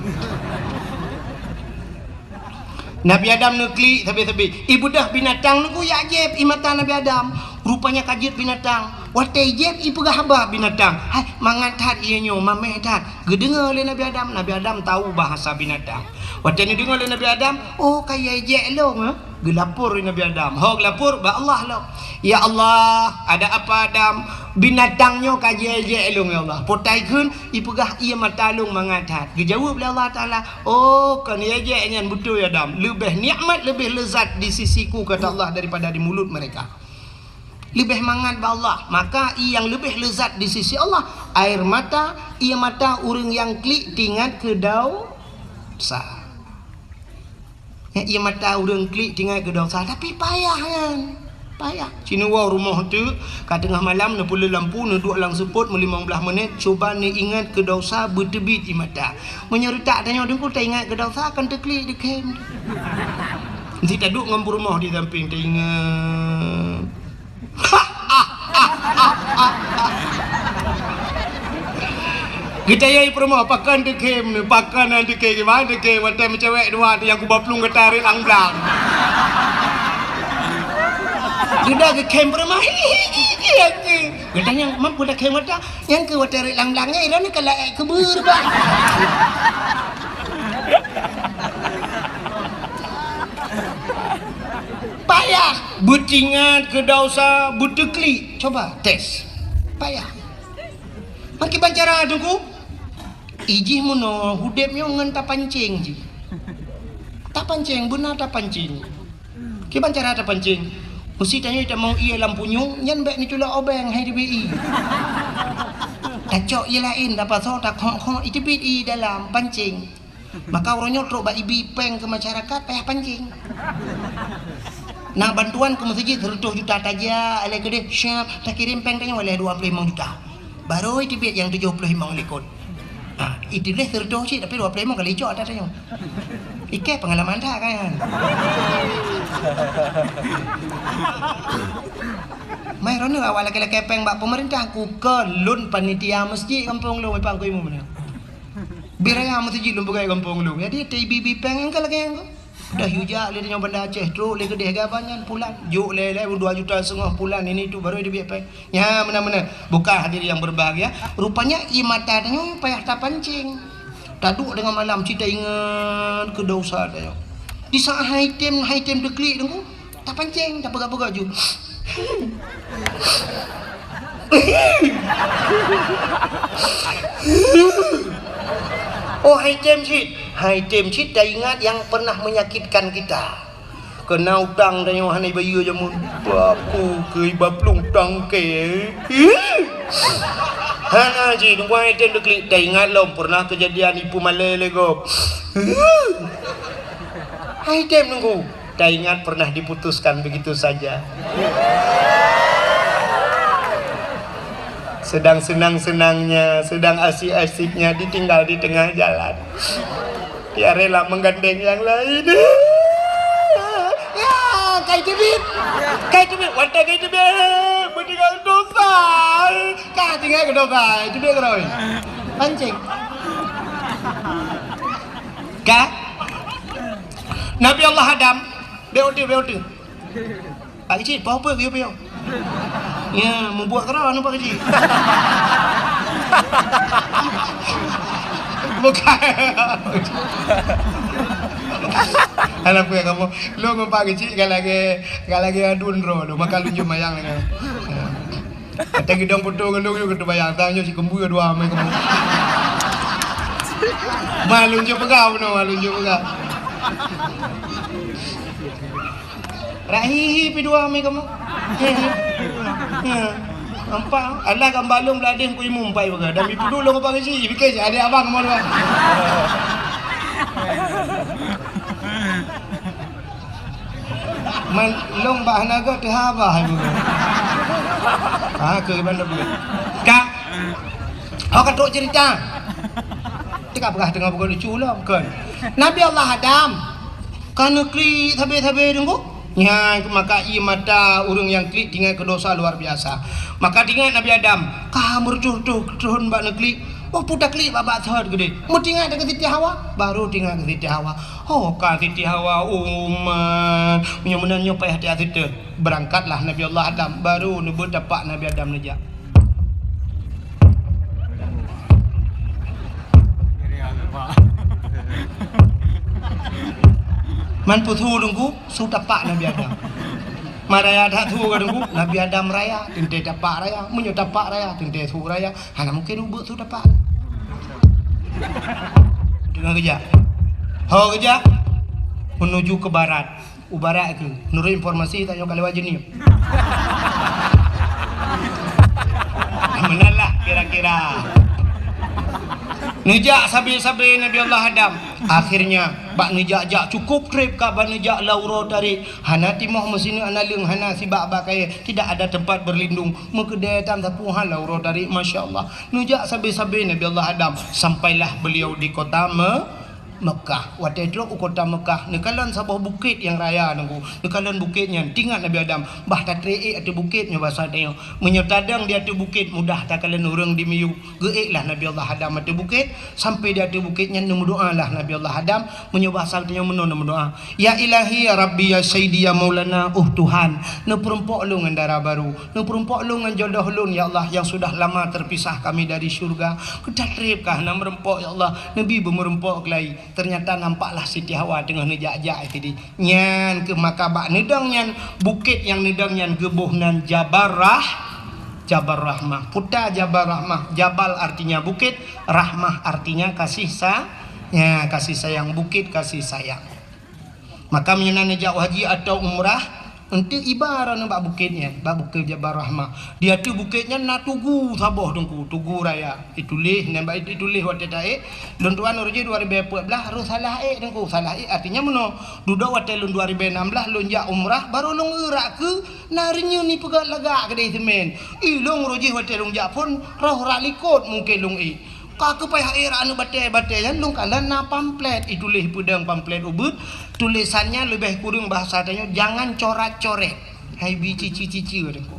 Nabi Adam neuklik sabe-sabe. Ibeudôh binatang neukujak jieb ié mata Nabi Adam. Rupanya ka jeuet binatang. Watèe jieb ipeugah haba binatang. Hai, mangat that ié nyoe, maméh that. Geudeungoe lé Nabi Adam. Nabi Adam tahu bahasa binatang. Watèe neudeungoe lé Nabi Adam, oh, ka jieb lôn, eh? Geulapor lé Nabi Adam. Ho geulapor bak Allah lom. Ya Allah, ada apa Adam? Binatang nyoe ka jieb lôn ya Allah. Potai kheun ipeugah ié mata lôn mangat that. Geujaweueb lé Allah Taala, "Oh, kon ié nyan beutôi Adam. Leubeh nikmat, leubeh lezat di sisiku," kata Allah, "daripada di mulut mereka." Leubeh mangat bak Allah. Maka ié nyang leubeh lezat di sisi Allah, air mata, ié mata ureueng nyang klik tingat keu dosa. Nyan ié mata ureueng klik tingat keu dosa, tapi payah nyan. Payah. Sineuk woe rumoh teuk, ka teungoh malam neupeuleueh lampu, neuduek lam seupôt meulimong blaih menit, cuba neuingat keu dosa beuteubiet ié mata. Meunyoe reutak tanyoe teungku taingat keu dosa, akan teuklik dikhem. Meusti taduek ngon peurumoh di sampéng taingat. Geutanyong peurumoh, pakon teukhem nyoe, pakon han teukhem, kiban teukhem, watèe meucewek dua tu nyang kuba plueng gata rot lam blang. Geuda geukhem peurumoh, hi, hi, hi, hi, hi. Geutanyong, "Man peue takhem gata?" "Nyan keuh watèe rot lam blang nyan, ilôn ka laék keubeuet, Bah." Payah. Beutingat keu dosa, beuteuklik. Coba tes. Payah. Meukiban cara Teungku? Ijih meunoe udeb nyoe ngon tapancing jih. Tapancing, beuna tapancing. Kiban cara tapancing? Meusi tanyoe tamong ié lam punyueng, nyan bék neuculok obeng hai teubiet ié. Tacok ié laén, tapasoe, takhok-khok, iteubiet ié dalam pancing. Maka uroe nyoe trok bak ibi péng keu masyarakat payah pancing. Na bantuan keu meuseujid seureutôh juta tajak, lé keudeh siap takirém péng tanyoe lé dua ploh limong juta. Barô iteubiet nyang tujoh ploh limong likot. Ha, iteubiet seureutôh cit, tapi dua ploh limong ka licok ata tanyoe. Ikei peungalaman that kan. Mai droeneuh awak lakée-lakée péng bak peumeurintah, kukon lôn panitia meuseujid gampông lôn, Pak Guru Imum nyoe. Bit raya meuseujid lôn peugah gampông lôn. Jadi, teuibi-ibi péng nyang ka lagée nyan. Dah yue jak lé nyoe Banda Aceh, trok lé keudeh gaba nyan pulan. Jok lé, lé dua juta setengah pulan, ini tu baru dia biak péng. Nya, meunan-meunan. Bukan hadirin yang berbahagia. Rupanya, ié mata tanyoe payah tapancing. Taduek deungon malam, cit taingat keu dosa tanyoe. Di saat hai tem, hai tem teuklik Teungku, tapancing, tapeugah-peugah ju. Oh, hai tem cit. Hai tem cit taingat yang pernah menyakitkan kita. Keu na utang tanyoe hana ibayeue jameun. Aku keu iba plueng tangke. Hana cit, Teungku, hai tem teuklik. Taingat lom pernah kejadian ipeumalée lé gob. Hai tem Teungku. Taingat pernah diputuskan begitu saja. Sedang senang-senangnya, sedang asik-asiknya ditinggal di tengah jalan. Dia rela menggandeng yang lain. Ya, kai teubiet. Kai teubiet, watée kai teubiet. Beutinggai dosa. Ka tinggai keu dosa. Teubiet keudroe. Pancing. Ka? Nabi Allah Adam, beuti, beuti. Pak Keuchik, poh peue geuyue piôh? Ya, mubuet keudroe anu Pak Keuchik. Bukan. Alah, peue kamoe? Lôn ngon Pak Keuchik ka lagée, ka lagée aduen droe lôn, maka lôn jeuet mayang nyan. Ya. Watée geudong putôh ngon lôn, lôn keutu bayang, tang nyoe si keumbui dua mé kamoe. Ma lôn jeuet peugah bunoe, ma lôn jeuet peugah. Rak hihi pi dua mi kamoe. He, he. He. Nampak? Alah gambar lôn beuladeh ku imum pai bagai. Dan mi puduk lôn apa keuchik, pikir si adik abang kamoe dua. Man lôn bak hana gét teuhaba hai bagai. Ha, keu bandum. Ka. Ho ka trok cerita. Teuka peugah teungoh bukan lucu lom, kon. Nabi Allah Adam. Ka neuklik sabe-sabe Teungku. Nyan maka ié mata ureuëng nyang klik tingat keu dosa luar biasa. Maka tingat Nabi Adam, ka meureutoh-reutoh thon bak neuklik. Oh, peue taklik bak-bak thot keudeh. Meutingat keu Siti Hawa, baru tingat keu Siti Hawa. Oh, ka Siti Hawa, umat. Meunyoe meunan nyoe payah tiat siteun. Beurangkatlah Nabi Allah Adam, baru neubeutapak Nabi Adam neujak. Man peue su Teungku, su tapak Nabi Adam. Man raya that su ka Teungku, Nabi Adam raya, teuntée tapak raya. Meunyoe tapak raya, teuntée su raya. Hana mungken ubeut su tapak. Teungoh geujak. Ho geujak, menuju ke barat. U barat keuh, nurot informasi tanyoe ka lewat jeunieb. Meunan lah kira-kira. Neujak sabe-sabe Nabi Allah Adam. Akhirnya, bak neujak-jak cukup treb ka bak neujak lau uroe tarék. Hana timoh meusineuk hana leung, hana sibak bak kayée. Tidak ada tempat berlindung. Meukeudée tam sapeue hana lau uroe tarék, masya Allah. Neujak sabe-sabe Nabi Allah Adam. Sampailah beliau di kota Me-, Mekah. Watée trok u kota Mekah, neukalon saboh bukét nyang raya Teungku. Neukalon bukét nyan, tingat Nabi Adam, bah tatrek ék ateueh bukét nyoe basa tanyoe. Meunyoe tadong di ateueh bukét, mudah takalon ureuëng di miyueb. Geuék lah Nabi Allah Adam ateueh bukét, sampai di ateueh bukét nyan neumeudoá lah Nabi Allah Adam. Meunyoe basa tanyoe meunoe neumeudoá, "Ya Ilahi, ya Rabbi, ya Sayyidi, ya Maulana," oh Tuhan, neupeurumpok lôn ngon dara barô, neupeurumpok lôn ngon jodoh lôn, ya Allah, yang sudah lama terpisah kami dari syurga. Keu tatreb ka hana meurumpok, ya Allah, neubi beumeurumpok keulai. Ternyata nampaklah Siti Hawa teungoh neujak-jak sideh. Nyan keuh maka bak neudong nyan, bukét nyang neudong nyan geuboh nan Jabal Rah-, Jabal Rahmah. Peue ta Jabal Rahmah? Jabal artinya bukét, Rahmah artinya kasih sa-, ya, kasih sayang. Bukét kasih sayang. Maka meunyoe na neujak haji atau umrah, eunteuk iba droeneuh bak bukét nyan, bak bukét Jabal Rahmah. Di ateueh bukét nyan na tugu saboh, Teungku, tugu raya. Ituléh, nyan bak ituléh watée taék, lôn tuan uroe jih dua ribée peuet blaih, roh salah ék, Teungku, salah ék. Artinya meunoe, dudoe watée lôn dua ribée nam blaih lôn jak umrah, barô lôn eurak keu na reunyeun ipeugét lagak keudeh seumén. Ilôn uroe jih watée lôn jak phon, roh rak likot mungken lôn ék. Ka keupai hai rak aneuk batée-batée nyan lôn kalon na pamflet, ituléh peudong pamflet ubit, tulésan nyan leubeh kureueng bahasa tanyoe, "Jangan corat-coret." Hai bi cici-cici Teungku.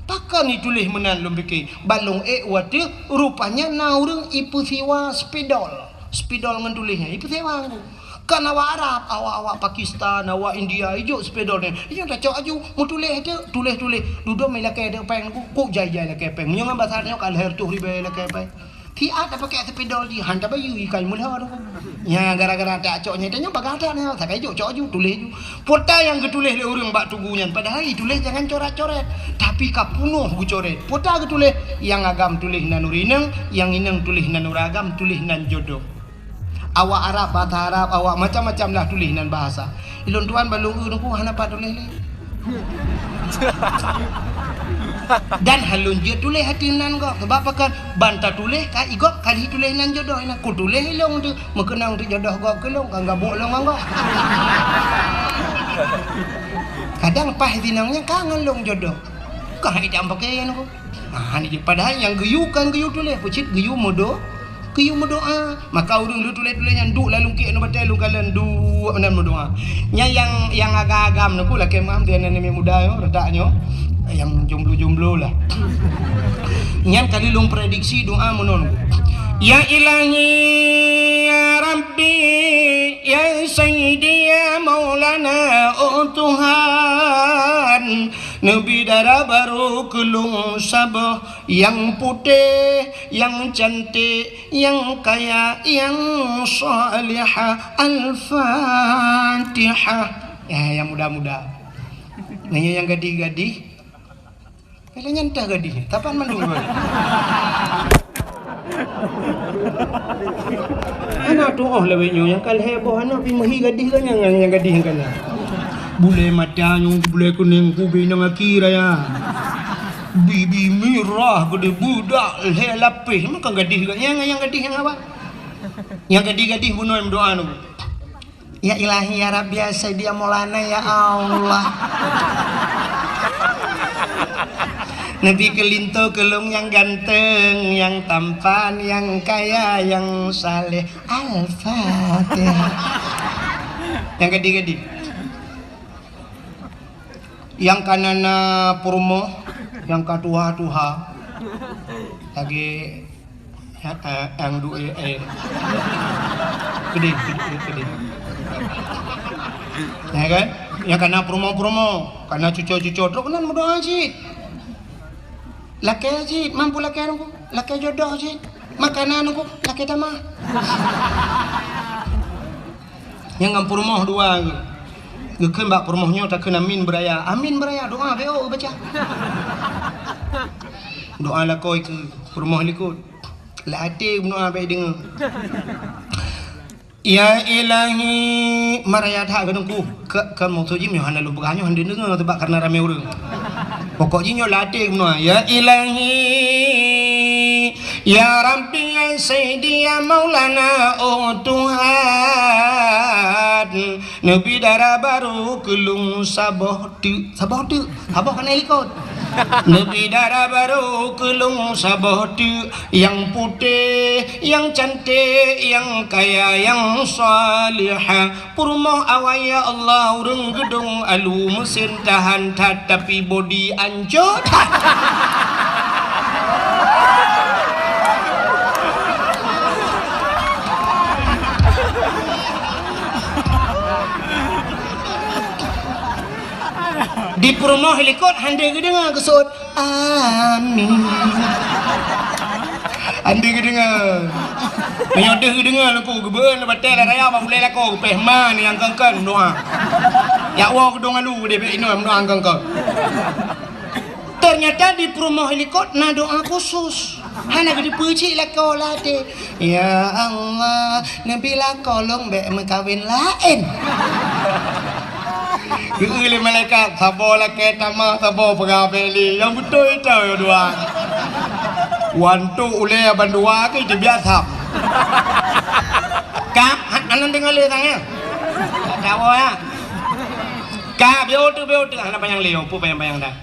Pakon ituléh meunan lôn pike? Ban lôn ék watée rupanya na ureuëng ipeusiwa spidol. Spidol ngon tuléh nyan ipeusiwa Teungku. Kan awak Arab, awak-awak Pakistan, awak India, ijok spidol nyan. Ijok tacok aju, meutuléh teuk, tuléh-tuléh. Dudoe mé lakée teuk péng, kuk jai-jai lakée péng. Meunyoe ngon basa nyoe ka lhèe reutôh ribèe lakée péng. Siat tapakèk spidol jih, han tabayeue ikai meulhô tu. Nya gara-gara tacok nyan, tanyoe bagah that nyoe, sakai jok cok aju, tuléh aju. Peue ta nyang geutuléh lé ureuëng bak tugu nyan, padahai ituléh jangan coret-coret, tapi ka peunoh geucoret. Peue ta geutuléh, nyang agam tuléh nan ureuëng inong, nyang inong tuléh nan ureuëng agam, tuléh nan jodoh. Awak Arab, bahasa Arab, awak macam-macam lah tuléh nan bahasa. Ilôn tuan ban lôn eu Teungku hana pat tuléh lé. Dan han lôn jeuet tuléh ateueh nan gob. Sabab pakon? Ban tatuléh ka i gob ka lheueh tuléh nan jodoh inan. Kutuléh ilôn teuk meukeunong teuk jodoh gob keu lôn, ka gabuk lôn ngon gob. Kadang paih sinong nyan ka ngon lôn jodoh. Ka idam pakaian ku. Ha, ni padahai nyang geuyue kan geuyue tuléh, peucit geuyue meudo-, geuyue meudoa. Maka ureuëng lheueh tuléh-tuléh nyan duek lam lungkek ngon batée lôn kalon duek meunan meudoa. Nyan nyang, nyang agam-agam Teungku lakée meu'ah, sinan aneuk muda nyoe, reutak nyoe, nyang jomblo-jomblo lah. Nyan ka lheueh lôn prediksi doa meunan. Ya Ilahi, ya Rabbi, ya Sayyidi, ya Maulana, oh Tuhan, neubi dara barô keu lôn saboh nyang putéh, nyang cantik, nyang kaya, nyang salihah. Al-Fatihah. Ya, nyang muda-muda. Nanya nyang gadih-gadih. Kalian nyan teuh gadih, tapan mandum. Aneuk tuoh lawét nyoe nyang ka lhèe boh aneuk pih meuhi gadih geuh nyang, nyang gadih geuh nyan. Bulèe mata nyoe, bulèe kunéng, kubi nyang aki raya. Bibi mirah geude beudak lhèe lapéh, meukan gadih geuh nyang, nyang gadih nyang awai. Nyang gadih-gadih bunoe meudoa nyoe. Ya Ilahi, ya Rabbi, ya Sayyidi, ya Maulana, ya Allah. Neubi keu linto keu lôn nyang ganteng, nyang tampan, nyang kaya, nyang saleh. Al-Fatihah. Nyang gadih-gadih. Nyang ka na-na peurumoh, nyang ka tuha-tuha. Lagèe Ya, eh, nyang du-, eh, eh. Keudeh, keudeh, keudeh. Ya kan? Nyang ka na peurumoh-peurumoh, ka na cuco-cuco, trok keunan meudoa cit. Lakèe cit, mampu lakèe Teungku, lakèe jodoh cit. Makanan Teungku, lakèe tamah. Nyang ngon peurumoh dua geuh. Geukheun bak peurumoh nyoe takheun amin beuraya. Amin beuraya, doa bèk oh baca. Doa lakoe keu peurumoh likot. Lam até meudoa bèk deungö. Ya Ilahi, maraya that keu Teungku. Ka, ka maksud jih nyoe hana lôn peugah nyoe hana deungö sebab karena ramé ureueng. Pokok jih nyoe lam até meudoa, ya Ilahi, ya Rabbi, ya Sayyidi, ya Maulana, oh Tuhan, neubi dara barô keu lôn saboh teuk, saboh teuk, saboh keunan likot. Neubi dara barô keu lôn saboh teuk, nyang putéh, nyang cantik, nyang kaya, nyang salihah. Peurumoh awai ya Allah, ureueng geudong alu, meusén tahan that, tapi bodi ancô that. Di peurumoh likot han deuh geudeungoe geuseuôt, "Amin." Andi geudeungoe. Meunyoe deuh geudeungoe Teungku, geubeueun batée lam raya bak ulée lakoe, geupéh ma nyang kongkon meudoá. Jak woe keudong alu deh bèk inoe meudoá kongkon. Ternyata di peurumoh likot na doa khusus. Hana geuteupeue cit lakoe lam até. Ya Allah, neubi lakoe lôn bèk meukawen laén. Geueu lé malaikat, saboh lakée tamah, saboh peugah bèk lé. Nyang beutôi ito dua. Wantok ulée bandua ke itu biasa. Ka, han-, hana deungoe lé sang ya. Tak tahu ya. Ka, biar tu, biar tu. Hana panyang lé, apa panyang-panyang dah.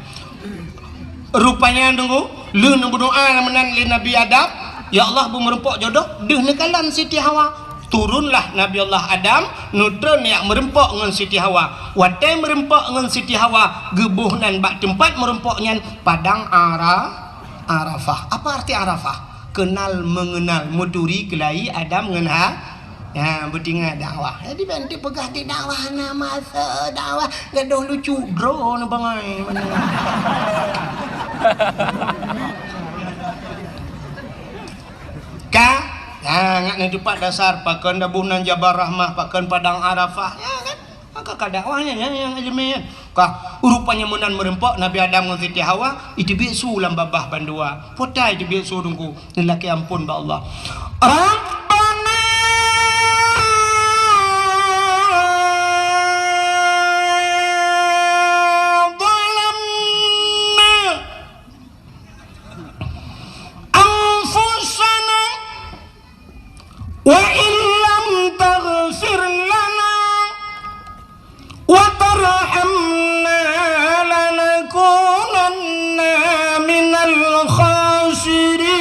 Rupanya Teungku, lheueh neubeudoa meunan lé Nabi Adam, "Ya Allah, beu meureumpok jodoh," deuh neukalon Siti Hawa. Turunlah Nabi Allah Adam, neutron jak meureumpok ngon Siti Hawa. Watée meureumpok ngon Siti Hawa, geuboh nan bak teumpat meureumpok nyan Padang Ara-, Arafah. Apa arti Arafah? Kenal mengenal, meuturi keulayi Adam ngon Ha-, Ya, beutingat dakwah. Jadi, ban teupeugah di dakwah na masa dakwah, gadoh lucu droe na bangai. Ka? Ya, ngat na teupat dasar, pakon daboh nan Jabal Rahmah, pakon Padang Arafah. Ya, kan? Maka ka dakwah nyan, nyan, nyang ileumèe nyan. Ka, rupanya meunan meureumpok Nabi Adam ngon Siti Hawa, iteubiet su lam babah bandua. Peue ta iteubiet su Teungku, neulakèe ampôn bak Allah. Rabbana zalamna anfusana wa illam taghfir lana wa tarhamna lanakunanna minal khasirin.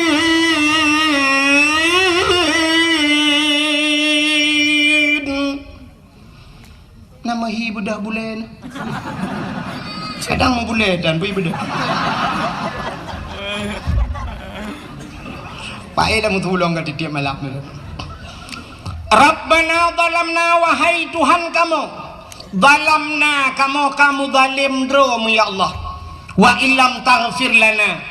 Na meuhi beudoh bulèe na. Kadang meubulèe dan bui beudoh. Paéh dah meutulông ka tiep-tiep malam. Rabbana zalamna, wahai Tuhan kamoe, zalamna, kamoe ka muzalém droe mu, ya Allah. Wa illam taghfir lana,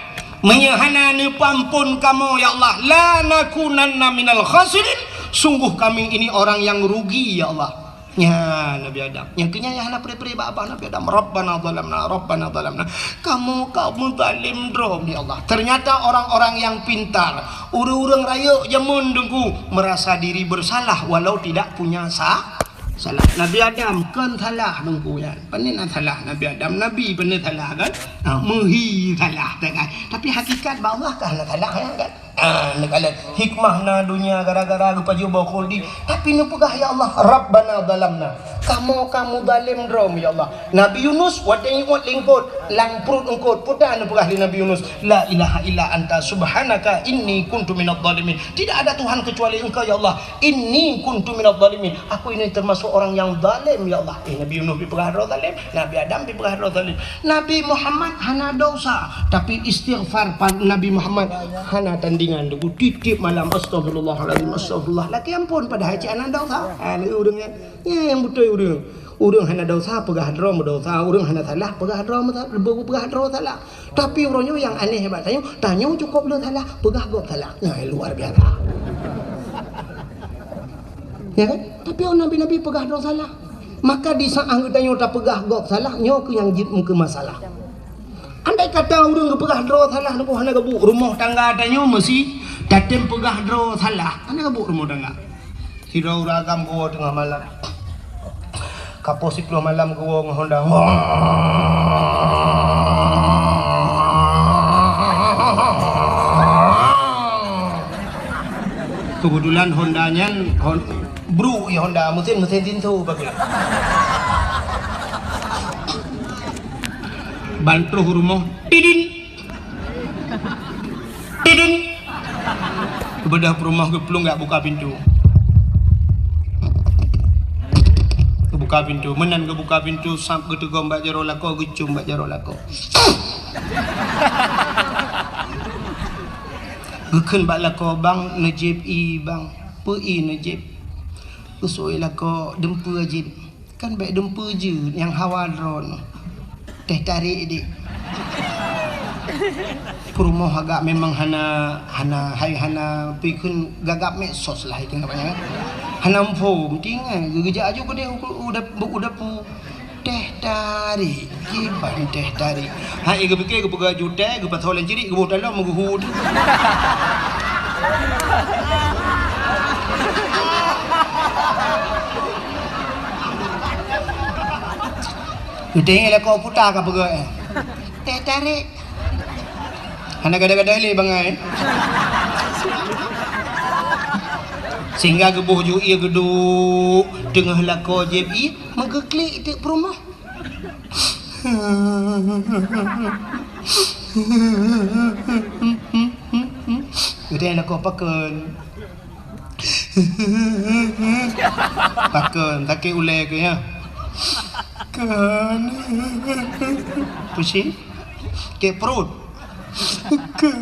meunyoe hana neupeuampôn kamoe, ya Allah, lanakunanna minal khasirin, sungguh kami ini orang yang rugi, ya Allah. Nyan Nabi Adam. Nyang keunyan nyang hana pre-pre bak babah Nabi Adam. Rabbana zalamna, Rabbana zalamna. Kamoe ka muzalém droe, ya Allah. Ternyata orang-orang yang pintar, ureueng-ureueng rayeuk jameun Teungku, merasa diri bersalah walau tidak punya sa-, salah. Nabi Adam kon salah Teungku nyan. Pane na salah Nabi Adam, Nabi pane salah kan? Ha, meuhi salah, kan? Tapi hakikat bak Allah ka hana salah, ya kan? Ah, neukalon hikmah na donya gara-gara geupajoh boh khuldi. Tapi neupeugah, "Ya Allah, Rabbana zalamna." Kamoe ka muzalém droe, ya Allah. Nabi Yunus watèe nyoe lingkot lam pruet eungkot, peue ta neupeugah lé Nabi Yunus, "La ilaha illa anta subhanaka inni kuntu minadh dhalimin." Tidak ada Tuhan kecuali Engkau, ya Allah. "Inni kuntu minadh dhalimin." Aku ini termasuk orang yang zalim, ya Allah. Eh, Nabi Yunus dipeugah droe zalim. Nabi Adam dipeugah droe zalim. Nabi Muhammad hana dosa, tapi istighfar pa-, Nabi Muhammad hana tandingan. Teungku tiep-tiep malam, "Astagfirullahalazim, astagfirullah." Lakèe ampôn padahai cit hana dosa. Ha, lagèe ureueng nyan. Nyan nyang beutôi ureueng. Ureueng hana dosa peugah droe meudosa, ureueng hana salah peugah droe meusa-, peugah droe salah. Tapi uroe nyoe nyang aneh bak tanyoe, tanyoe cukôp le salah, peugah gob salah. Nyan luar biasa. Ya kan? Tapi nabi-nabi peugah droe salah. Maka di saat geutanyoe tapeugah gob salah, nyoe keuh nyang jeuet meukeumeusalah. Andai kata ureueng geupeugah droe salah, neuboh hana geubuet, rumoh tangga tanyoe meusi tatem peugah droe salah, hana geubuet rumoh tangga. Sidroe ureueng agam geuwoe teungoh malam. Ka poh siploh malam geuwoe ngon honda. Keubeutulan honda nyan hon-, bruk, ya, honda, meusén, meusén tinso bagai. Ban troh u rumoh, tidin. Tidin. Geubeudôh peurumoh geuplueng geujak buka pintoe. Geubuka pintoe, meunan geubuka pintoe, sab geuteugom bak jaroe lakoe, geucôm bak jaroe lakoe. Geukheun bak lakoe, "Bang, neujieb ie, Bang." "Peue ie neujieb?" "Geusui lakoe, dumpeue jieb." "Kan bèk dumpeue jeuet nyang hawa droeneuh. Teuh tarek deh." Peurumoh agak memang hana, hana, hai hana pikun gagap medsos lah itu namanya. Hana info, penting kan. Geujak aju keudeh u, u, u dapu. Teh tarik, kiban teh tarik. Hai geupike geupeugah aju teh, geupasoe lam cirik, geuboh dalam meuguhut. Geutanyong lakoe puta ka peugah, eh. Teh tarik. Hana gada-gada lé bangai. Sehingga geuboh ju ie geuduek teungoh lakoe jieb ie, meugeuklik teuk peurumoh. Geutanyong lakoe pakon. Pakon, sakét ulèe keuh, ya? Kon. Pusing? Sakét pruet? Kon.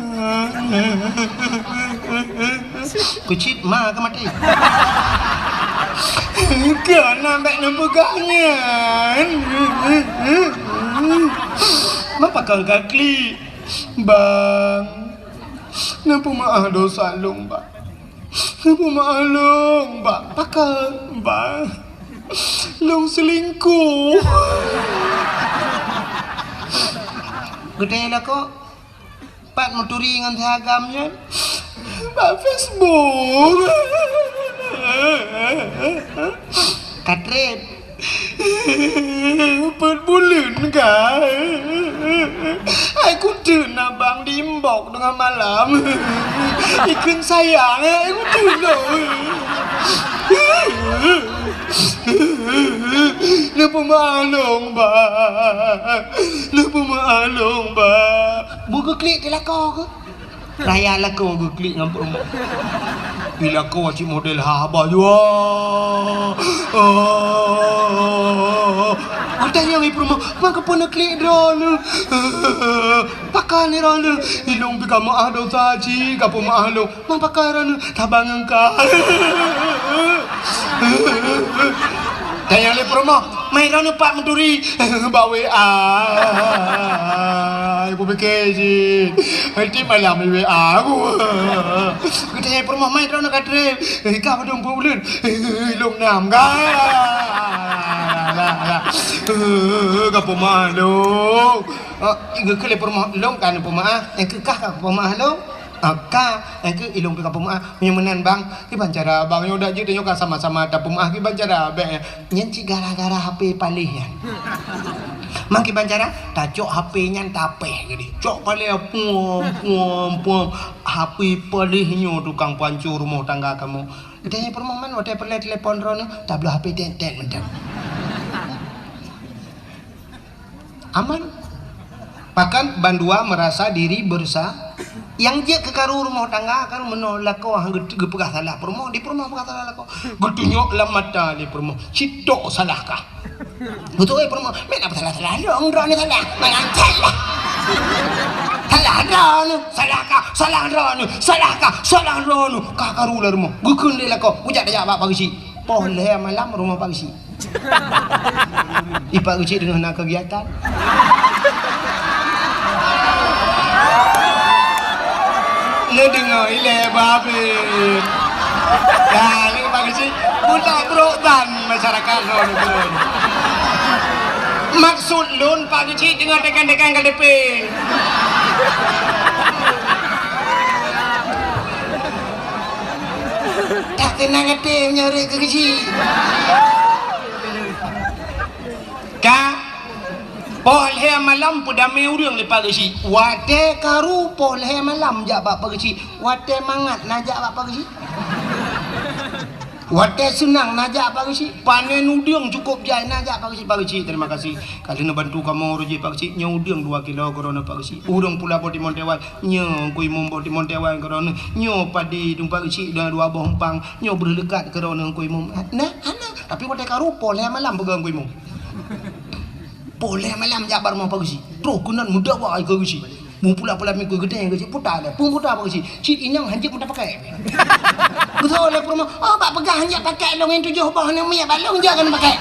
Peucit ma ka maté. Kon, na bèk neupeugah nyan. Ma pakon ka klik? Bang, neupeumaáh dosa lôn, Bang. Neupeumaáh lôn, Bang. Pakon, Bang? Lôn seulingkoh. Geutanyong lakoe, pat meuturi ngon si agam nyan? Bak Facebook. Ka treb. Peuet buleuen ka. Hai kuteun abang di inbox teungoh malam. Ikheun sayang, hai kuteun lôn. Neupeumaáh lôn, Bang. Neupeumaáh lôn, Bang. Beu geuklik di lakoe keuh? Raya lakoe geuklik ngon peurumoh. Di lakoe cit model haba jua. Oh. Watèe nyan i peurumoh, "Ma kapeue neuklik droeneuh? Pakon droeneuh? Ilôn pih ka meuáh dosa cit, ka peumeuáh lôn. Ma pakon droeneuh? Saban ngon ka." Tanyong lé peurumoh, "Ma droeneuh pat meuturi?" "Bak W A." Kupike cit. Tiep malam di W A ku. Geutanyong peurumoh, "Ma droeneuh ka treb?" "Ka padum peuet buleuen?" "Lôn nam ka." Lah, lah. Ka peumeuáh lôn. Oh, geukheun lé peurumoh, "Lôn ka neupeumaáh." "Nyang keu kah ka peumeuáh lôn?" "Ah, ka." "Nyang keu ilôn pih ka peumeuáh." "Meunyoe meunan, Bang, kiban cara, Bang? Nyoe dak jeuet nyoe ka sama-sama tapeumeuáh, kiban cara bèk nyan?" "Nyan cit gara-gara H P paléh nyan." "Ma kiban cara?" "Tacok H P nyan tapéh keudéh. Cok paléh, puam, puam, puam. H P paléh nyoe tukang panco rumoh tangga kamoe." Geutanyong peurumoh, "Man watèe peureulèe telepon droeneuh?" "Tabloe H P tét-tét mantong." Aman. Bahkan bandua merasa diri bersa-, nyang jeuet keu karu rumoh tangga, karu meunoe lakoe han geu-, geupeugah salah peurumoh, di peurumoh peugah salah lakoe. Geutunyok lam mata lé peurumoh, "Sitok salah kah?" Beutôi peurumoh, "Meunan salah-salah lôn, droeneuh salah. Meunan salah. Salah droeneuh, salah kah, salah droeneuh, salah kah, salah droeneuh." Ka karu lam rumoh. Geukheun lé lakoe, "Kujak tajak bak Pak Geuchik." Poh lhèe malam rumoh Pak Geuchik. I Pak Geuchik teungoh na kegiatan. Neudeungoe ilèe babeh. Dah, lé Pak Geuchik, buta brok ban masyarakat lôn. Maksud lôn Pak Geuchik teungoh tekan-tekan K T P. Tak tenang até meunyoe rhot keu Geuchik. Ka, poh lhèe malam peudamé ureueng lé Pak Geuchik. Watèe karu poh lhèe malam jak bak Pak Geuchik. Watèe mangat na jak bak Pak Geuchik. Watèe seunang na jak Pak Geuchik. Panen udeueng cukôp jai na jak Pak Geuchik. "Pak Geuchik, terima kasih. Ka lheueh neubantu kamoe reuji Pak Geuchik, nyoe udeueng dua kilo keu droeneuh Pak Geuchik. Ureueng pula boh timon teuwai, nyoe Teungku Imum boh timon teuwai keu droeneuh. Nyoe padi dum Pak Geuchik dua, dua boh umpang, nyoe breuh leukat keu droeneuh Teungku Imum." Nah, hana. Tapi watèe karu poh lhèe malam peugah Teungku Imum. Poh lhèe malam jak bak rumoh Pak Geuchik. Troh keunan meudawa keu Geuchik. Meupula-pula miseue geudeh Geuchik, puta lé. Peue puta Pak Geuchik? "Cit inong hanjeuet meuta pakèk." Geutanyong lé peurumoh, "Oh, bak peugah hanjeuet pakèk lôn nyang tujoh boh nyan miet bak lôn jak keuneuk pakèk."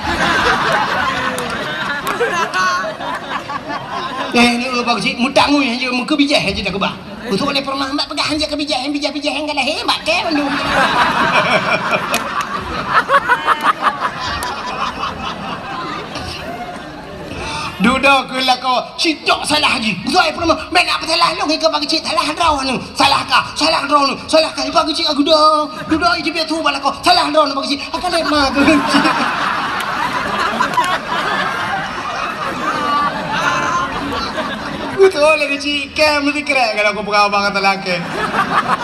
Eh, ni, eh, Pak Keuchik, meutangui hana, meukeubijéh hana dak keubah. Beutôi lé pernah mak peugah hana keubijéh, bijéh-bijéh nyang ka lahé, mak kèe mandum. Dudoe keu lakoe, sitok salah jih. Beutôi pernah, meunan peusalah lôn, ikeu Pak Keuchik, salah droeneuh, salah kah, salah droeneuh, salah kah, Pak Keuchik, aku dah. Dudoe ijeuet su bak lakoe, salah droeneuh Pak Keuchik. Akan lé ma Keuchik. Beutôi lé Keuchik, kèe meusikrek kalau kupeugah bak kata lakèe.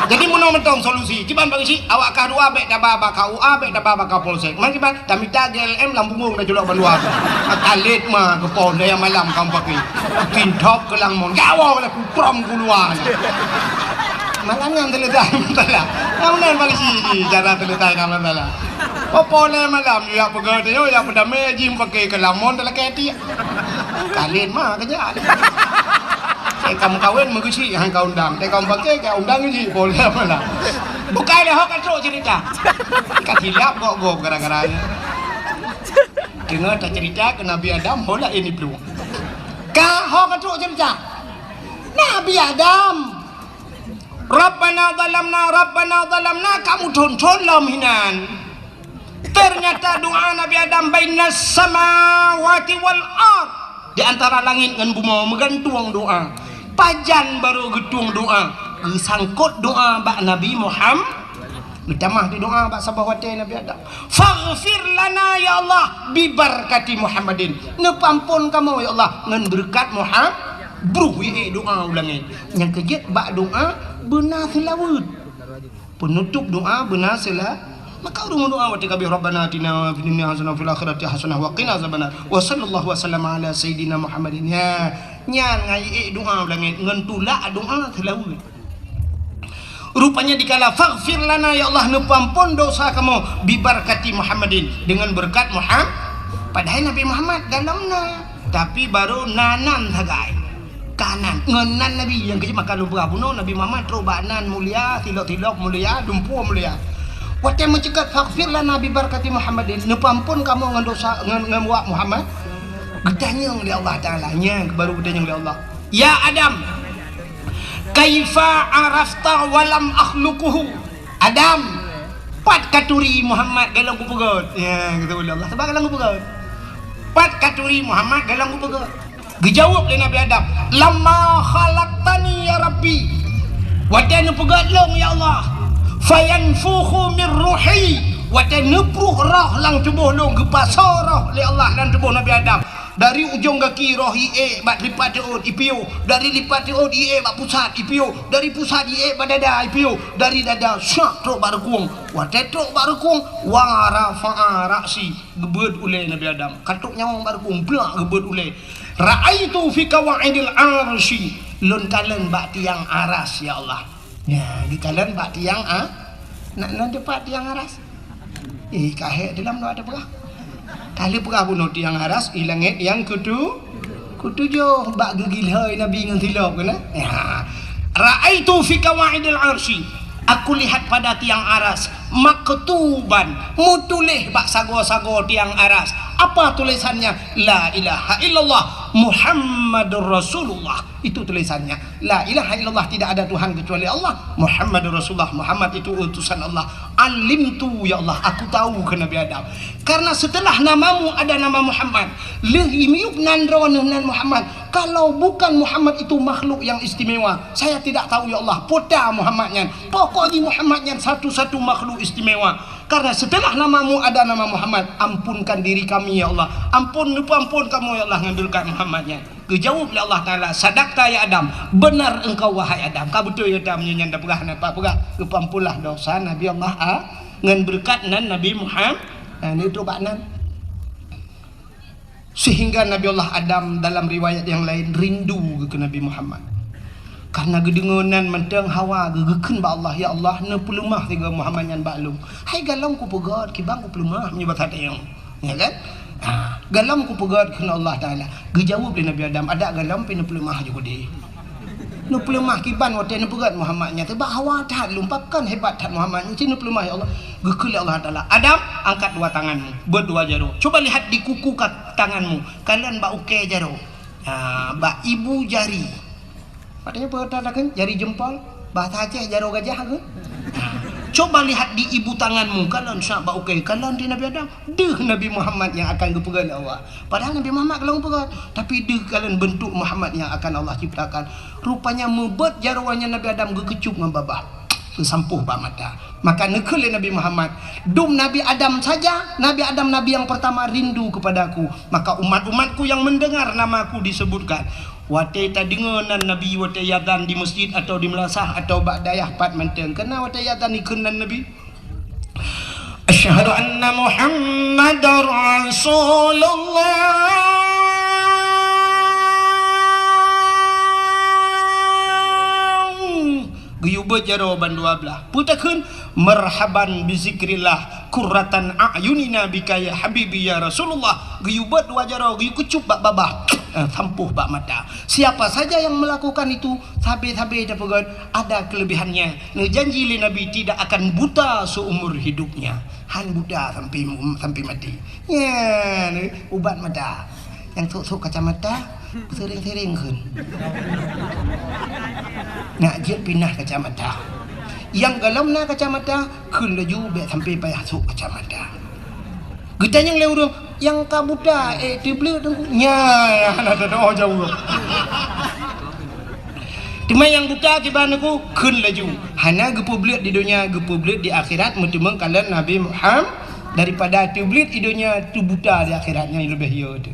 Jadi meunoe mantong solusi. Kiban Pak Keuchik, awak kah dua bèk taba bak K U A, bèk taba bak Kapolsek. Man kiban, tamita G L M lam punggong dah culok bandua. Akan lé ma keu pon daya malam kamoe pakai. Tin thop keu lam mon. Gawa lé kuprom keuluwa. Malam nyan teuletai masalah. Nyang meunan polisi jih cara teuletai na masalah. Popo lé malam, jak peugah teuh, jak peudamé jih pakai keu lamon teulekai tiek. Kalin ma keujak. Sai ka meukawen meugeusik han ka undang. Sai ka meupakai ka undang jih, popo lé malam. Bukai lé ho ka trok cerita. Ka silap gok-gok gara-gara nyan. Teungoh tacerita keu Nabi Adam, ho laén iplueng. Ka ho ka trok cerita. Nabi Adam. Rabbana zalamna, Rabbana zalamna, kamoe thon-thon lom hinan. Ternyata doa Nabi Adam bainas samawati wal ard, di antara langit ngon bumoe meugantung doa. Pajan barô geutueng doa, geusangkot doa bak Nabi Muham-, geutamah di doa bak saboh watèe Nabi Adam. Faghfir lana ya Allah bibarakati Muhammadin. Neupeuampon kamoe ya Allah ngon beureukat Muham-, bruh ié doa u langét. Nyang keujeuet bak doa beuna seulaweuet. Peunutôp doa beuna seula-, maka ureueng meudoa watèe ka abéh, Rabbana atina fid dunya hasanah wa fil akhirati hasanah wa qina azabannar. Wa sallallahu wa sallama ala sayyidina Muhammadin. Nya, nyan ngon ié doa u langét, ngon tulak doa seulaweuet. Rupanya dikala, "Faghfir lana, ya Allah, neupeuampon dosa kamoe, bibarakati Muhammadin, dengan berkat Muham-," padahai Nabi Muhammad galom na, tapi barô na nan sagai. Ka nan, ngon nan Nabi, nyang keujeuet maka lôn peugah bunoe, Nabi Muhammad trok bak nan mulia, silop-silop mulia, dumpeue mulia. Watèe meuceukat, "Faghfir lana bibarakati Muhammadin," neupeuampon kamoe ngon dosa, ngon, ngon wak Muhammad. Geutanyong lé Allah Taala, nyan baru geutanyong lé Allah, "Ya Adam, kaifa arafta wa lam akhluquhu?" Adam, pat katuri Muhammad galom kupeugöt? Ya, geutanyong lé Allah, sabab galom kupeugöt. Pat katuri Muhammad galom kupeugöt? Geujaweueb lé Nabi Adam, "Lamma khalaqtani ya Rabbi." Watèe neupeugöt lôn, ya Allah. "Fayanfukhu min ruhi." Watèe neupruh roh lam tuboh lôn, geupasoe roh lé Allah lam tuboh Nabi Adam. Dari ujong gaki roh ié bak lipat teuôt ipiôh, dari lipat teuôt ié bak pusat ipiôh, dari pusat ié bak dada ipiôh, dari dada syak trok bak reukung. Watèe trok bak reukung, wa rafa'a ra'si, geubeuet ulèe Nabi Adam. Ka trok nyawöng bak reukung, blak geubeuet ulèe. Ra'aitu fi qawaidil arsy, lôn kalon bak tiang aras, ya Allah. Nya, geukalon bak tiang a-, na, na teupat tiang aras. Eh, ka hék dilam doa teupeugah. Ka lheueh peugah bunoe tiang aras, i langét nyang keutu-, keutujôh, bak geugilhôi Nabi ngon silop keunan. Ya. Ra'aitu fi qawaidil arsy. Aku lihat pada tiang aras, maktuban, meutuléh bak sagoe-sagoe tiang aras. Apa tulisannya? La ilaha illallah Muhammadur Rasulullah. Itu tulisannya. La ilaha illallah, tidak ada Tuhan kecuali Allah. Muhammadur Rasulullah, Muhammad itu utusan Allah. Alimtu, ya Allah, aku tahu, kheun Nabi Adam. Karena setelah namamu ada nama Muhammad, lheueh miyueb nan droeneuh nan Muhammad. Kalau bukan Muhammad itu makhluk yang istimewa, saya tidak tahu, ya Allah, peue ta Muhammad nyan. Pokok jih Muhammad nyan satu-satu makhluk istimewa. Karena setelah namamu ada nama Muhammad, ampunkan diri kami, ya Allah. Ampun, neupeuampon kamoe, ya Allah, ngon beureukat Muhammad nyan. Geujaweueb lé Allah Taala, "Sadaqta ya Adam, benar engkau wahai Adam." Ka beutôi gata meunyoe nyan tapeugah, na pat peugah, geupeuampunlah dosa Nabi Allah a-, ngon beureukat nan Nabi Muhammad, na, neutrok bak nan. Sehingga Nabi Allah Adam dalam riwayat yang lain rindu keu Nabi Muhammad. Karena geudeungoe nan mantong hawa geu-, geukheun bak Allah, "Ya Allah, neupeuleumah sigoe Muhammad nyan bak lôn." Hai galom kupeugöt, kiban kupeuleumoh meunyoe basa tanyoe. Ya kan? Ha, galom kupeugöt kheun Allah Taala. Geujaweueb lé Nabi Adam, "Adak galom pih neupeuleumah ju keudéh." Neupeuleumah kiban watèe neupeugöt Muhammad nyan, sabab hawa that lôn, pakon hebat that Muhammad nyan, ci neupeuleumah, ya Allah. Geukheun lé Allah Taala, "Adam, angkat dua tanganmu, beuet dua jaroe. Coba lihat di kuku ka-, tanganmu, kalon bak ukèe jaroe." Ah, bak ibu jari. Padahai peue kata takheun? Jari jempol. Bahasa Aceh jaroe gajah ke? Ah. Coba lihat di ibu tanganmu, kalon syak bak ukée, kalon di Nabi Adam. Deuh Nabi Muhammad nyang akan geupeugét lé Allah. Padahai Nabi Muhammad ka lheueh geupeugét, tapi deuh kalon beuntuk Muhammad nyang akan Allah ciptakan. Rupanya meubeuet jaroe nyan Nabi Adam geukeucup ngon babah. Geusampôh bak mata. Maka neukheun lé Nabi Muhammad, "Dum Nabi Adam saja, Nabi Adam nabi yang pertama rindu kepada-Ku. Maka umat-umat-Ku yang mendengar nama-Ku disebutkan." Watée tadeungoe nan Nabi watée azan di meuseujid atawa di meulasah atawa bak dayah pat mantong. Keunan watée azan ikheun nan Nabi, "Asyhadu anna Muhammadar Rasulullah." Geuyue beuet jaroe bandua blaih. Peue takheun? "Marhaban bi zikrillah, qurratan a'yunina bika ya habibi ya Rasulullah." Geuyue beuet dua jaroe, geuyue keucup bak babah. Eh, sampôh bak mata. Siapa saja yang melakukan itu, sabe-sabe tapeugét, ada kelebihannya. Neujanji lé Nabi tidak akan buta seumur hidupnya. Han buta sampai, sampai mati. Nyan, ubat mata. Nyang sôk-sôk kacamata, sering-sering kheun. Nak jeuet pinah kacamata. Nyang gohlom na kacamata, kheun laju bék sampai payah sôk kacamata. Geutanyong lé ureuëng, "Nyang ka buta, eh, teubleuet Teungku?" Nyan, hana teudoe jaweueb. Teuma nyang buta kiban Teungku, kheun laju. Hana geupeubleuet di donya, geupeubleuet di akhirat, meuteumé kalon Nabi Muhammad daripada teubleuet di donya, teubuta di akhirat, nyan leubeh yo teuh.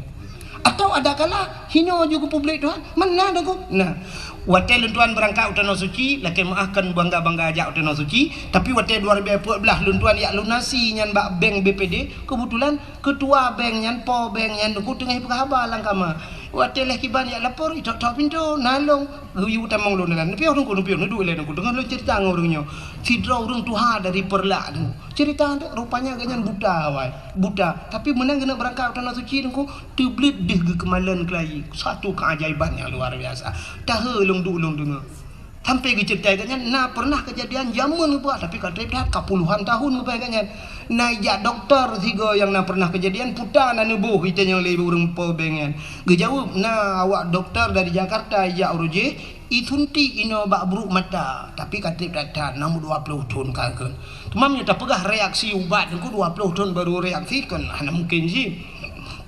Atau ada kala hino ju geupeubleuet Tuhan, mana Teungku? Nah, watée lôn tuan beurangkat u Tanoh Suci, lakée meuáh kon bangga-bangga jak u Tanoh Suci, tapi watée dua ribu empat belas lôn tuan jak lunasi nyan bak bank B P D, keubeutulan keutua bank nyan, po bank nyan Teungku teungoh peugah haba lam kama. Watée lheueh kiban jak lapor, itok-tok pintoe, na lôn, geuyue tamong lôn dalam. Neupiôh Teungku, neupiôh, neuduek ilée Teungku, teungoh lôn cerita ngon ureuëng nyoe. Sidroe ureuëng tuha dari Peureulak Teungku. Cerita nyan, rupanya gobnyan buta awai, buta. Tapi meunan geuneuk beurangkat u Tanoh Suci Teungku, teubleuet deuh geukeumalon keulayi. Satu keajaiban nyang luar biasa. Tahe lôn duek lôn deungoe. Sampai geuceurita gobnyan na pernah kejadian jameun geupeugah, tapi ka trép that ka puluhan tahun geupeugah gobnyan. Na jak dokto sigoe nyang na pernah kejadian, peue na neuboh itanyong lé ureuëng po bank nyan. Geujaweueb, "Na awak dokto dari Jakarta jak uroe jih, isuntik inoe bak brok mata, tapi ka trép that-that, na dua ploh thon ka kheun." Teuma meunyoe tapeugah reaksi ubat Teungku dua ploh thon baru reaksi, kan hana mungkin jih.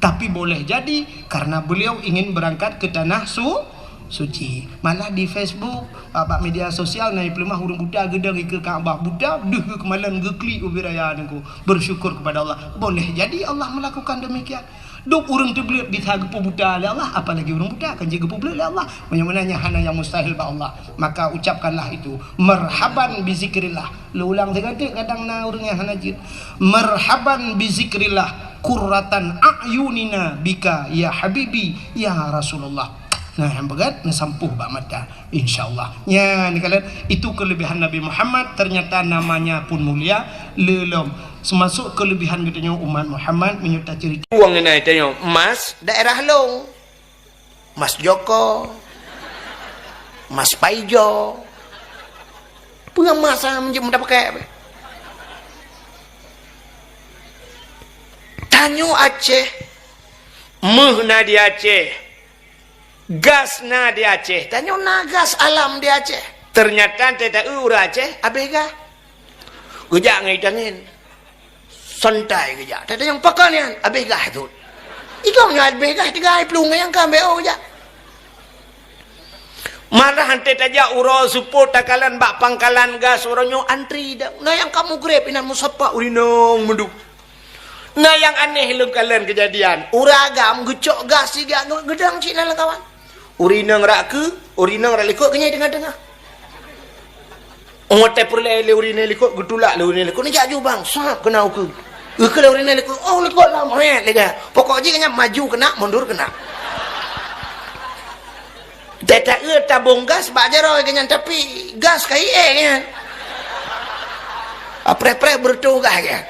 Tapi boleh jadi karena beliau ingin berangkat ke tanah su-, suci. Malah di Facebook, ah, bak media sosial na peuleumah ureuëng buta geudong ikeue Ka'bah buta, deuh geukeumalon geuklik ubit raya Teungku. Bersyukur kepada Allah. Boleh jadi Allah melakukan demikian. Dum ureuëng teubleuet bisa geupeubuta lé Allah, apalagi ureuëng buta kan jeuet geupeubleuet lé Allah. Meunyoe meunan nyan hana nyang mustahil bak Allah, maka ucapkanlah itu, "Marhaban bi zikrillah." Lôn ulang sigoe teuk, kadang na ureuëng nyang hana jeuet. "Marhaban bi zikrillah, qurratan a'yunina bika ya habibi ya Rasulullah." Nah, nyang peugét neusampôh bak mata. Insya Allah. Nyan, kalon, itu kelebihan Nabi Muhammad, ternyata namanya pun mulia, lé lom. Seumasok kelebihan geutanyoe umat Muhammad, meunyoe taceurita. Uang ngenai tanyoe, emas daerah lôn. Emas Joko. Emas Paijo. Peue emas nyang meujeuet meudapeukek? Tanyoe Aceh, méuh na di Aceh. Gas na di Aceh. Tanyoe na gas alam di Aceh. Ternyata teuh ta-eu ureuëng Aceh, abéh gas. Geujak ngon ié tangen. Santai geujak. Teuh tanyong pakon nyan, abéh gas tut. Igom nyoe abéh gas, tiga ai plueng nyang ka ambéo geujak. Malah teuh tajak uroe seupôt takalon bak pangkalan gas uroe nyoe antri dak. Na nyang ka mugreb inan musapa urinong meudu. Na nyang aneh lôn kalon keujadian. Ureuëng agam geucok gas siga ngon geudang cit na lam kawan. Urinong rak keu, urinong rak likot keunyan teungoh-teungoh. Oh, watée peureulée lé urinong likot, geutulak lé urinong likot. Neujak ju bang, sap keuna ukeue. Ukeue lé urinong likot, oh likot lam, hét lega. Pokok jih keunyan maju keunak, mundur keunak. Teuh ta-eu tabong gas bak jaroe keunyan, tapi gas ka ié keunyan. Apreh-preh beureutoh gas keunyan.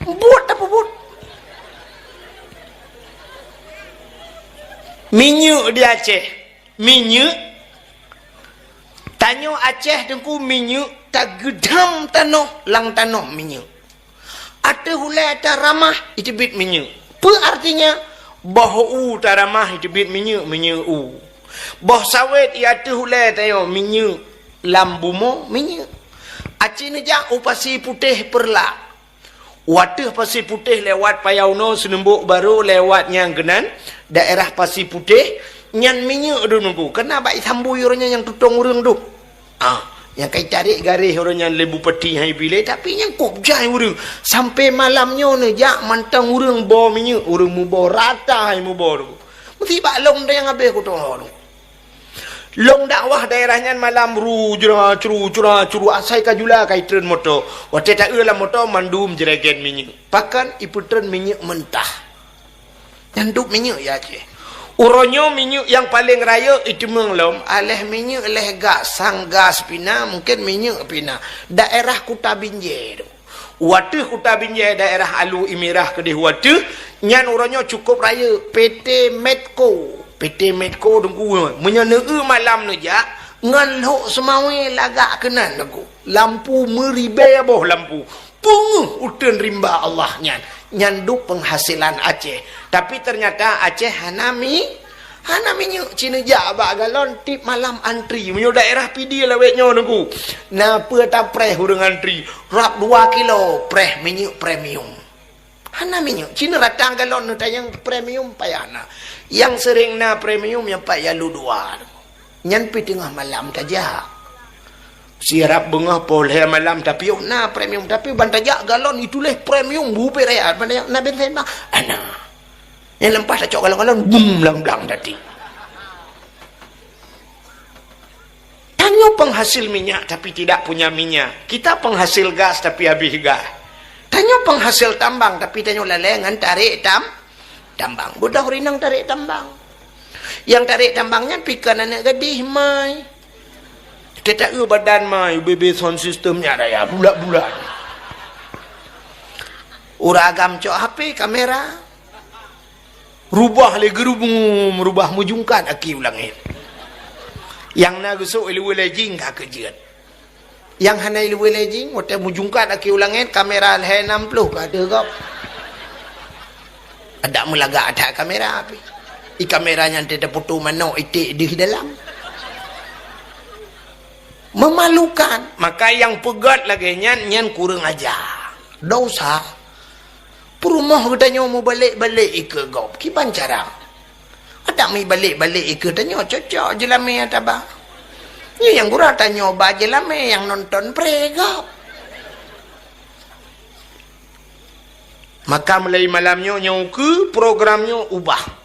Buet apa buet? Minyeuk di Aceh. Minyeuk. Tanyoe Aceh Teungku minyeuk tageudam tanoh, lam tanoh minyeuk. Ateueh ulée ata ramah, iteubiet minyeuk. Peue artinya? Boh u taramah teubiet minyeuk, minyeuk u. Boh sawét i ateueh ulée tanyoe minyeuk, lam bumoe minyeuk. Aci neujak u Pasi Putéh Peureulak. U ateueh Pasi Putéh lewat Payau noe Seunumbok Barô lewat nyang keunan, daerah Pasi Putéh, nyan minyeuk dum nunggu. Keunan bak Isambui uroe nyan nyang tutong ureuëng dum. Ah, nyang ka itarek garéh uroe nyan lé bupati hai bilée, tapi nyang kôb jai ureuëng. Sampai malam nyoe neujak mantong ureuëng boh minyeuk, ureuëng muboh rata hai muboh tu. Meusi bak lông dayang habéh kutong tu. Lông dakwah daerah nyan malam ru jra cru cra cru asai ka jula ka itreun moto. Watée taeu lam moto mandum jeregen minyeuk. Pakon ipeutreun minyeuk mentah. Nyan dub minyeuk ya Aceh. Uroe nyoe minyeuk nyang paleng rayeuk iteumeung lom, aléh minyeuk léh gas, sang gas pina, mungken minyeuk pina. Daerah Kuta Binjai tu. U ateueh Kuta Binjai daerah Alu Imirah keudeh u ateueh, nyan uroe nyoe cukôp rayeuk P T Medco. P T Medco Teungku, meunyoe neueu malam neujak, ngon lhok seumawé lagak keunan Teungku. Lampu meuribée boh lampu. Peungeuh uteuen rimba Allah nyan. Nyan dub peunghasilan Aceh. Tapi teunyata Aceh hana mi, hana minyeuk, ci neujak bak galon tiep malam antri. Meunyoe daerah Pidie lawét nyoe Teungku, na peue tapreh ureuëng antri, rab dua kilo preh minyeuk premium. Hana minyeuk, ci neurata galon neutanyong premium payah na. Nyang sering na premium nyang pat yalu dua. Nyan pi teungoh malam tajak. Sirab beungoh poh lhée malam, tapi ôk na premium, tapi ban tajak galon ituléh premium, bupet raya, ban tajak na bensin bah. Ana. Nyang leumpah tacok galon-galon, bum, blang-blang tadi. Tanyoe penghasil minyak tapi tidak punya minyak. Kita penghasil gas tapi habis gas. Tanyoe penghasil tambang tapi tanyoe lalée ngon tarek tam-, tambang. Beudôh rinang tarek tambang. Nyang tarek tambang nyan pih kon aneuk gadih mai. Teuta-eu badan mai, bebe sound system nyan raya, bulat-bulat. Ureuëng agam cok H P, kamera. Rubah lé geurubum, rubah meujungkat aki u langét. Nyang na geusok iluwe lejing ka keujeuet. Nyang hana iluwe lejing, watée meujungkat aki u langét, kamera lhée nam ploh ka deuh gob. Adak meulagak that kamera pih. I kamera nyan teuta foto manok iték deuh dalam. Memalukan. Maka nyang peugét lagée nyan, nyan kureueng aja. Dosa. Peurumoh geutanyoe mubalek-balek ikeue gob. Kiban cara? Adak mibalek-balek ikeue tanyoe cocok jeulamé ata ba. Nyoe nyang gura tanyoe ba jeulamé nyang nonton pré gob. Maka mulai malam nyoe, nyoe ukeue program nyoe ubah.